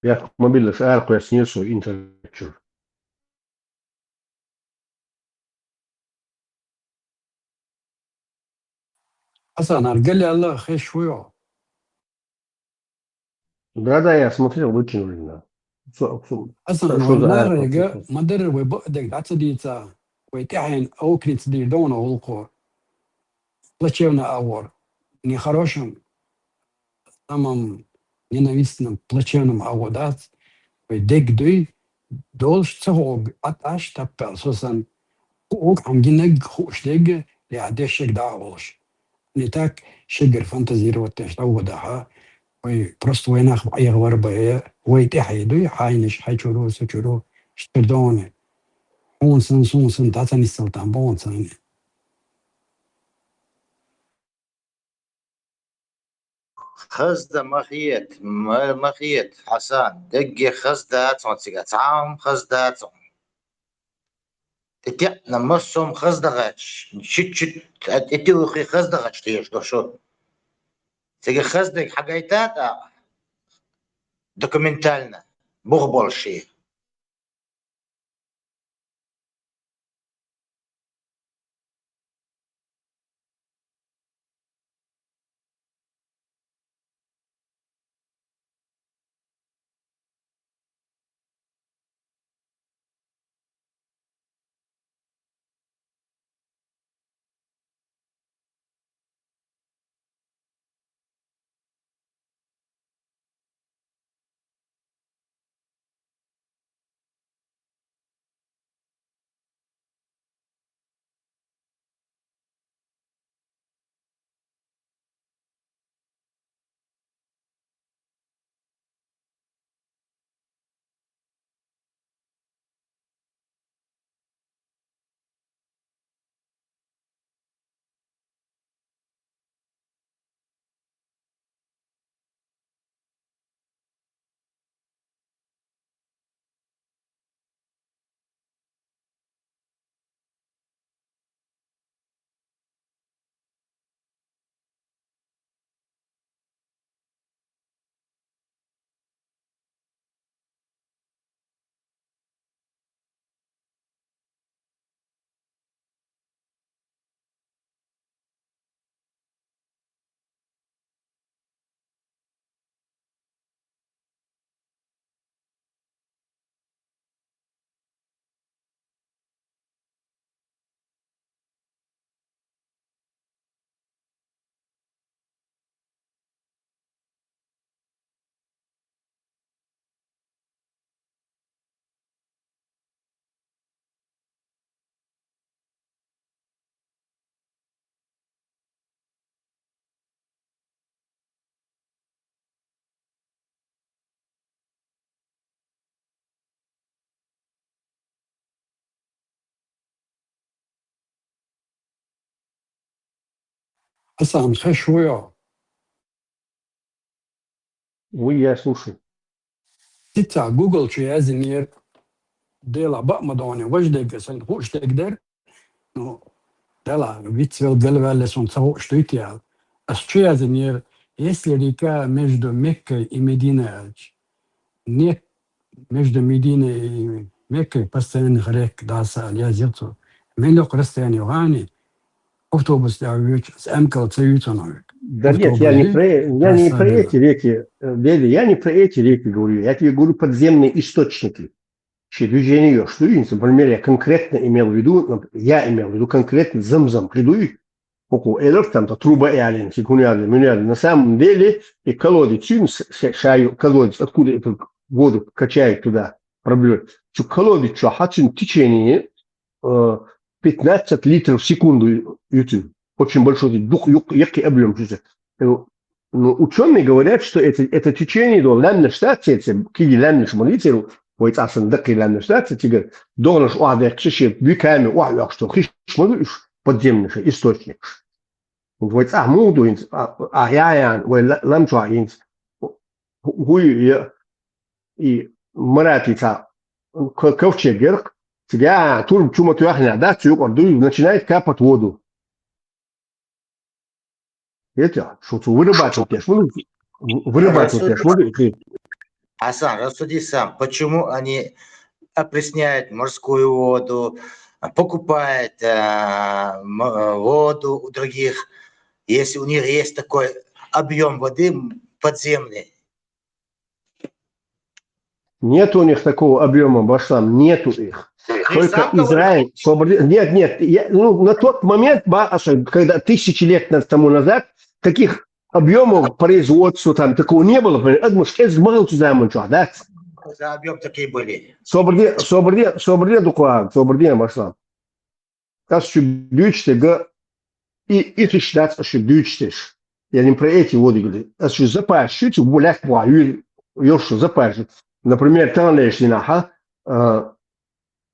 Яккха мобилаш аракхоьссинера со интернет чуьра. Аса нара галлала хезаш ву йо? Да, да, я смотрел, выкинули на. Со-, со-, Аса со-, нара ма дарра вай бакъдерг дӀа ца дийца, вай тӀаьхьенна аукница дийр ду вайна гӀуллакхо. Плачевно агӀор. Нехорошим, самым ненавистным, плачевным агӀо дац. Вай дег дуй, долаш ца ховг, Ӏа тӀаш таппел, со сан ху-, хӀама гинаг, хууш дег, я дешег да волаш. Не так, шигар фантазировать деш, да, вода, ха. Ой, просто войнах айгъ вар бая, вой тӀехье дуй, хайнаш, хай чуру, су чуру, штырдоне. Хун сан, сун сан, да ца нисал там, бон сан. Хазда ма хет, ма, ма хет, Хьасан, дегге хазда цун цига, цхьам хазда цун. Тетя, на массом хаздагъач, чуть-чуть, а, тетя ухи хаздагъач, тиеш дошу. Цига хаздаг хьагайтата документально, бух болши. Хьасан, хьо шу вуй? Вуй, я слушаю. Цхьацца Google чу язъяьр, Дела бакъ ма догӀанде, важа дег, сан хууш дег дар. Ну, Дела, вицвел галваьлла сона ца хууш дуй те аьлла. Аз чу язъяьр, если река между Меккой и Мединой, нет, между Мединой и Меккой постоянных рек, да, са, я зерцу. Мелок расстояние гани, автобус я вьюч, с М К Л Ц вьюч, оно. Да нет, я не про, я не про эти реки, э, Дели, я не про эти реки говорю, я тебе говорю подземные источники. Вообще движение её, что единственное, например, я конкретно имел в виду, нап-, я имел в виду конкретно Замзам, приду и около Эльф, там-то труба и ален, секунд, на самом деле и колодец, ин с-, с-, шаю, колодец, откуда эту воду качают туда, проблема. Чу колодец, чу хачен течение, э, пятнадцать литров в секунду ютин. Очень большой, дух, юк-, який объём, чу. Э, Ну, учёные говорят, что это, это течение до лямна штатсеце, киги лямна шмалицеру, вай цасан даккхи лямна штатсеце, тигар, догнаш уа векши, виками уа векши, хиш шмалу иш подземный источник. Вай цах муду инц, а, а, я, я, вай ла-, ламчуа инц. Гу-, гуй, я, и Марати ца, к-, ковчег герк, тига, турб чума туяхня, да, цу юкъар дуй, начинает капать воду. Это, что ты вырабатываешь, ну, в-, вырабатываешь, ну, и ты Хасан, рассуди сам, почему они опресняют морскую воду, покупают, э, м-, э, воду у других, если у них есть такой объём воды подземный? Нет у них такого объёма, Башлам, нету их. Только Израиль, Кабардин-, нет, нет, я, ну, на тот момент, ба, особенно, когда тысячи лет на-, тому назад, таких объёмов производства там такого не было, понимаешь? Потому что это мало туда, да? За объём такие были. Собрде, собрде, собрде дукха, собрде, Марслан. Аз шуга дуйча дерг, и, и хиш дац аз шуга дуйчдеш. Я не про эти водигли. Аз шуга запаш, шуга бу лаьтта бу юр, йош запаш. Например, тахан дийнахьа, а,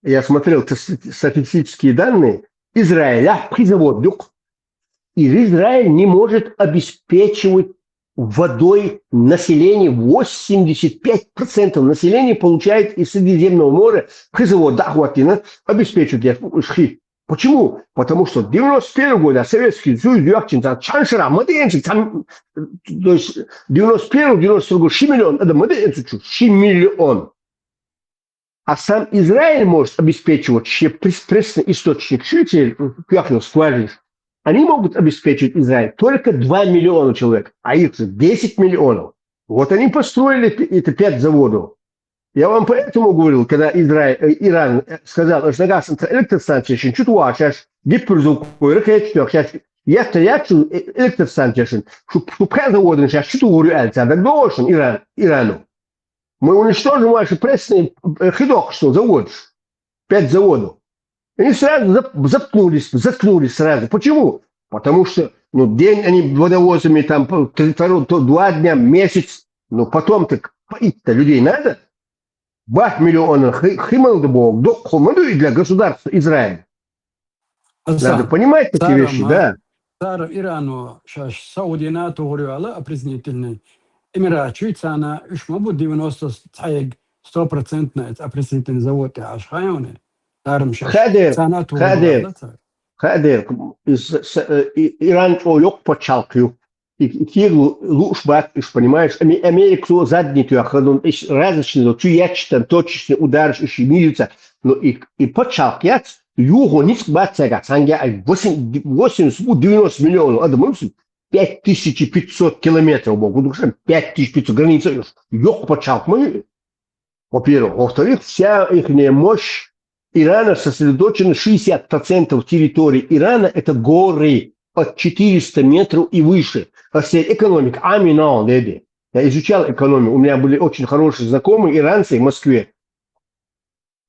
я смотрел т-, статистические данные, Израиль, а, пхи завод юкъ. И Израиль не может обеспечивать водой население, восемьдесят пять процентов населения получает из Средиземного моря, пхи завод дӀахӀоттийна, обеспечивает я хи. Почему? Потому что девяносто первого года Советский Союз йоьхнача цхьан шера ма деанча, там, то есть девяносто первого, девяносто второго года ши миллион, это ма деанча, ши миллион. А сам Израиль может обеспечивать, ши прес-, пресный источник, ши те кухню скважины. Они могут обеспечивать Израиль только два миллиона человек, а их же десять миллионов. Вот они построили п-, это пять заводов. Я вам поэтому говорил, когда Израиль, э, Иран, э, сказал, что газ электростанция шин чуть вачаш, гиперзвуковой ракет, что сейчас я стоят электростанция шин, что, что пять заводов сейчас чуть урю альца, так должен Иран, Ирану. Мы уничтожим ваши пресные, э, хидок, что заводишь. Пять заводов. И они сразу зап-, запнулись, заткнулись сразу. Почему? Потому что, ну, день они водовозами там, по-, три, второй, то, два дня, месяц, ну, потом так поить-то людей надо. Два миллиона хи-, химал да бог, док хумаду и для государства Израиль. Надо понимать такие вещи, да. Цар Ирану шаш Саудина тугъур яла опреснительный. Эмират чуй цана уж ма бу девяносто цхьаег, сто процентный опреснительный завод я аш хайоне. Дарам шаш. Хадер, Цана тугъур хадер. Яла цар. Хадер, из-, с-, э, и-, Иран чӀо йокъ пачхьалкх ю. И, и кег лу-, луш бац уж, понимаешь? Ами-, Америка цо задний тюхха, ну, иш разочный, ну, чу ячтан, точечный ударш, иш милица. Ну, и, и пачхьалкх яц, юхо ницкъ бац цага, цанга ай восемь, восемьдесят, девяносто миллионов, адам мусу, пять тысяч пятьсот километров, богу, душа, пять тысяч пятьсот граница, йокъ пачхьалкх ма ю. Во-первых. Во-вторых, вся ихняя мощь Ирана сосредоточена, шестьдесят процентов территории Ирана — это горы от четыреста метров и выше. А вся экономика, аминал, деди. Я изучал экономию, у меня были очень хорошие знакомые иранцы в Москве,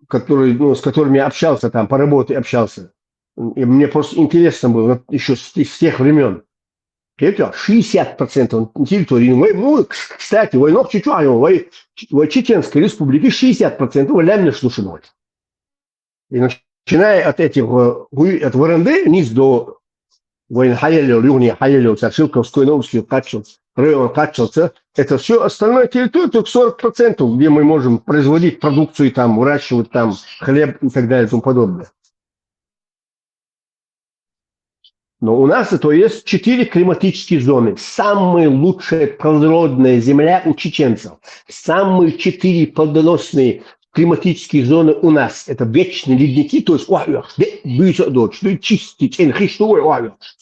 которые, ну, с которыми я общался там, по работе общался. И мне просто интересно было, вот, еще с, с тех времен. Это шестьдесят процентов территории. Вай, ну, к-, кстати, вай нохчий чу, вай, вай Чеченской Республики шестьдесят процентов вай лямнеш лушин вай. И начиная от этих, э, хуй-, от Варанды вниз до вай хьаялел, югни хьаялел, цар Шелковской, Наурский качал, район качался, это все остальная территория, только сорок процентов, где мы можем производить продукцию, там, выращивать там хлеб и так далее и тому подобное. Но у нас зато есть четыре климатические зоны. Самая лучшая плодородная земля у чеченцев. Самые четыре плодоносные климатические зоны у нас. Это вечные ледники, то есть уахьвехш. Де, дуйца дочь, дуй чистый, чен хиш, что уахьвехш.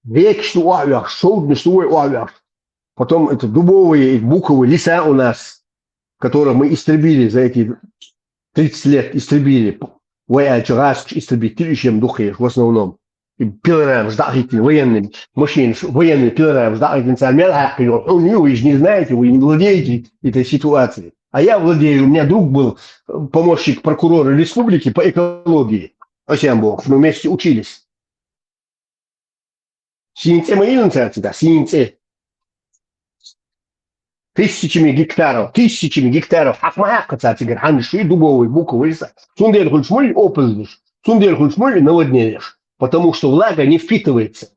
Рекш, что уахьвехш, шоудни, что уахьвехш. Потом это дубовые и буковые леса у нас, которых мы истребили за эти тридцать лет, истребили. Вай ача газ истребить, тиришем духеш в основном. И пилорам ждахитин, военный машин, ш-, военный пилорам ждахитин, цар мел хаккио, вы же не знаете, вы не владеете этой ситуацией. А я владею, у меня друг был, э, помощник прокурора республики по экологии. Осян Бог, мы вместе учились. Синце мы илин царцыда, синце. Тысячами гектаров, тысячами гектаров. Хакма хакка царцыгар, ханши дубовый, буковый леса. Сундер хульшмуль опылдыш, сундер хульшмуль наводнениеш. Потому что влага не впитывается.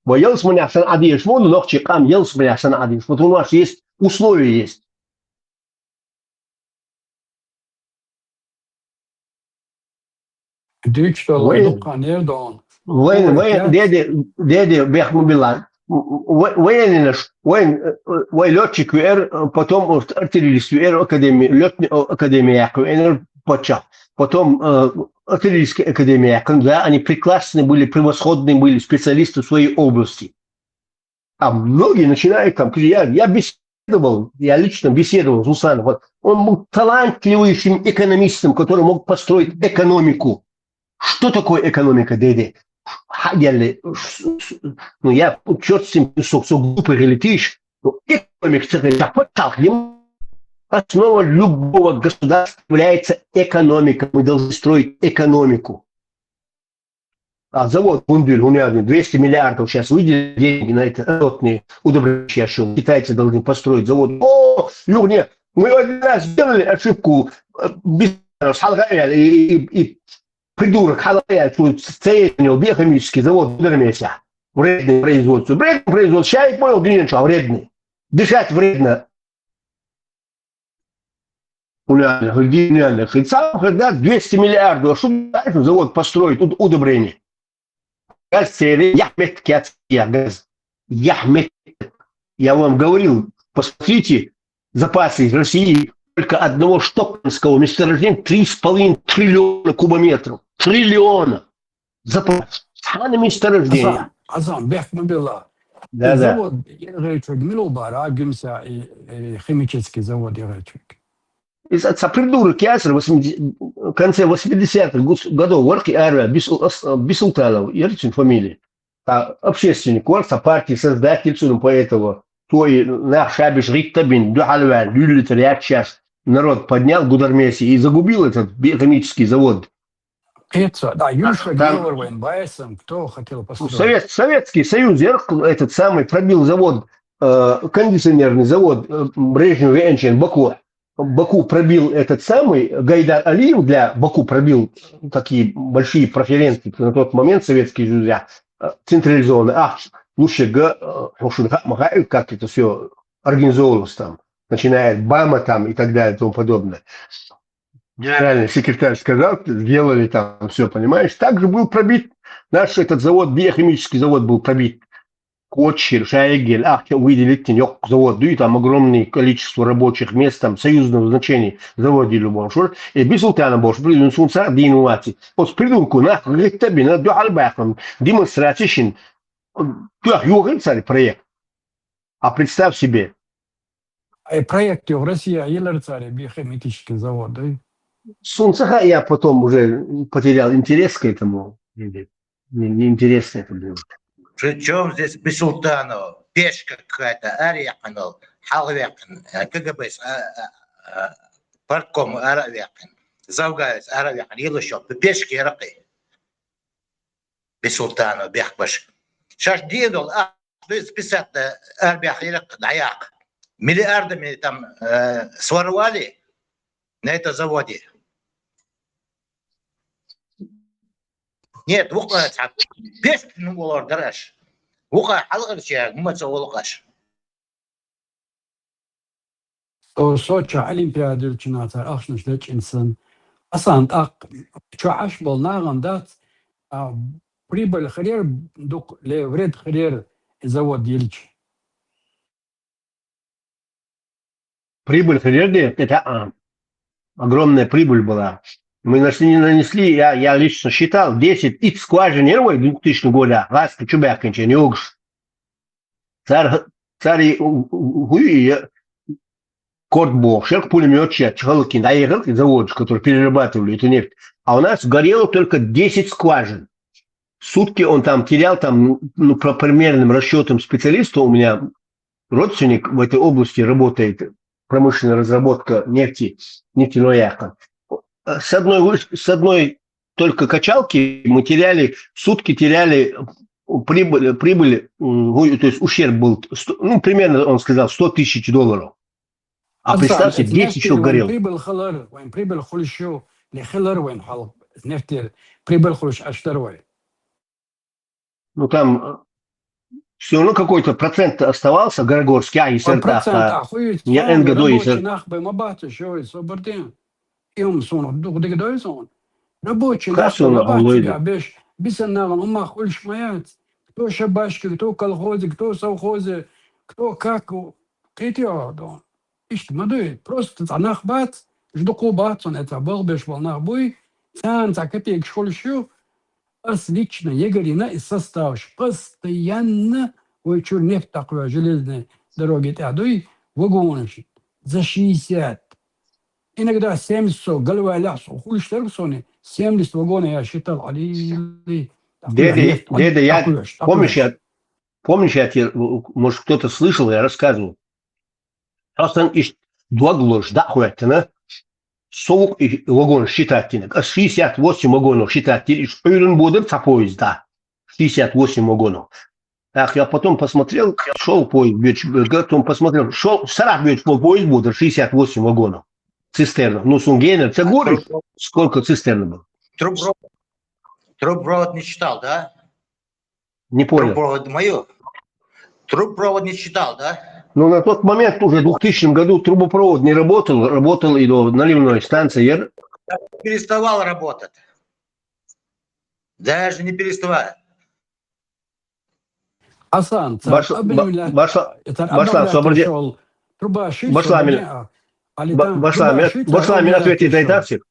Ва ялсманаьхсан адеш, вон нохчи къам ялсманаьхсан адеш. Вот у нас есть условия есть. Дичтала Вай. Дукъан ердон. Вай, Ой, вай, я- деде, деде, бехму билан. Вай, вай, наш, вай, э, вай лётчик вер, э, потом вот артиллерист вер, академия, лётный, э, академия вер, пача. Потом, э, артиллерийская академия, да, они прекрасные были, превосходные были специалисты в своей области. А многие начинают там, я, я беседовал, я лично беседовал с Усановым. Вот он был талантливейшим экономистом, который мог построить экономику. Что такое экономика, деде? хьаделли, ну, я, чёрт с ним, со, со глупый или ты, ну, экономика, цехи, да, пачалх, основа любого государства является экономика. Мы должны строить экономику. А завод Гундуль, у него двести миллиардов сейчас выделили деньги на это азотные удобрения, что китайцы должны построить завод. О, ну не, мы один раз сделали ошибку, э, без, с Халгаевым и, и, и придурок Халгаев, что стоит у него биохимический завод в Гудермесе. Вредный производство. Вредный производство. Сейчас я понял, где он, что вредный. Дышать вредно. Уляна, Георгиевна, и сам, когда двести миллиардов, что дальше завод построит, уд- удобрение. Газ цели, я метки от я газ. Я метки. Я вам говорил, посмотрите, запасы России только одного штокманского месторождения три с половиной триллиона кубометров. Триллиона. Запас. Цхьана месторождение. Азам, Азам, бехк ма билла. Да, да. Завод ергъечуг мила бара, гимса и, и химический завод ергъечуг. Из отца придурок ясер, восьмидесятых, в конце восьмидесятых гус- годов варки арва, Бису-, ас- Бисултанов, Ярцин фамилия. А общественник варса, партии создатель, судом по этого. То и нах шабиш ритта бин, духалван, люллитер ячаш. Народ поднял Гудермесе и загубил этот биохимический завод. Кецо, да, Юша Там Гилвер вайн Байсом, кто хотел построить? Совет, Советский Союз, я этот самый пробил завод, э, кондиционерный завод, э, Брежнев Венчин, Баку. Баку пробил этот самый Гайдар Алиев, для Баку пробил такие большие преференции на тот момент Советский Союз, э, централизованный. А, лучше га, э, Хошин Ха-, Махаев, как это все организовывалось там, начиная от БАМа там и так далее и тому подобное. Генеральный секретарь сказал, сделали там все, понимаешь. Также был пробит наш этот завод, биохимический завод был пробит. Кочир, Шайгель, ах, выделить не завод, и там огромное количество рабочих мест, там союзного значения заводе любом шур. И Бисултана Бош, блин, сунца динувати. Вот с придурку, нах, говорит, тебе, на духаль бахам, демонстрацишин, трёх югын царь проект. А представь себе, Э, проект в России, а елер царь, биохимический завод, да? Солнцеха я потом уже потерял интерес к этому. Не, не интересно это было. Причём здесь Бисултанов? Пешка какая-то, аряканал, халвякан, э, КГБ, а, а, а, партком аравякан, завгаец аравякан, еле ещё, пешки ракы. Бисултанов, бехбаш. Шаш дедол, а, списать, э, арбях ирак, даяк. Миллиардами там, э, своровали на этом заводе. Нет, вука цап. Беш ну олар дараш. Вука халгар че, мума цо олгаш. Со-, Сочи Олимпиада ючинацар ахшнаш лечинсан. Асан так, чо аш бол наган дац, а, прибыль хрер дук ле вред хрер завод елч. Прибыль хрер де, это, а, огромная прибыль была. Мы нашли, нанесли, я, я лично считал, десять икс скважин первой двухтысячного года, газ чубякинчен, югш. Цар, цар и, у, у, у, и, э, корт бохшер, пулемётчик, чхалкин, да, и заводчик, который перерабатывали эту нефть. А у нас горело только десять скважин. В сутки он там терял, там, ну, по примерным расчётам специалиста, у меня родственник в этой области работает, промышленная разработка нефти, нефтяной яхта. С одной, выш- с одной только качалки мы теряли, в сутки теряли прибыль, прибыль, м, то есть ущерб был, сто- ну, примерно, он сказал, сто тысяч долларов. А представьте, десять ещё горел. Прибыль халар, вайн прибыль хулшу, не халар вайн хал, нефть, прибыль хулш аштар вай. Ну, там, э, всё равно какой-то процент оставался, Горогорский, а, и процент, а, хуй, я Н Г Д, и рабочий нах бы ма бахты, шо, и собрдин. Им сон, дух дик дой сон. Рабочий нах бы ма бахты, я беш, бисан наган, ума хулш маяц. Кто шабашки, кто колхозе, кто совхозе, кто как, кити, а, да. Ишт ма дуй, просто цӀа нах бац, ждукъу бац, он это балбеш вал нах буй, цан цӀа копейк школы шу, ас лично егорина и составш постоянно вай чур нефть такой железной дороги тӀа дуй, вагонаш за шестьдесят. Иногда семьдесят со, голова ляхсо, хулиштер сони, семьдесят вагона я считал, али, Деда, деда, я, помнишь, я, помнишь, я тебе, может, кто-то слышал, я рассказывал. Хьо санна иштта дог лозуш дӀа а хӀоьттина, со ву-кх и вагон считать динарг. Ас шестьдесят восемь вагонов считать дира, иштта Ӏуьйранна бодара цхьа поезд дӀа. Шестьдесят восемь вагонов. Так, я потом посмотрел, шел поезд, потом посмотрел, шел, сарахь боьдуш болу поезд бодара шестьдесят восемь вагонов. Цистерна. Ну, суна генара ца гура, сколько цистерна было. Трубопровод, трубопровод не читал, да? Не понял. Трубопровод мою? Трубопровод не читал, да? Ну, на тот момент, уже в двухтысячном году, трубопровод не работал, работал и до наливной станции. Я переставал работать. Даже не переставал. Хьасан, цара Башла-, къабилла ба-, башла-, цара башла, обновлять собар де. Йолу труба шуьйца Башла, собар мин-, де, а, али ба-, тан башла, труба мин-, шуьйца башла, мин обновлять ответить йолу. Дайтарсик?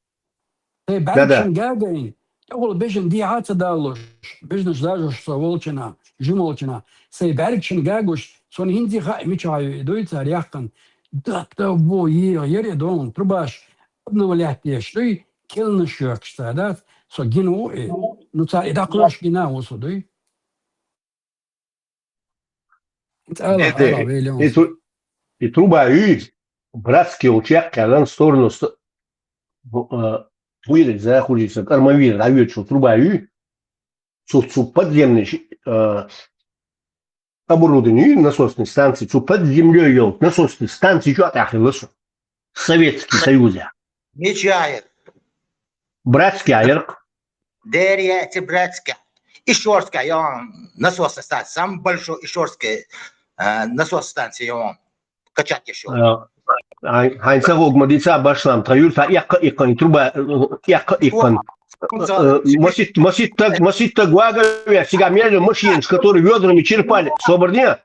Тхайн баьрчанна гагайна, тӀехула бежан дехьа а ца далош, бежанаш дажош со волчина, жима волчина, сайн баьрчанна гагуш, суна хӀинца хаьа мичахь ю и дуй цара яьккхина. Датта во еха яра и догӀна трубаш обновлять деш дуй, кхелнаш йоьккхуш цара дац, со гина ву и. Ну, цара и дӀакхоьхьуш гина а ву со дуй. ХӀинца ала, Деде, ала, вай леон. И тру-, и труба юй, Братский йолчу яккхаьллан сторону с-, бу-, а, вуйриг, за хуьлийца, Армавир, дӀавоьдучу труба юй, цу, цу подземный ши-, а, оборудование юй, насосный станции, цу под землёй йолчу насосный станции чохь тӀехь хилла со. Советский Союзехь. Мичахь яра? Братский яра-кх. Дерья эти братская. Ишорская, я вам насосная станция. Самая большая Ишорская, э, насосная станция, я вам качать ещё. Э, хьайн, хьайн ца хӀуг ма дийца, башлам, тхан юьртахь эккха а иккхана труба, э, эккха а иккхана. Э, маситта, маситтаг, маситтаг вага веш, цигахь мел йолу машинаш, которые вёдрами черпали, собар де.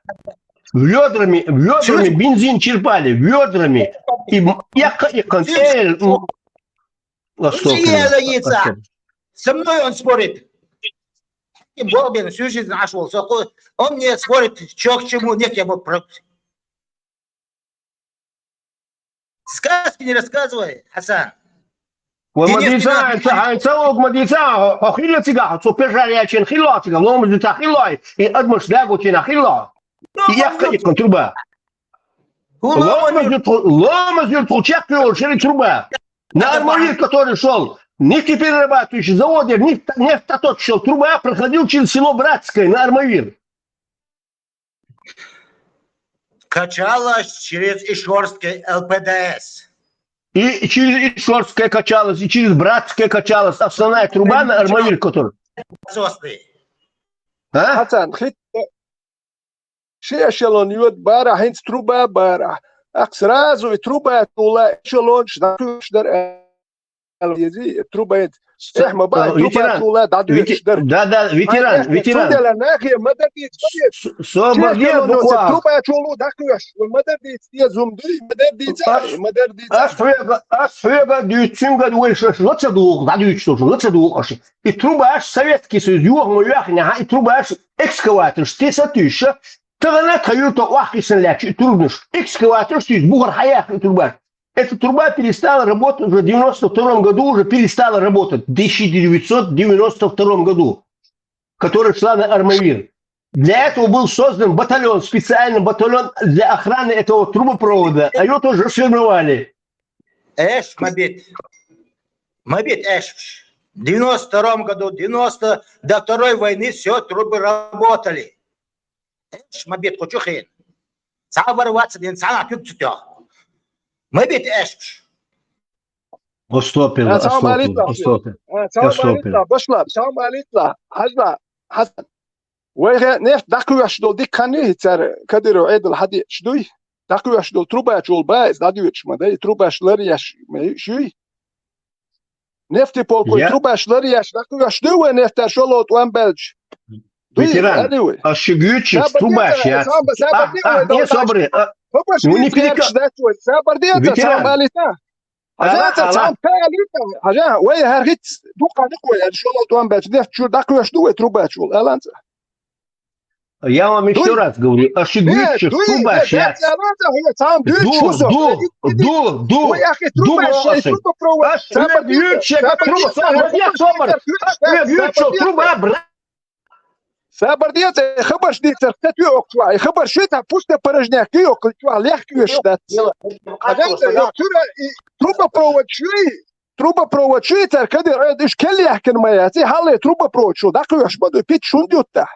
Вёдрами, вёдрами бензин черпали, вёдрами. И м-, эккха а иккхана, э, м-, Астагфируллах, астагфируллах. Со мной он спорит. И Бог бен, всю жизнь нашёл. Со ку-, он мне спорит, чё к чему, нет, я вот про-, сказки не рассказывай, Хасан. Вай ма дийца, хьайн ца, хьайн ца хӀуг ма дийца, хьо, хьо хилла цигахь, цо пожар яьлча хилла цигахь, ломазуьйтахь хилла, и адамаш дагочийнахь хилла. И эккха а иккхана труба. Ломазуьйтахь, ломазуьйтахь чекхйолуш яра и труба. На Армавир, который шёл, нефтеперерабатывающий завод, нефть, нефть тотчу шёл, труба проходил через село Братское на Армавир. Качалась через Ишорское Л П Д С. И через Ишорское качалась, и через Братское качалась. Основная труба на Армавир, который. Насосный. А? Хьасан, хит-, ши эшелон йоьду бара, хӀинца труба бара. Ахь сразу и труба чула эшелонаш дӀакхуьйсуш дара аьлла. Ези, труба эца. Эхь ма баъ, э, труба ветеран, чула дӀадоьдуш дара. Да, да, ветеран, ветеран. Цундела нахе ма дадийца, ма деза. С-, собар де, эшелонаш буква. Труба чула дӀакхуьйсуш, ма дадийца, деза хӀума дуй, ма дадийца, ма дадийца. Ас хьоьга, ас хьоьга дуьйцу, цуьнга вай шаьш ла ца дугӀу, дӀадуьйцуш долу, ла ца дугӀу аша. И трубаш Советский Союз юха ма йоьхнехь, и трубаш экскаваторш тесна туьйсуш, тахана тхан юьрто охьахиссина лаьтташ и трубнаш, экскаваторш туьйсуш, бухара хьаяьккхина и трубаш. Эта труба перестала работать уже в девяносто втором году, уже перестала работать, в тысяча девятьсот девяносто втором году, которая шла на Армавир. Для этого был создан батальон, специальный батальон для охраны этого трубопровода, а его тоже расформировали. Эш, ма бит. Ма бит, эш. В девяносто втором году, девяносто, до Второй войны все трубы работали. Эш, ма бит, кху чу хин. Цхьа а вара вац дин, цхьа а куьг ца тоьхна. Ма бит, эш. Астагфируллах, астагфируллах, астагфируллах. Астагфируллах. Башла, салам алейкум, Хьасан. Вай хе нефть дӀакхоьхьуш долу дика хан ю хӀинца цара Кадыров Ӏедал хьадеъча дуй? ДӀакхоьхьуш долу трубаш чула баиз дӀадоьдуш ма дай, и трубаш ларъеш ма ю, шуй? Нефтеполкой трубаш ларъеш дӀакхоьхьуш дуй вай нефть шолгӀа тӀом баьлча? Дуй, ветеран, аьлла вай. Ас ши гуьйцуш трубаш яц. Сабар де, а, а, не собаре, а, ну, не перека-, ветеран. Хьажа, цхьа ма алийта. Хьажа, вай хӀара хӀинца дукха дукха вай, аьлла, шолгӀа тӀом баьлча, нефть чуьра дӀакхоьхьуш ду вай трубаш чула, аьлла ца. Я вам ещё раз говорю, ас ши гуьйцуш трубаш яц. Ду, ду, ду, ду, ду, ду, ас ши гуьйцуш труба, собар де, собар де, ас ши гуьйцуш труба, бра-, Сабар де, цӀе хабарш дийцар, кхета йоькху чохь. И хабар шуьйца пусте порожняк йоькху чохь, лехка оьшуш дац. Хьажа, цӀе йоькху чура, и трубопровод шуй, трубопровод шуй цара кадир, уьш кел яхкина ма яц, и хьалле трубопровод шу дӀакхоьхьуш ма ду, пит шун дюттахь.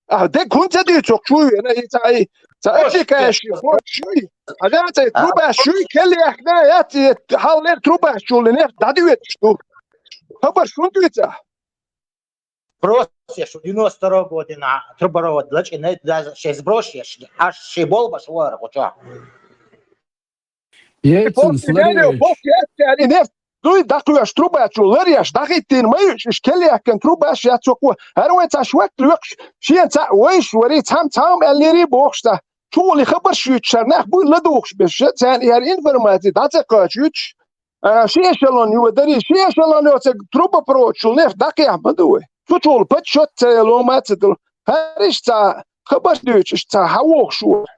Ахьа дег хӀунда ца дуьйцу хӀокху чу вена, и цхьа, и цхьа аппликаци бохуш шуй? Хьажа, цӀе трубаш шуй, кел яхкина яц, и хьаллера трубаш чул нефть дӀадоьдуш ду. Хабар шун дуьйцахь? Просто шу девяносто второго година трубопровод лачкъина, даже шен сбросеш, аш шен болбаш вара гуча. Ельцинс ларъеш. Дуй, дӀакхоьхьуш трубачу ларъеш, дӀахӀиттийна ма ю, уьш кел яхкина трубаш яц цо кхо. ХӀара вайн цхьа швак лоькхуш, шен цхьаъ вайш вари, цхьам-цхьам аьллири бохуш цхьа. Чу гӀули хабарш юьйцуш, хӀара нах буй ладугӀуш берш, царна и хӀара информаци дӀа ца кхачуьйтуш, а, ши эшелон йо дари, ши эшелон йо ца трубопроводчул нефть дӀакхехьа ма ду вай. Цу чугӀула паччот ца лома ца дала. ХӀара иштта цхьа хабарш дуьйцуш, иштта цхьа хьан вохуш вара.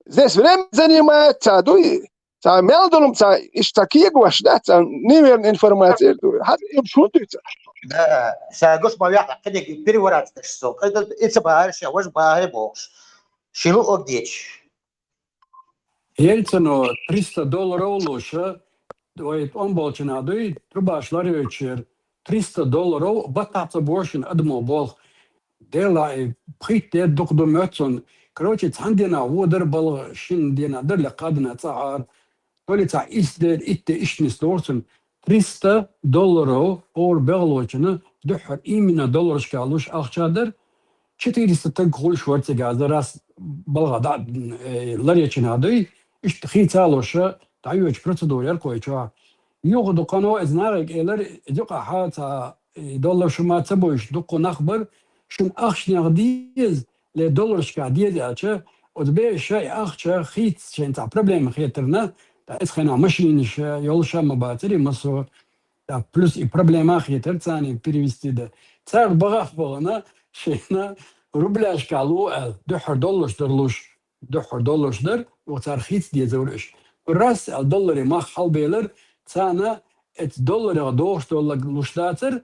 Здесь время занимает, цхьа дуй, цхьа мел долу, цхьа иштта цхьа кегош дац, цхьа неверная информация дуй. Хьан им шун дуьйцу? Да, ша гуш ма вехьа, кхидиг переворачиваешь со. И ца бахьара ша, важа бахьара бохуш. Шилу огдечу. Ельцино триста долларов луша, вай тӀом болчу нах дуй, трубаш ларъечера, триста долларов баттахь ца бошина адамо болх. Дела и пхийтта де дукха ду моьтту цунна. Короче, цхьана дийнахь вон дара балха, шина дийнахь дара, лекха дийнахь цӀахьара. То ли цхьа исс де, итт де иштта нис доху цунна. Триста долларов хӀора бегӀлочунна дуьххьара именно долларашкахь луш ахча дара. Четыреста таг хуьлуш вара цигахь, за раз балха дӀа, э, ларъечу нах дуй, иштта хийца а луша, дӀайоьдучу процедура яра кхойчохь. Юха дукхано иза нахе кӀелара, иза юкъахь цхьа, э, доллар шу ма ца буйш, дуккха нах бара, шуна ахчанех деза, ле долларашкахь деза аьлча, оцу бераша и ахча хийца шайна цхьа проблема хетарна, ткъа иза хенахь машинаш йолуш а ма бацара, массо а, ткъа плюс и проблема а хетара царна перевести дан. Цара бахахь бахана, шайна рубляшкахь лу аьлла, дуьххьара долларш дара луш, дуьххьара долларш дара, юха цара хийца дезара уьш. Раз аьлла долларе мах хьалабелара, царна эцу долларех дохуш долларг луш дацара,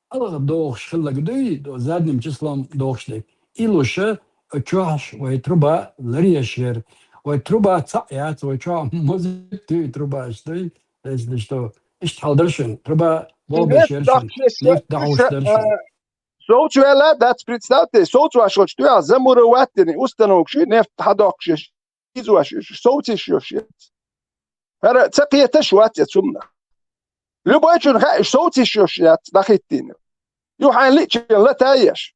алха дохуш хилларг дуй, задним числом дохуш дерг. И луша, чохь вай труба ларъеш яра. Вай труба цхьаъ яц, вай чохь моза дуй, трубаш дуй, если что. Иштта хьал дара шуна, труба болбеш яра шуна, нефть дӀахьуш дара шуна. Совцаваьлла дац, представьте, совцавеш волчу дуьхьал замура ваттина, установка шу, нефть хьадоккхуш, изош, совцийш йош яц. ХӀара ца кхеташ вац я цунна. Любойчунна хаьа, уьш совцийш йош яц, дӀахӀиттийна. Ю хьайн лиъча лата еш.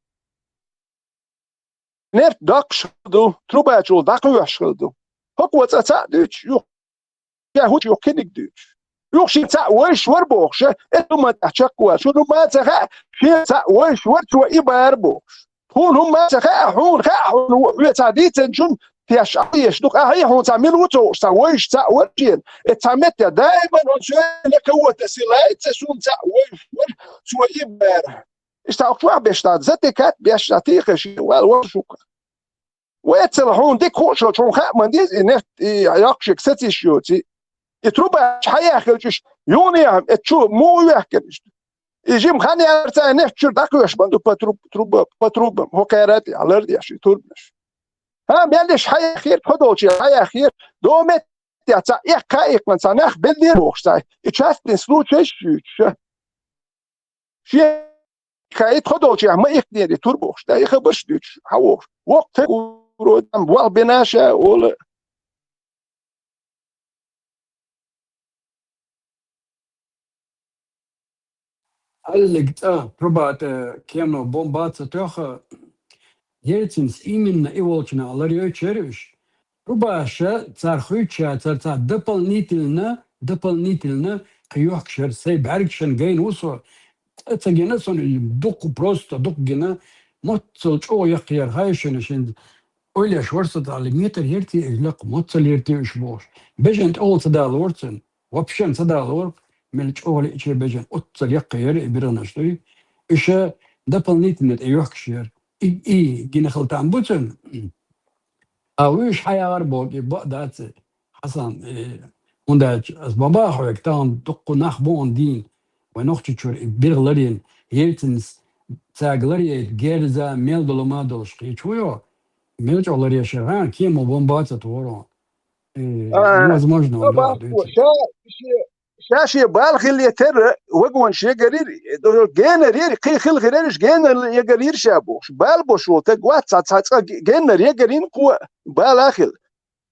Нефть доккхуш ду, трубачул дӀакхоьхьуш хила ду. ХӀокхо цӀа цхьаъ дуьйцуш, юха ша хӀуч юха кхиниг дуьйцуш. Юха шен цхьаъ вайш вара бохуш, э, хӀума тӀехь чекхваьлла. Шуна хӀума ца хаьа, шен цхьаъ вайш вара, цо и бара бохуш. Тхуна хӀума ца хаьа, хьуна хаьа, хьуна ве цхьа дийцина шуна теш Ӏа еш ду-кх. Ахьа хьуна цхьа мила ву ца вууш, цхьа вайш цхьаъ вара шена. Э, цхьа метте даиман он соьга лака вата силайца, суна цхьаъ вайш вара, цо и бара. Иштта хьо чохь беш дан, затикат беш дан, тийхаш, вал вара шука. Веццал хьуна дика хууш йолчу хьуна хаьа ма деза, и нефть, и йоккхушиг сацийш йоций. И трубаш хьаяххилчуш, юханехьа, эцу чу муха вехкина иштта. И жима хан яра цхьа нефть чуьра дӀакхоьхьуш ма ду по труб-, труба-, по трубам, хӀокхара тӀехь лардеш и турбанаш. ХӀа, мел иштта хьаяххера, тхо долчу хьаяххера, дома меттехь цхьа эккха а иккхина, цхьа нах беллера бохуш цхьа. И частный случай шу юьйцуш. Шен кхаъ тхо долчехь ма иккхинера и тур бохуш, да, и хабарш дуьйцуш, хьан вохуш. Воккха тхе куро там болх бина ша, ола. Аллиг цӀа труба тӀе кено бомба ца тоьхна, Ельцинс именно и волчу наха ларъечу яра уьш. Трубаша цара хуьйцучара цара цхьа дополнительно, дополнительно кхин йохкуш яра, сайн бӀаьргашна гайна ву со. ЦӀа ца гина суна, дукха, просто дукха гина, моццал чӀогӀа яккхияра хьайшина шин. Ойлеш вара со, тӀаккха метр яртий уьш лакха, моццал яртий уьш бохуш. Бежан тӀе ца далора цуьнан. Вообще ца далора, мел чӀогӀа лиъча бежан, оццал яккхияра и биргӀанаш дуй. Уьш дополнительно тӀе йохкуш яра. И, и гина хила там бу цуьнан. А вуьш хьаяхар боху, и бакъ дац, Хьасан, э, хӀунда аьлча ас бан баха хьоьга, тахана дуккха нах бу хьуна дийна, вайн Нохчийчуьра и биргӀа ларйина, Ельцинс цаьрга ларъяйта герза, мел долу ма долуш кхечу вуйо, мел чӀогӀа ларъеш яра, кема бомба а ца тухура. Э, а, невозможно, ша вон бахьа дуьйцург. Ша, ша, ша шен бала хилла терра, вагонаш ягарйира, генар яра, кхин хила хир яра, генар ягарйира ша бохуш. Бала бош волу таг вац, цхьа, цхьа цкъа ге-, генар ягарйина кхо, бала а хилла.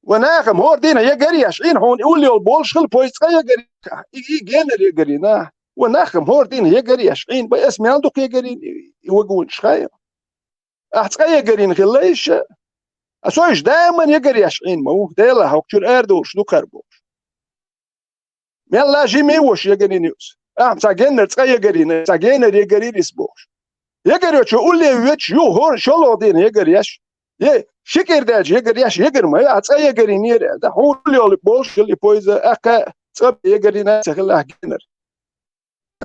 Ва нахам хӀора дийнахь ягаръеш, Ӏийна хьуна улле йолу болуш хила, поезд цкъа ягарйина, и, и генар ягарйина. Ва нахам хӀора дийнахь ягаръеш, Ӏийна бай, ас мел дукха ягарйина, и, и вагонаш хай. Ахь цкъа ягарйина хилла иша. А со иша даиман ягаръеш Ӏийна ма ву, Дела, хьо чуьра арадолуш ду кхара бохуш. Мелла жима а вош ягарйина юус. Ахьа цхьа геннара цкъа ягарйина, цхьа геннара ягарйира иза бохуш. Ягарйочо улле воьдуш, юха хӀора шолгӀа дийнахь ягаръеш. Е, ши кӀира даьлча ягаръеш, ягар ма ю, ахьа цкъа ягарйинера, да, хьуна улле йолу болуш хилла и поезда, ахьа цкъа ягарйина ца хилла ахьа геннара.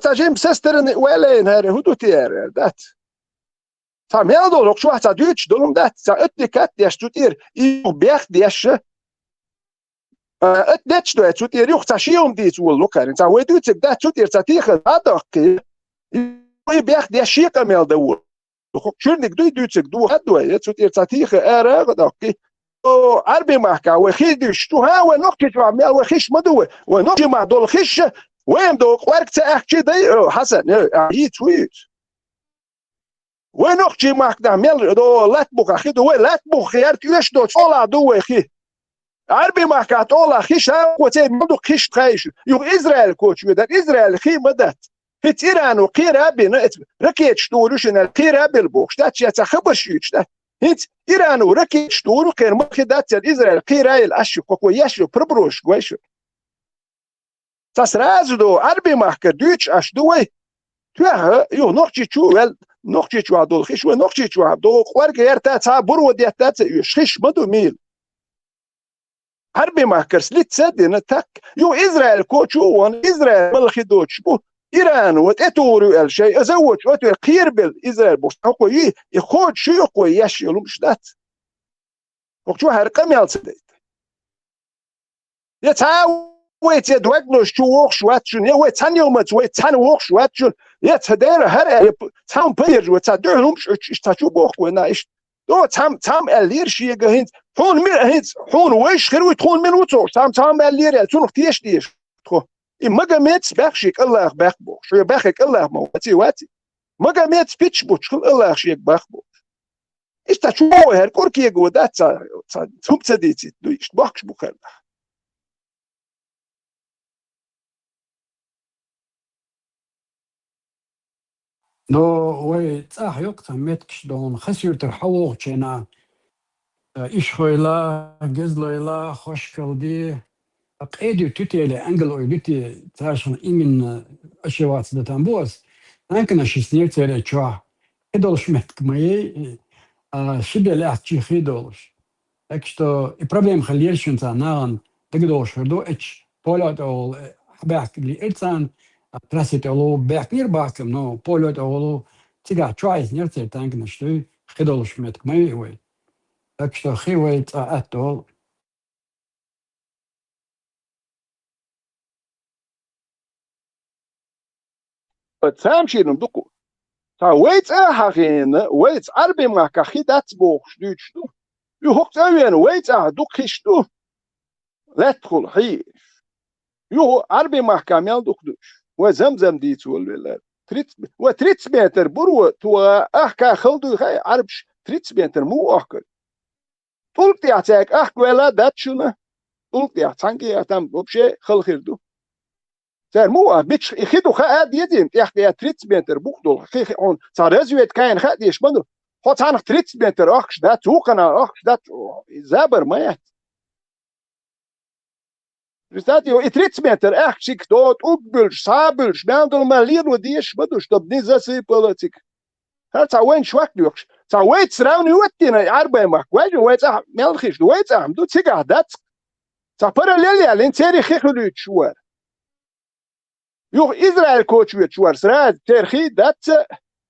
Цхьа жима сестаран валейна хӀара, хӀун ду те аьлла, дац. Цхьа мел долу хӀокху чохь цхьа дуьйцуш долу дац, цхьа атта кат деш цу тӀера, и юха бех деш, а, атта детташ ду цу тӀера, юха цхьа шен хӀума дийца волу лукхарин. Цхьа вай дуьйцург дац, цу тӀера цхьа теха а доккхий, и бех деш шен къамел дан волу. ХӀокху чуьрниг дуй дуьйцург ду, хаддой, цу тӀера цхьа теха ара а доккхий. О, Ӏарби махка вай хи дуьйцуш ду, хӀа, вай нохчий чохь мел вай хиш ма ду вай. Вай нохчий мах долу хиш, вай-м долу кӀорг ца аьхкчи дай, о, Хьасан, э, а, йийца вуьйцу. Вай нохчий махкахь мел до латта буха хи ду, вай латта буха хи яра тӀоьш доцу, тӀолахь ду вай хи. Ӏарби махкахь тӀолахь хи ша, кхо церан мел ду хиш тхайш. Юха Израиль коча ведар, Израиль хи ма дац. ХӀинца Ирано кхера а бина, эца ракеташ тур ю шина, кхера а била бохуш дац, шен цхьа хабарш юьйцуш дац. ХӀинца Ирано ракеташ тур ю, кхера ма хи дац, церан Израиль кхера а йила, аш ю, кхо-кхо еш ю, пробросаш гой шу. Ца сразу до, Ӏарби махка дуьйцуш аш ду вай. Тоьхха, юха Нохчийчу вел, Нохчийчохь долу хиш вай, Нохчийчохь долу кӀорга ярта цхьа буро детта ца оьшу, хиш ма ду мийла. Ӏарби махкарс лица дина так, юха Израиль кочу а вон, Израиль мала хи доцуш бу, Иран ва тӀе тухур ю аьлла шай, а заводчу отвер кхерабелла Израиль бохуш, хӀокхо йий, и кхочуш ю, хӀокхо еш йолу лумаш дац. ХӀокху чу хӀара къамел ца дайта. Я цхьа вай цӀе догнуш чу вохуш вац шуна, я вай цхьана йомаца вай цхьана вохуш вац шуна, я ца дера хӀара, я п-, цхьамма пайржа вай, цхьа дуьхьа хӀумаш оьцуш, иштта цхьа чу бохку вай, на, иштта. До цхьам-, цхьамма аьллера шега хӀинца, хьуна ми-, хӀинца, хьуна вайша хир вуй, тхуна мила ву цохуш, цхьамма, цхьамма аьллера аьлла, цунах теша дезаш тхо. И Магомедс баьхши кӀаллах баьхка бохуш, шо баьхе кӀаллах ма ваци, ваци. Магомедс пич буч хила Аллах шега бах бу. Иштта чу вогӀу хӀара кӀур кего дац ца, ца, цум ца дийцийта ду, иштта бохкаш бу хӀара. Но вай цӀахь йоккха цхьа меттигаш догӀун хасуьйтар хьавогӀучу хенахь, Ишхойла, Гезлойла, Хошкалди, Къедуьту ту теле, ангал ой дити, царшан именно ашевац да там бу ас. Танкана ши снег цере чохь. Хи долуш меттиг ма ей, а, ши бел аьхчи хи долуш. Так что и проблема хилла ера шуна царна нагӀан дага долуш хир ду, эч поле тӀе олу, э, хьабаьхкали эр царна, а, трассе тӀе олу, баьхкнера бахкам, но поле тӀе олу, цигахь чохь иза нер церан танканаш дуй, хи долуш меттиг ма ей вай. Так что хи вай цӀа атта олу. Цамчийнан дукха. Цхьа вай цӀа а хьахийна, вай цӀа Ӏарби махкахь хи дац бохуш дуьйцуш ду. И хӀокху цӀа вена вай цӀа дукха хиш ду. Лаьттахула хьийш. Юха Ӏарби махкахь мел дукха дуьйцуш. Вай зам-зам дийца волавелла. Триц-, вай тридцать метр буро тоха, ахка хала дуй хай, Ӏарбаш тридцать метр муха охкар. ТӀулг тӀехь цаьрга ахка ваьлла дац шуна. ТӀулг тӀехь цхьаьнгге а там вообще хала хир ду. Цара муха а бича и хи ду хаа дезийна, тӀехь тӀе тридцать метр бух долу хи, хи хьуна цхьа разведка кайна хаа дезаш ма ду. Хьо цхьанах тридцать метр охкуш дац, вукхана охкуш дац, забар ма яц. Представьте, и тридцать метр аьхка цига до, тӀулг буьлуш, схьа а буьлуш, мел долу ма лело дезаш ма ду, чтоб не засыпало цига. ХӀара цхьа вайна шок доькхуш. Цхьа вайца сравнивать дина, Ӏарбай махка. Вай, вай цӀахь мел хиш ду, вай цӀахь ду, цигахь дац. Цхьа параллель ялийна, церан хи хуьлуьйтуш вара. Юха Израиль коча воьдуш вара, сразу церан хи дац,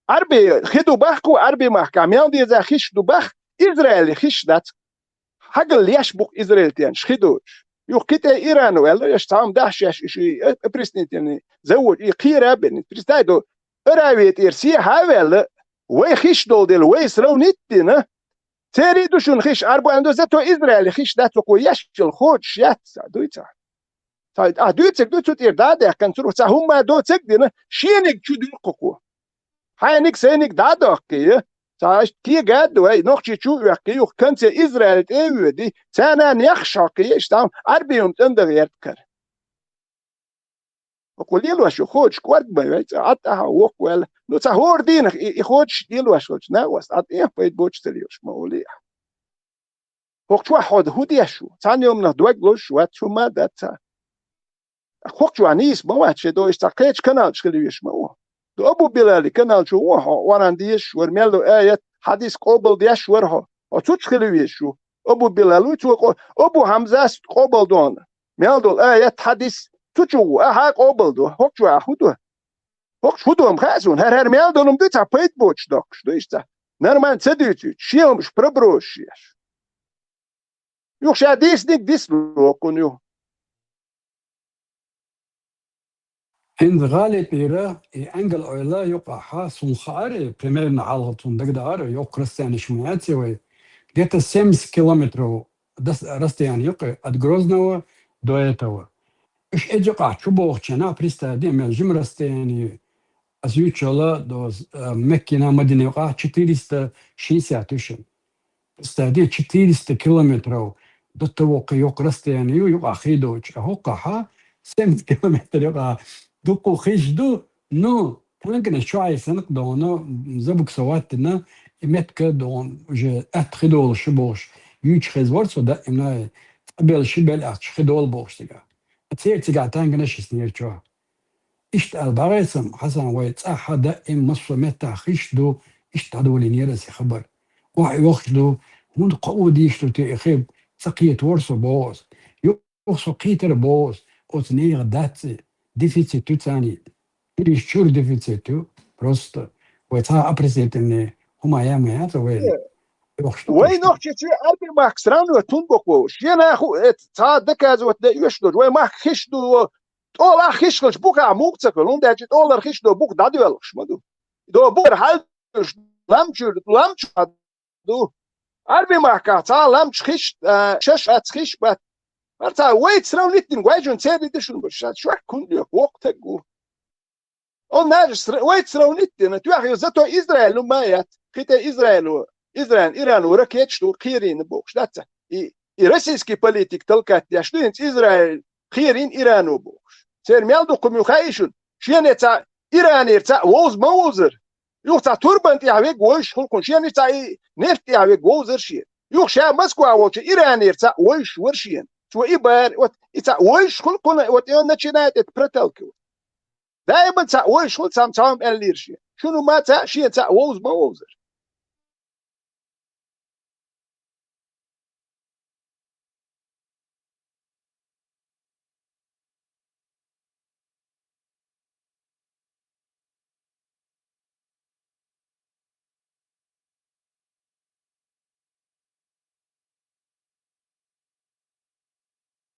Ӏарби хи ду бахку, Ӏарби махка мел деза хиш ду бах, Израиле хиш дац. Хьагал леш бу-кх израильтянаш хи доцуш. Юха кхин тӀе Иран ваьлла, еш цхьа хӀума дахьаш еш, и ши, э, опреснительный завод, и кхера а бен. Представь, до Аравия тӀера сехьа а ваьлла, Вай хиш долу дела, вай сравнить а дина, церий ду шуна хиш, арбу ан ду, зато Израиль хиш дац, вако еш йолу хоцуш яц, дуй ца. Ца, а дуьйцург ду, цу тӀера дӀа а даьккхина, цуьнах цхьа хӀумма а доцург а дина, шениг чу дуьллу кхуко. Хьайниг, сайниг дӀа а доккхий, ца аша кега а ду, ай, нохчий чу а оьккхий, юха канце Израиль тӀе а воьдий, царна нехаш хьокхий, иштта Ӏарбийн тӀе дан гӀерта кара. Око лелош ю, хоцуш кӀорг бан вай, цӀа Ӏад ахьа воккха ваьлла. Ну, цхьа хӀора дийнах и, и хоцуш лелош волчу накъост Ӏад эхь пайда боцуш ца лелаш ма олий ахьа. ХӀокху чохь хьо хӀун деш ву? Цхьана йоманах дог лозуш вац, хӀума а дац цхьа. ХӀокху чохь нийса ма вац шайн дойуш, цхьа кхечу канал чу хила везаш ма ву. Ду Абу Билали канал чу ву хьо, Къуръан дезаш вара, мел ду аят, хьадис къобал деш вара хьо. Хьо цу чу хила везаш ву. Абу Билал ву, цо къо-, Абу Хьамзас къобал дона. Мел долу аят, хьадис цу чу ву, ахьа а къобал до. ХӀокху чохь ахьа хӀун до? ХӀокхуш хӀун ду-м хаьа суна? ХӀара-хӀара мел долу-м ду цхьа пайда боцуш доккхуш ду иштта. Нормально ца дуьйцуьйту, шен хӀумаш пробросуш еш. Юха ша дийциниг дицло кхунна ю. ХӀинца гӀали тӀера и Ангел-Ойла юкъахьа, суна хаьара, примерно хьалха цунна дагадеара, йоккха расстоянеш ма яц вай, где-то семьдесят километров дас-, расстояние юкъе от Грозного до этого. Уьш эза юкъахь чу бохучу хенахь, представь де, мел жима расстояние, ас юьйцуш йолу, до, э, Меккина Мадина юкъахь четыреста шестьдесят ю шуна. Представь де, четыреста километров до того, кхин йоккха расстояние ю юкъахь хи доцуш. А хӀокхахьа семьдесят километр юкъахь дуккха хиш ду, ну, танканаш чохь санна доно, забуксовать дина, и меттиг доно, уже атта хи долуш ю бохуш, юьйцуш хеза вара со даимна, цхьа бел, ши бел аьлча хи долу бохуш цигахь. Церан цигахь танканаш йиснера чохь. Иштта аьлла дӀагӀерта-м, Хьасан, вай цӀахь а даим массо а меттехь хиш ду, иштта дӀадолийнера аса и хабар. Охьа оьхуш ду, хӀунда кхоо дийш ду те и хи, ца кхетавора со боху аса. Юха со кхийтира боху аса, оцу нехан дац и, дефицит ю царна. Уьш чуьра дефицит ю, просто. Вай цхьа а опросительный хӀума ян ма яц вайна. Оьхуш ду Вай просто. Нохчийчоь Ӏарби махка сравнивать хӀунда боккху вовшаш? Шена ху-, э, цхьа доказывать дан оьшуш долчу. Вай махка хиш ду, тӀолахь хиш хилча, бухахь муха ца хуьлу, хӀунда аьлча тӀолара хиш до буха дӀадоьлхуш ма ду. До бухара хьалдуьлуш, лам чуьра, лам чу ду. Ӏарби махкахь цхьа лам чу хиш, а, шаьш ац хиш бац. Ма цхьа вайца сравнить дина гой шуна, церан де шуна бу, ша шуьга хӀунда лоьху, воккха таг ву. Он нажа сра-, вайца сравнить дина, тоьхна ю, зато Израиль, ну, ма яц. Кхин тӀе Израило, Израиль, Ирано ракеташ ду, кхерийна бохуш, дац ца? И, и российский политик толкать деш ду, хӀинца Израиль кхерийна Ирано бохуш. Церан мел дукха ю хаьий шуна? Шена цхьа Иранера цхьа вовза ма вовзара. Юха цхьа турбан тӀехь вега вовзаш хуьлу кхунна. Шена цхьа и нефть тӀехь вега вовзара шена. Юха ша Москва волчу Иранера цхьа вовзаш вара шена. Цо и бара, вот, и цхьа вовзаш хуьлу кхунна, вот, и он начинает это проталкивать. Даиман цхьа вовзаш хуьлу, цхьа цхьа хӀума аьллера шен. Шуна ма цхьа, шен цхьа вовза ма вовзара.